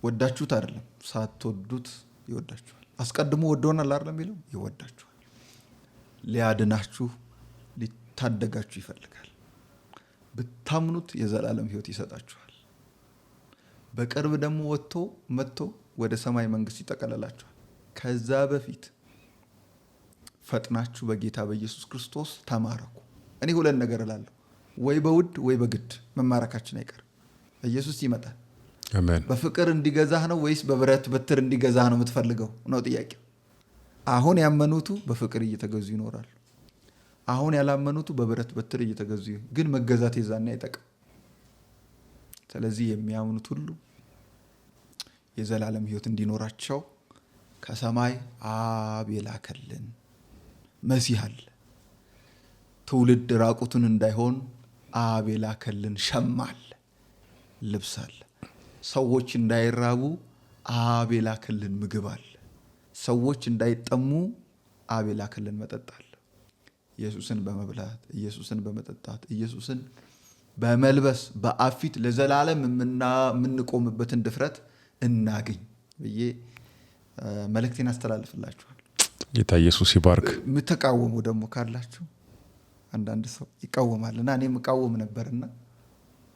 Speaker 1: ወዳችሁት አይደለም፣ ሳትወዱት ይወዳችኋል። አስቀድሞ ወዶናል አይደለም የሚለው፣ ይወዳችኋል። ሊያድናችሁ ሊታደጋችሁ ይፈልጋል። ብታምኑት የዘላለም ሕይወት ይሰጣችኋል። በቅርብ ደግሞ ወጥቶ መጥቶ ወደ ሰማይ መንግስት ይጠቀልላችኋል። ከዛ በፊት ፈጥናችሁ በጌታ በኢየሱስ ክርስቶስ ተማረኩ። እኔ ሁለት ነገር እላለሁ፣ ወይ በውድ ወይ በግድ መማረካችን አይቀርም። ኢየሱስ ይመጣል።
Speaker 2: አሜን።
Speaker 1: በፍቅር እንዲገዛህ ነው ወይስ በብረት በትር እንዲገዛህ ነው የምትፈልገው ነው ጥያቄው። አሁን ያመኑቱ በፍቅር እየተገዙ ይኖራሉ። አሁን ያላመኑቱ በብረት በትር እየተገዙ ግን መገዛት የዛኔ አይጠቅም። ስለዚህ የሚያምኑት ሁሉ የዘላለም ሕይወት እንዲኖራቸው ከሰማይ አብ የላከልን መሲህ አለ። ትውልድ ራቁቱን እንዳይሆን አብ የላከልን ሸማ አለ፣ ልብስ አለ። ሰዎች እንዳይራቡ አብ የላከልን ምግብ አለ። ሰዎች እንዳይጠሙ አብ የላከልን መጠጥ አለ። ኢየሱስን በመብላት፣ ኢየሱስን በመጠጣት፣ ኢየሱስን በመልበስ በአብ ፊት ለዘላለም የምንቆምበትን ድፍረት እናግኝ ብዬ መልእክቴን አስተላልፍላችኋለሁ።
Speaker 2: ጌታ ኢየሱስ ይባርክ።
Speaker 1: የምትቃወሙ ደግሞ ካላችሁ፣ አንዳንድ ሰው ይቃወማል እና እኔም እቃወም ነበርና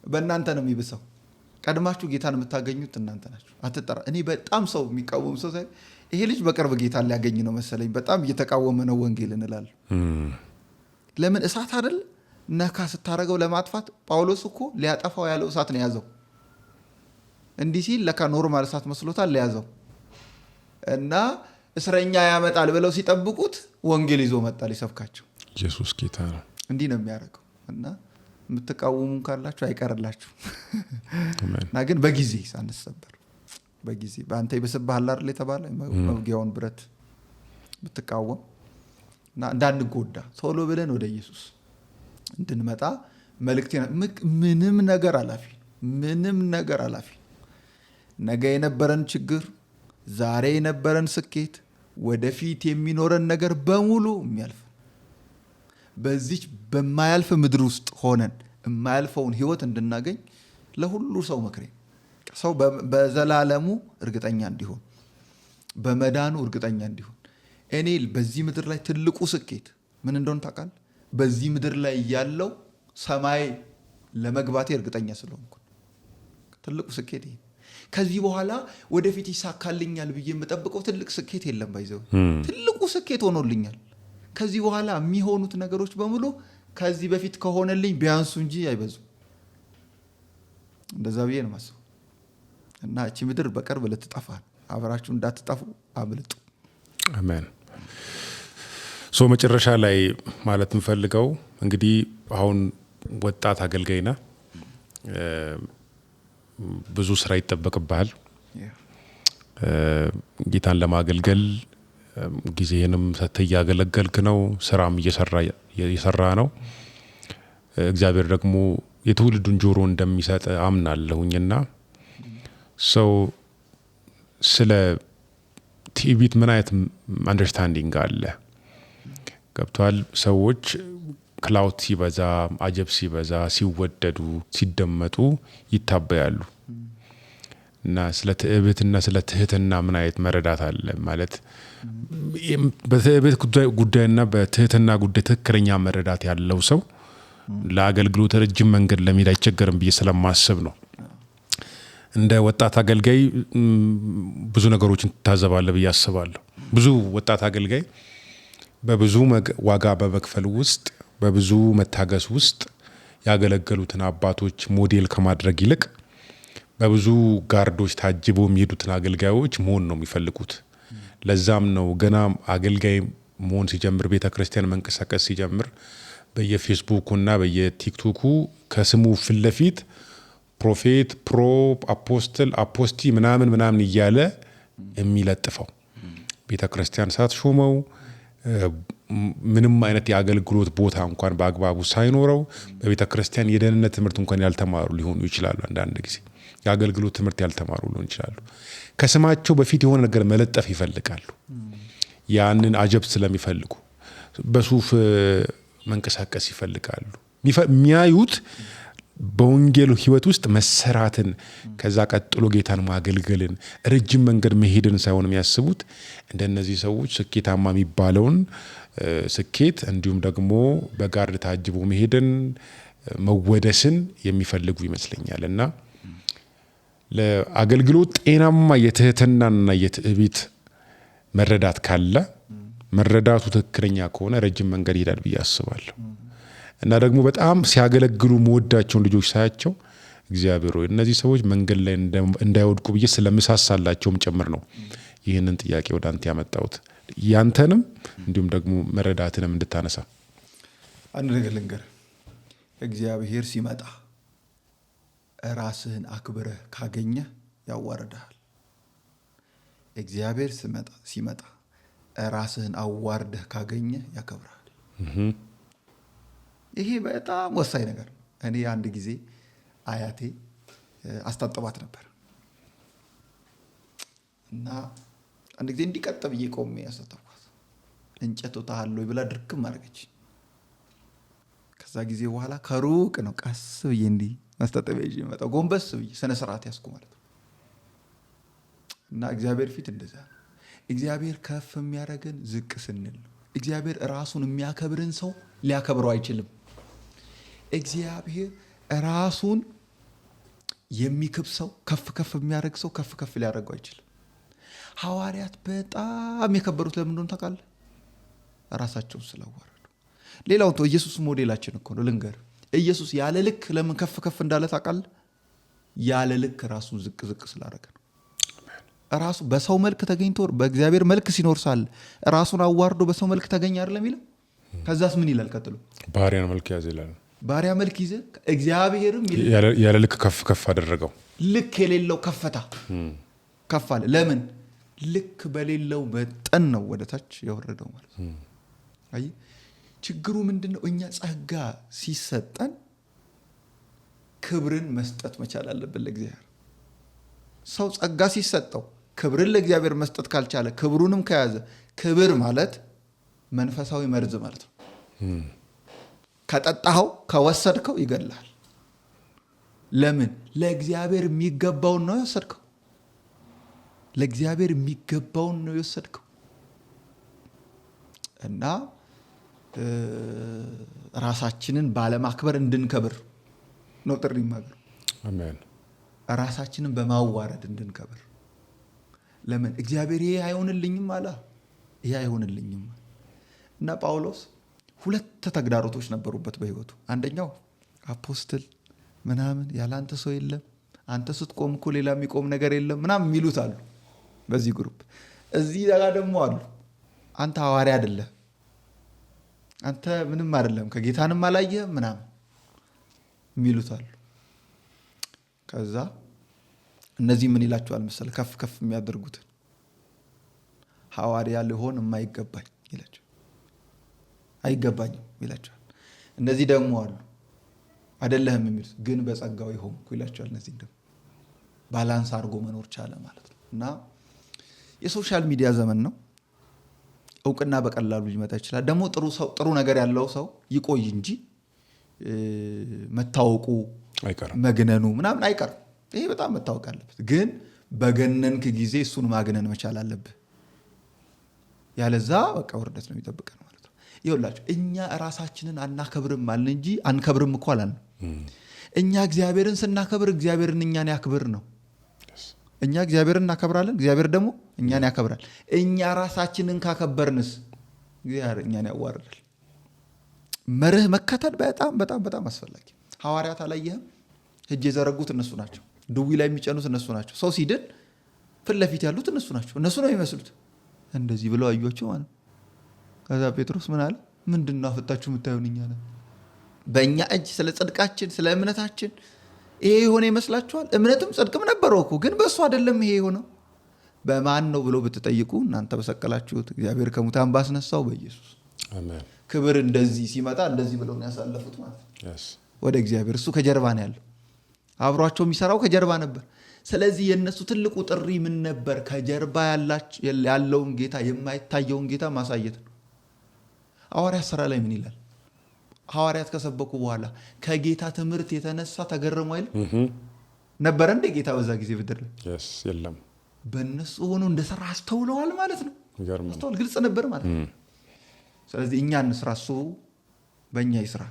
Speaker 1: በእናንተ ነው የሚብሰው። ቀድማችሁ ጌታን የምታገኙት እናንተ ናችሁ። አትጠራ እኔ በጣም ሰው የሚቃወም ሰው ሳይ ይሄ ልጅ በቅርብ ጌታን ሊያገኝ ነው መሰለኝ፣ በጣም እየተቃወመ ነው ወንጌል እንላለን። ለምን? እሳት አይደል ነካ ስታደርገው ለማጥፋት። ጳውሎስ እኮ ሊያጠፋው ያለው እሳት ነው የያዘው። እንዲህ ሲል ለካ normal እሳት መስሎታል ሊያዘው እና እስረኛ ያመጣል ብለው ሲጠብቁት ወንጌል ይዞ መጣ ሊሰብካቸው።
Speaker 2: ኢየሱስ ጌታ ነው።
Speaker 1: እንዲህ ነው የሚያደርገው እና የምትቃወሙ ካላችሁ አይቀርላችሁ እና ግን በጊዜ ሳንሰበር፣ በጊዜ በአንተ ይብስብሃል አይደል የተባለ፣ መውጊያውን ብረት ብትቃወም እና እንዳንጎዳ ቶሎ ብለን ወደ ኢየሱስ እንድንመጣ መልእክቴ። ምንም ነገር አላፊ፣ ምንም ነገር አላፊ። ነገ የነበረን ችግር፣ ዛሬ የነበረን ስኬት፣ ወደፊት የሚኖረን ነገር በሙሉ የሚያልፍ። በዚች በማያልፍ ምድር ውስጥ ሆነን የማያልፈውን ህይወት እንድናገኝ ለሁሉ ሰው ምክሬ፣ ሰው በዘላለሙ እርግጠኛ እንዲሆን፣ በመዳኑ እርግጠኛ እንዲሆን። እኔ በዚህ ምድር ላይ ትልቁ ስኬት ምን እንደሆነ ታውቃለህ? በዚህ ምድር ላይ ያለው ሰማይ ለመግባቴ እርግጠኛ ስለሆንኩ ትልቁ ስኬት ይሄ። ከዚህ በኋላ ወደፊት ይሳካልኛል ብዬ የምጠብቀው ትልቅ ስኬት የለም። By the way፣ ትልቁ ስኬት ሆኖልኛል። ከዚህ በኋላ የሚሆኑት ነገሮች በሙሉ ከዚህ በፊት ከሆነልኝ ቢያንሱ እንጂ አይበዙም። እንደዛ ብዬ ነው የማስበው። እና እቺ ምድር በቅርብ ልትጠፋ፣ አብራችሁ እንዳትጠፉ አምልጡ።
Speaker 2: አሜን። So መጨረሻ ላይ ማለት የምፈልገው እንግዲህ አሁን ወጣት አገልጋይ ነህ፣ ብዙ ስራ ይጠበቅብሃል። ጌታን ለማገልገል ጊዜህንም ሰጥተህ እያገለገልክ ነው፣ ስራም እየሰራ ነው። እግዚአብሔር ደግሞ የትውልዱን ጆሮ እንደሚሰጥ አምናለሁኝና so ስለ ትዕቢት ምን አይነት understanding አለ? ገብቷል። ሰዎች clout ሲበዛ፣ አጀብ ሲበዛ፣ ሲወደዱ፣ ሲደመጡ ይታበያሉ። እና ስለ ትዕቢትና ስለ ትህትና ምን አይነት መረዳት አለ? ማለት በትዕቢት ጉዳይና በትህትና ጉዳይ ትክክለኛ መረዳት ያለው ሰው ለአገልግሎት ረጅም መንገድ ለመሄድ አይቸገርም ብዬ ስለማስብ ነው። እንደ ወጣት አገልጋይ ብዙ ነገሮችን ትታዘባለህ ብዬ አስባለሁ። ብዙ ወጣት አገልጋይ በብዙ ዋጋ በመክፈል ውስጥ፣ በብዙ መታገስ ውስጥ ያገለገሉትን አባቶች ሞዴል ከማድረግ ይልቅ በብዙ guard ኦች ታጅበው የሚሄዱትን አገልጋዮች መሆን ነው የሚፈልጉት። ለዛም ነው ገና አገልጋይ መሆን ሲጀምር፣ ቤተ ክርስቲያን መንቀሳቀስ ሲጀምር፣ በየፌስቡኩና በየቲክቶኩ ከስሙ ፊት ለፊት prophet፣ pro፣ apostle፣ aposty ምናምን ምናምን እያለ የሚለጥፈው። ቤተ ክርስቲያን ሳትሾመው፣ ምንም አይነት የአገልግሎት ቦታ እንኳን በአግባቡ ሳይኖረው፣ በቤተ ክርስቲያን የደህንነት ትምህርት እንኳን ያልተማሩ ሊሆኑ ይችላሉ። አንዳንድ ጊዜ የአገልግሎት ትምህርት ያልተማሩ ሊሆኑ ይችላሉ። ከስማቸው በፊት የሆነ ነገር መለጠፍ ይፈልጋሉ። ያንን አጀብ ስለሚፈልጉ በሱፍ መንቀሳቀስ ይፈልጋሉ። የሚያዩት በወንጌሉ ሕይወት ውስጥ መሰራትን፣ ከዛ ቀጥሎ ጌታን ማገልገልን፣ ረጅም መንገድ መሄድን ሳይሆን የሚያስቡት እንደነዚህ ሰዎች ስኬታማ የሚባለውን ስኬት እንዲሁም ደግሞ በ guard ታጅቦ መሄድን፣ መወደስን የሚፈልጉ ይመስለኛል። እና ለአገልግሎት ጤናማ የትህትናና የትዕቢት መረዳት ካለ፣ መረዳቱ ትክክለኛ ከሆነ ረጅም መንገድ ይሄዳል ብዬ አስባለሁ። እና ደግሞ በጣም ሲያገለግሉ መወዳቸውን ልጆች ሳያቸው እግዚአብሔር ሆይ እነዚህ ሰዎች መንገድ ላይ እንዳይወድቁ ብዬ ስለምሳሳላቸውም ጭምር ነው ይህንን ጥያቄ ወደ አንተ ያመጣሁት። ያንተንም እንዲሁም ደግሞ መረዳትንም እንድታነሳ።
Speaker 1: አንድ ነገር ልንገርህ። እግዚአብሔር ሲመጣ ራስህን አክብረህ ካገኘህ ያዋርድሃል። እግዚአብሔር ሲመጣ ራስህን አዋርደህ ካገኘህ ያከብርሃል። ይሄ በጣም ወሳኝ ነገር ነው። እኔ አንድ ጊዜ አያቴ አስታጥባት ነበር። እና አንድ ጊዜ እንዲቀጥ ብዬ ቆሜ ያሳጠብኳት እንጨት ወጣሃል ወይ ብላ ድርግም አደረገች። ከዛ ጊዜ በኋላ ከሩቅ ነው ቀስ ብዬ እንዲህ ማስታጠቢያ ይዤ የምመጣው፣ ጎንበስ ብዬ ስነ ስርዓት ያዝኩ ማለት ነው። እና እግዚአብሔር ፊት እንደዛ ነው። እግዚአብሔር ከፍ የሚያደርገን ዝቅ ስንል ነው። እግዚአብሔር ራሱን የሚያከብርን ሰው ሊያከብረው አይችልም። እግዚአብሔር ራሱን የሚክብ ሰው፣ ከፍ ከፍ የሚያደርግ ሰው ከፍ ከፍ ሊያደርገው አይችልም። ሐዋርያት በጣም የከበሩት ለምን እንደሆነ ታውቃለህ? ራሳቸውን ስላዋረዱ። ሌላው ተው፣ ኢየሱስ ሞዴላችን እኮ ነው። ልንገር፣ ኢየሱስ ያለ ልክ ለምን ከፍ ከፍ እንዳለ ታውቃለህ? ያለ ልክ ራሱን ዝቅ ዝቅ ስላደረገ ነው። ራሱ በሰው መልክ ተገኝቶ በእግዚአብሔር መልክ ሲኖር ሳለ ራሱን አዋርዶ በሰው መልክ ተገኘ አይደለም የሚለው? ከዛስ ምን ይላል ቀጥሎ?
Speaker 2: ባሪያን መልክ ያዘ ይላል።
Speaker 1: ባሪያ መልክ ይዘ እግዚአብሔርም
Speaker 2: ያለ ልክ ከፍ ከፍ አደረገው።
Speaker 1: ልክ የሌለው ከፍታ ከፍ አለ። ለምን? ልክ በሌለው መጠን ነው ወደ ታች የወረደው ማለት ነው። አየህ፣ ችግሩ ምንድነው? እኛ ጸጋ ሲሰጠን ክብርን መስጠት መቻል አለብን ለእግዚአብሔር። ሰው ጸጋ ሲሰጠው ክብርን ለእግዚአብሔር መስጠት ካልቻለ፣ ክብሩንም ከያዘ፣ ክብር ማለት መንፈሳዊ መርዝ ማለት ነው። ከጠጣኸው ከወሰድከው ይገድልሃል። ለምን? ለእግዚአብሔር የሚገባውን ነው የወሰድከው። ለእግዚአብሔር የሚገባውን ነው የወሰድከው። እና ራሳችንን ባለማክበር እንድንከብር ነው ጥሪ የማቀርበው።
Speaker 2: አሜን።
Speaker 1: ራሳችንን በማዋረድ እንድንከብር። ለምን? እግዚአብሔር ይሄ አይሆንልኝም አለ። ይሄ አይሆንልኝም። እና ጳውሎስ ሁለት ተግዳሮቶች ነበሩበት በህይወቱ። አንደኛው apostle ምናምን ያለ አንተ ሰው የለም፣ አንተ ስትቆም እኮ ሌላ የሚቆም ነገር የለም ምናምን የሚሉት አሉ በዚህ group። እዚህ ጋር ደግሞ አሉ አንተ ሐዋርያ አይደለም፣ አንተ ምንም አይደለም፣ ከጌታንም አላየህም ምናምን የሚሉት አሉ። ከዛ እነዚህ ምን ይላቸዋል መሰለህ? ከፍ ከፍ የሚያደርጉትን ሐዋርያ ልሆን የማይገባኝ ይላቸዋል። አይገባኝም ይላቸዋል። እነዚህ ደግሞ አሉ አይደለህም የሚሉት ግን በጸጋው የሆንኩ ይላቸዋል። እነዚህ ደግሞ balance አድርጎ መኖር ቻለ ማለት ነው። እና የ social media ዘመን ነው። እውቅና በቀላሉ ሊመጣ ይችላል። ደግሞ ጥሩ ነገር ያለው ሰው ይቆይ እንጂ መታወቁ
Speaker 2: አይቀርም፣
Speaker 1: መግነኑ ምናምን አይቀርም። ይሄ በጣም መታወቅ አለበት። ግን በገነንክ ጊዜ እሱን ማግነን መቻል አለብህ። ያለዛ በቃ ውርደት ነው የሚጠብቀን ማለት ነው። ይኸውላችሁ እኛ ራሳችንን አናከብርም አልን እንጂ አንከብርም እኮ አላልንም። እኛ እግዚአብሔርን ስናከብር እግዚአብሔርን እኛን ያክብር ነው። እኛ እግዚአብሔርን እናከብራለን፣ እግዚአብሔር ደግሞ እኛን ያከብራል። እኛ ራሳችንን ካከበርንስ እግዚአብሔር እኛን ያዋርዳል። መርህ መከተል በጣም በጣም በጣም አስፈላጊ። ሐዋርያት አላየህም? እጅ የዘረጉት እነሱ ናቸው። ድዊ ላይ የሚጨኑት እነሱ ናቸው። ሰው ሲድን ፊት ለፊት ያሉት እነሱ ናቸው። እነሱ ነው የሚመስሉት። እንደዚህ ብለው አዩአቸው ማለት ነው። ከዛ ጴጥሮስ ምን አለ? ምንድነው አፈጣችሁ የምታዩን እኛ ነን? በእኛ እጅ ስለ ጽድቃችን ስለ እምነታችን ይሄ የሆነ ይመስላችኋል? እምነትም ጽድቅም ነበረው እኮ፣ ግን በእሱ አይደለም ይሄ የሆነው። በማን ነው ብሎ ብትጠይቁ እናንተ በሰቀላችሁት እግዚአብሔር ከሙታን ባስነሳው በኢየሱስ።
Speaker 2: አሜን።
Speaker 1: ክብር እንደዚህ ሲመጣ እንደዚህ ብለው ነው ያሳለፉት ማለት ነው። ወደ እግዚአብሔር። እሱ ከጀርባ ነው ያለው፣ አብሯቸው የሚሰራው ከጀርባ ነበር። ስለዚህ የነሱ ትልቁ ጥሪ ምን ነበር? ከጀርባ ያለውን ጌታ፣ የማይታየውን ጌታ ማሳየት ነው። ሐዋርያት ሥራ ላይ ምን ይላል? ሐዋርያት ከሰበኩ በኋላ ከጌታ ትምህርት የተነሳ ተገረሙ አይልም? ነበረ እንደ ጌታ በዛ ጊዜ ምድር ላይ?
Speaker 2: የለም።
Speaker 1: በእነሱ ሆኖ እንደሰራ አስተውለዋል ማለት ነው።
Speaker 2: ይገርማል።
Speaker 1: አስተውል፣ ግልጽ ነበር ማለት ነው። ስለዚህ እኛ እንስራ፣ እሱ በእኛ ይስራ።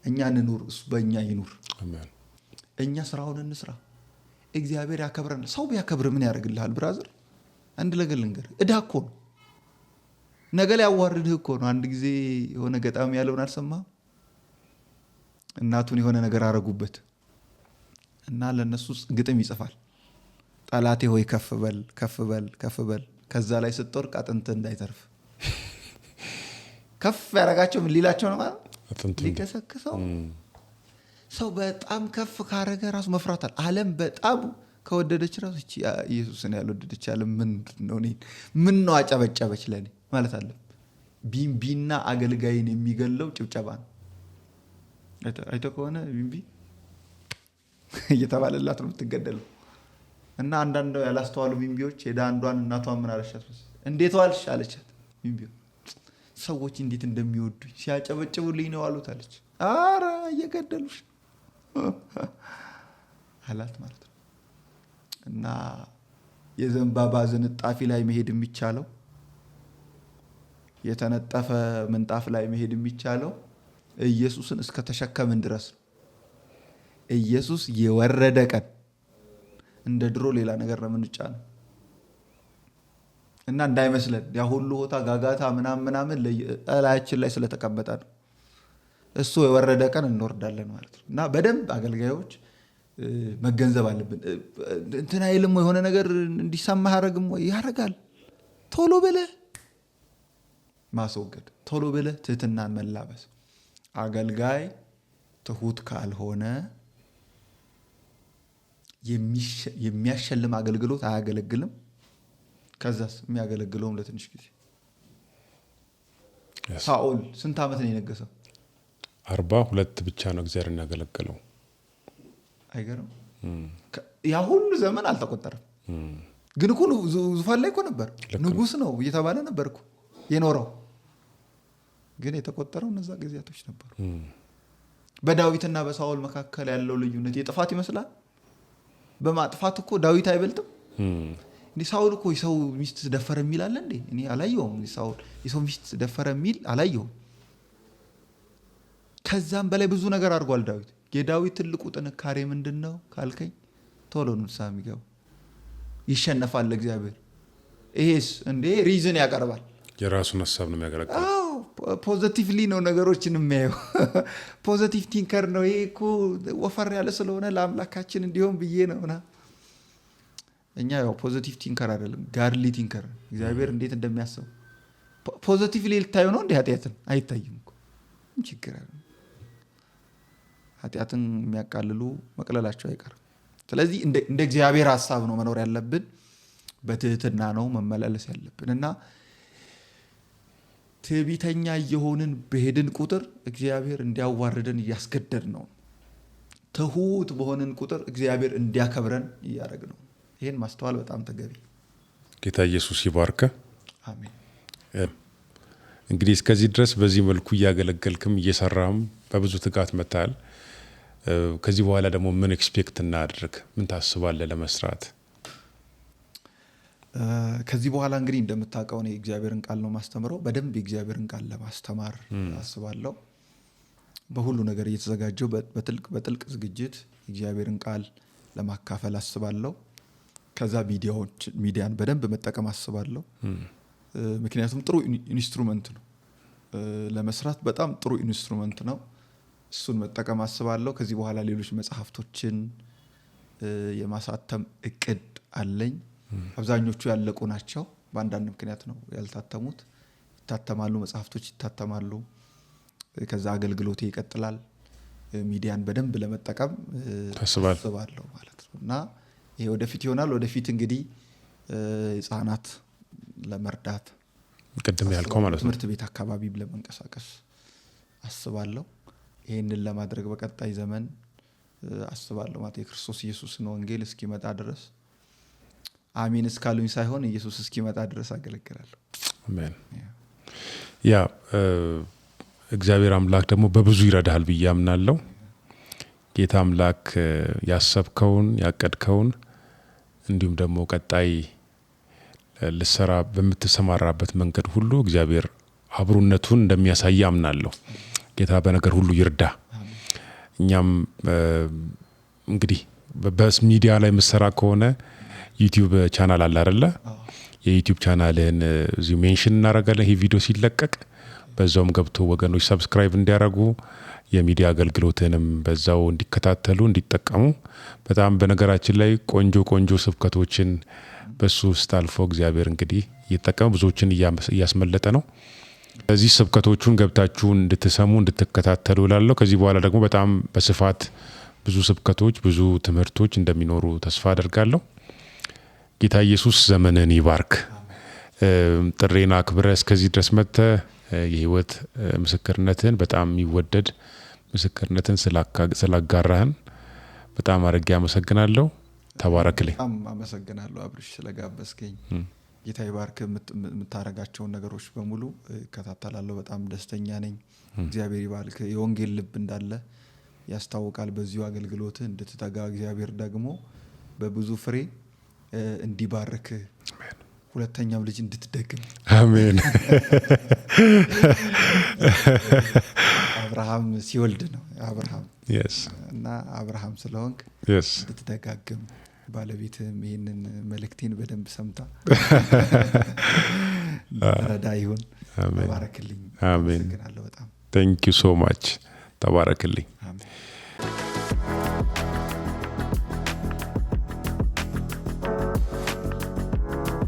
Speaker 1: እኛ እንኑር፣ እሱ በእኛ ይኑር።
Speaker 2: አሜን።
Speaker 1: እኛ ስራውን እንስራ፣ እግዚአብሔር ያከብረናል። ሰው ቢያከብር ምን ያደርግልሃል? brother፣ አንድ ነገር ልንገርህ፣ ዕዳ እኮ ነው። ነገ ላይ ያዋርድህ እኮ ነው። አንድ ጊዜ የሆነ ገጣሚ ያለውን አልሰማህም? እናቱን የሆነ ነገር አረጉበት እና ለነሱ ግጥም ይጽፋል። ጠላቴ ሆይ ከፍ በል ከፍ በል ከፍ በል፣ ከዛ ላይ ስትወርቅ አጥንትህ እንዳይተርፍ። ከፍ ያደረጋቸው ምን ሊላቸው ነው ማለት?
Speaker 2: አጥንቱ
Speaker 1: ሊከሰክሰው። ሰው በጣም ከፍ ካረገ ራሱ መፍራት አለ። ዓለም በጣም ከወደደች ራሱ እቺ ኢየሱስን ያልወደደች ዓለም ምንድን ነው? እኔን ምን ነው አጨበጨበች ለኔ ማለት አለ። ቢምቢና አገልጋይን የሚገለው ጭብጨባ ነው። አይተህ ከሆነ ቢምቢ እየተባለላት ነው የምትገደለው። እና አንዳንድ ያላስተዋሉ ቢምቢዎች ሄዳ አንዷን እናቷን ምን አለቻት መሰለኝ? እንዴት ዋልሽ አለቻት። ቢምቢው ሰዎች እንዴት እንደሚወዱኝ ሲያጨበጭቡልኝ ነው አሉት አለች። አረ እየገደሉሽ አላት ማለት ነው። እና የዘንባባ ዝንጣፊ ላይ መሄድ የሚቻለው፣ የተነጠፈ ምንጣፍ ላይ መሄድ የሚቻለው ኢየሱስን እስከ ተሸከምን ድረስ ነው። ኢየሱስ የወረደ ቀን እንደ ድሮ ሌላ ነገር ነው የምንጫነው። እና እንዳይመስለን ያ ሁሉ ሆታ ጋጋታ ምናምን ምናምን እላያችን ላይ ስለተቀመጠ ነው። እሱ የወረደ ቀን እንወርዳለን ማለት ነው። እና በደንብ አገልጋዮች መገንዘብ አለብን። እንትን አይልም ወይ፣ የሆነ ነገር እንዲሰማ ያደርግም ወይ? ያደርጋል። ቶሎ ብለህ ማስወገድ፣ ቶሎ ብለህ ትህትናን መላበስ። አገልጋይ ትሁት ካልሆነ የሚያሸልም አገልግሎት አያገለግልም። ከዛስ የሚያገለግለውም ለትንሽ ጊዜ። ሳኦል ስንት ዓመት ነው የነገሰው?
Speaker 2: 42 ብቻ ነው እግዚአብሔርን ያገለገለው።
Speaker 1: አይገርም? ያ ሁሉ ዘመን አልተቆጠረም። ግን እኮ ዙፋን ላይ እኮ ነበር፣ ንጉስ ነው እየተባለ ነበር እኮ የኖረው። ግን የተቆጠረው እነዛ ጊዜያቶች ነበሩ። በዳዊትና በሳኦል መካከል ያለው ልዩነት የጥፋት ይመስላል። በማጥፋት እኮ ዳዊት አይበልጥም? እንዴ ሳኦል እኮ የሰው ሚስት ደፈረ የሚል አለ እንዴ? እኔ አላየሁም። ሳኦል የሰው ሚስት ደፈረ የሚል አላየሁም። ከዛም በላይ ብዙ ነገር አድርጓል ዳዊት። የዳዊት ትልቁ ጥንካሬ ምንድነው ካልከኝ፣ ቶሎ ነው ንስሐ የሚገባው፣ ይሸነፋል ለእግዚአብሔር። ይሄስ እንዴ reason ያቀርባል።
Speaker 2: የራሱን ሀሳብ ነው የሚያገለግለው።
Speaker 1: አዎ፣ positively ነው ነገሮችን የሚያየው። Positive thinker ነው። ይሄ እኮ ወፈር ያለ ስለሆነ ለአምላካችን እንዲሆን ብዬ ነው እና እኛ ያው positive thinker አይደለም፣ godly thinker። እግዚአብሔር እንዴት እንደሚያስበው positively ልታየው ነው እንዴ? ኃጢአትን አይታይም እኮ። ምን ችግር አለ? ኃጢአትን የሚያቃልሉ መቅለላቸው አይቀርም። ስለዚህ እንደ እግዚአብሔር ሐሳብ ነው መኖር ያለብን፣ በትህትና ነው መመላለስ ያለብን። እና ትዕቢተኛ እየሆንን በሄድን ቁጥር እግዚአብሔር እንዲያዋርደን እያስገደድ ነው። ትሁት በሆንን ቁጥር እግዚአብሔር እንዲያከብረን እያደረግ ነው። ይሄን ማስተዋል በጣም ተገቢ።
Speaker 2: ጌታ ኢየሱስ ይባርክ።
Speaker 1: አሜን።
Speaker 2: እንግዲህ እስከዚህ ድረስ በዚህ መልኩ እያገለገልክም እየሰራህም በብዙ ትጋት መጥተሃል። ከዚህ በኋላ ደግሞ ምን expect እናድርግ? ምን ታስባለህ ለመስራት?
Speaker 1: ከዚህ በኋላ እንግዲህ እንደምታውቀው እኔ የእግዚአብሔርን ቃል ነው ማስተምረው። በደንብ የእግዚአብሔርን ቃል ለማስተማር አስባለሁ። በሁሉ ነገር እየተዘጋጀሁ በጥልቅ ዝግጅት የእግዚአብሔርን ቃል ለማካፈል አስባለሁ። ከዛ ሚዲያን በደንብ መጠቀም አስባለሁ። ምክንያቱም ጥሩ instrument ነው፣ ለመስራት በጣም ጥሩ instrument ነው። እሱን መጠቀም አስባለሁ። ከዚህ በኋላ ሌሎች መጽሐፍቶችን የማሳተም እቅድ አለኝ። አብዛኞቹ ያለቁ ናቸው። በአንዳንድ ምክንያት ነው ያልታተሙት። ይታተማሉ፣ መጽሐፍቶች ይታተማሉ። ከዛ አገልግሎቴ ይቀጥላል። ሚዲያን በደንብ ለመጠቀም
Speaker 2: ታስባለህ?
Speaker 1: አስባለሁ ማለት ነው። እና ይሄ ወደፊት ይሆናል። ወደፊት እንግዲህ ህጻናት ለመርዳት
Speaker 2: ቅድም ያልከው ማለት ነው።
Speaker 1: ትምህርት ቤት አካባቢ ለመንቀሳቀስ አስባለሁ። ይሄንን ለማድረግ በቀጣይ ዘመን አስባለሁ ማለት የክርስቶስ ኢየሱስን ወንጌል እስኪመጣ ድረስ አሜን እስካሉኝ ሳይሆን ኢየሱስ እስኪመጣ ድረስ አገለግላለሁ።
Speaker 2: አሜን። እግዚአብሔር አምላክ ደግሞ በብዙ ይረዳሃል ብዬ አምናለሁ። ጌታ አምላክ ያሰብከውን ያቀድከውን እንዲሁም ደግሞ ቀጣይ ልሰራ በምትሰማራበት መንገድ ሁሉ እግዚአብሔር አብሮነቱን እንደሚያሳይ አምናለሁ። ጌታ በነገር ሁሉ ይርዳ። እኛም እንግዲህ በሚዲያ ላይ የምትሰራ ከሆነ ዩቲዩብ ቻናል አለ አይደለ? የዩቲዩብ ቻናልህን እዚሁ mention እናደርጋለን ይሄ ቪዲዮ ሲለቀቅ። በዛውም ገብቶ ወገኖች subscribe እንዲያደርጉ የሚዲያ አገልግሎትንም በዛው እንዲከታተሉ እንዲጠቀሙ። በጣም በነገራችን ላይ ቆንጆ ቆንጆ ስብከቶችን በሱ ውስጥ አልፎ እግዚአብሔር እንግዲህ እየተጠቀመ ብዙዎችን እያስመለጠ ነው። ስለዚህ ስብከቶቹን ገብታችሁ እንድትሰሙ እንድትከታተሉ እላለሁ። ከዚህ በኋላ ደግሞ በጣም በስፋት ብዙ ስብከቶች ብዙ ትምህርቶች እንደሚኖሩ ተስፋ አደርጋለሁ። ጌታ ኢየሱስ ዘመንህን ይባርክ። ጥሬን አክብረህ እስከዚህ ድረስ መጥተህ የህይወት ምስክርነትህን በጣም የሚወደድ ምስክርነትን ስላጋራህን በጣም አድርጌ አመሰግናለሁ። ተባረክልኝ።
Speaker 1: በጣም አመሰግናለሁ አብርሽ ስለጋበዝከኝ። ጌታ ይባርክ። የምታረጋቸውን ነገሮች በሙሉ እከታተላለሁ። በጣም ደስተኛ ነኝ። እግዚአብሔር ይባርክ። የወንጌል ልብ እንዳለ ያስታውቃል። በዚሁ አገልግሎትህ እንድትተጋ እግዚአብሔር ደግሞ በብዙ ፍሬ እንዲባርክ፣ ሁለተኛም ልጅ እንድትደግም።
Speaker 2: አሜን።
Speaker 1: አብርሃም ሲወልድ ነው አብርሃም እና አብርሃም ስለሆንክ እንድትደጋግም፣ ባለቤትህም ይህንን መልእክቴን በደንብ ሰምታ ረዳ ይሁን። ተባረክልኝ።
Speaker 2: አሜን።
Speaker 1: አመሰግናለሁ በጣም።
Speaker 2: Thank you so much። ተባረክልኝ።
Speaker 1: አሜን።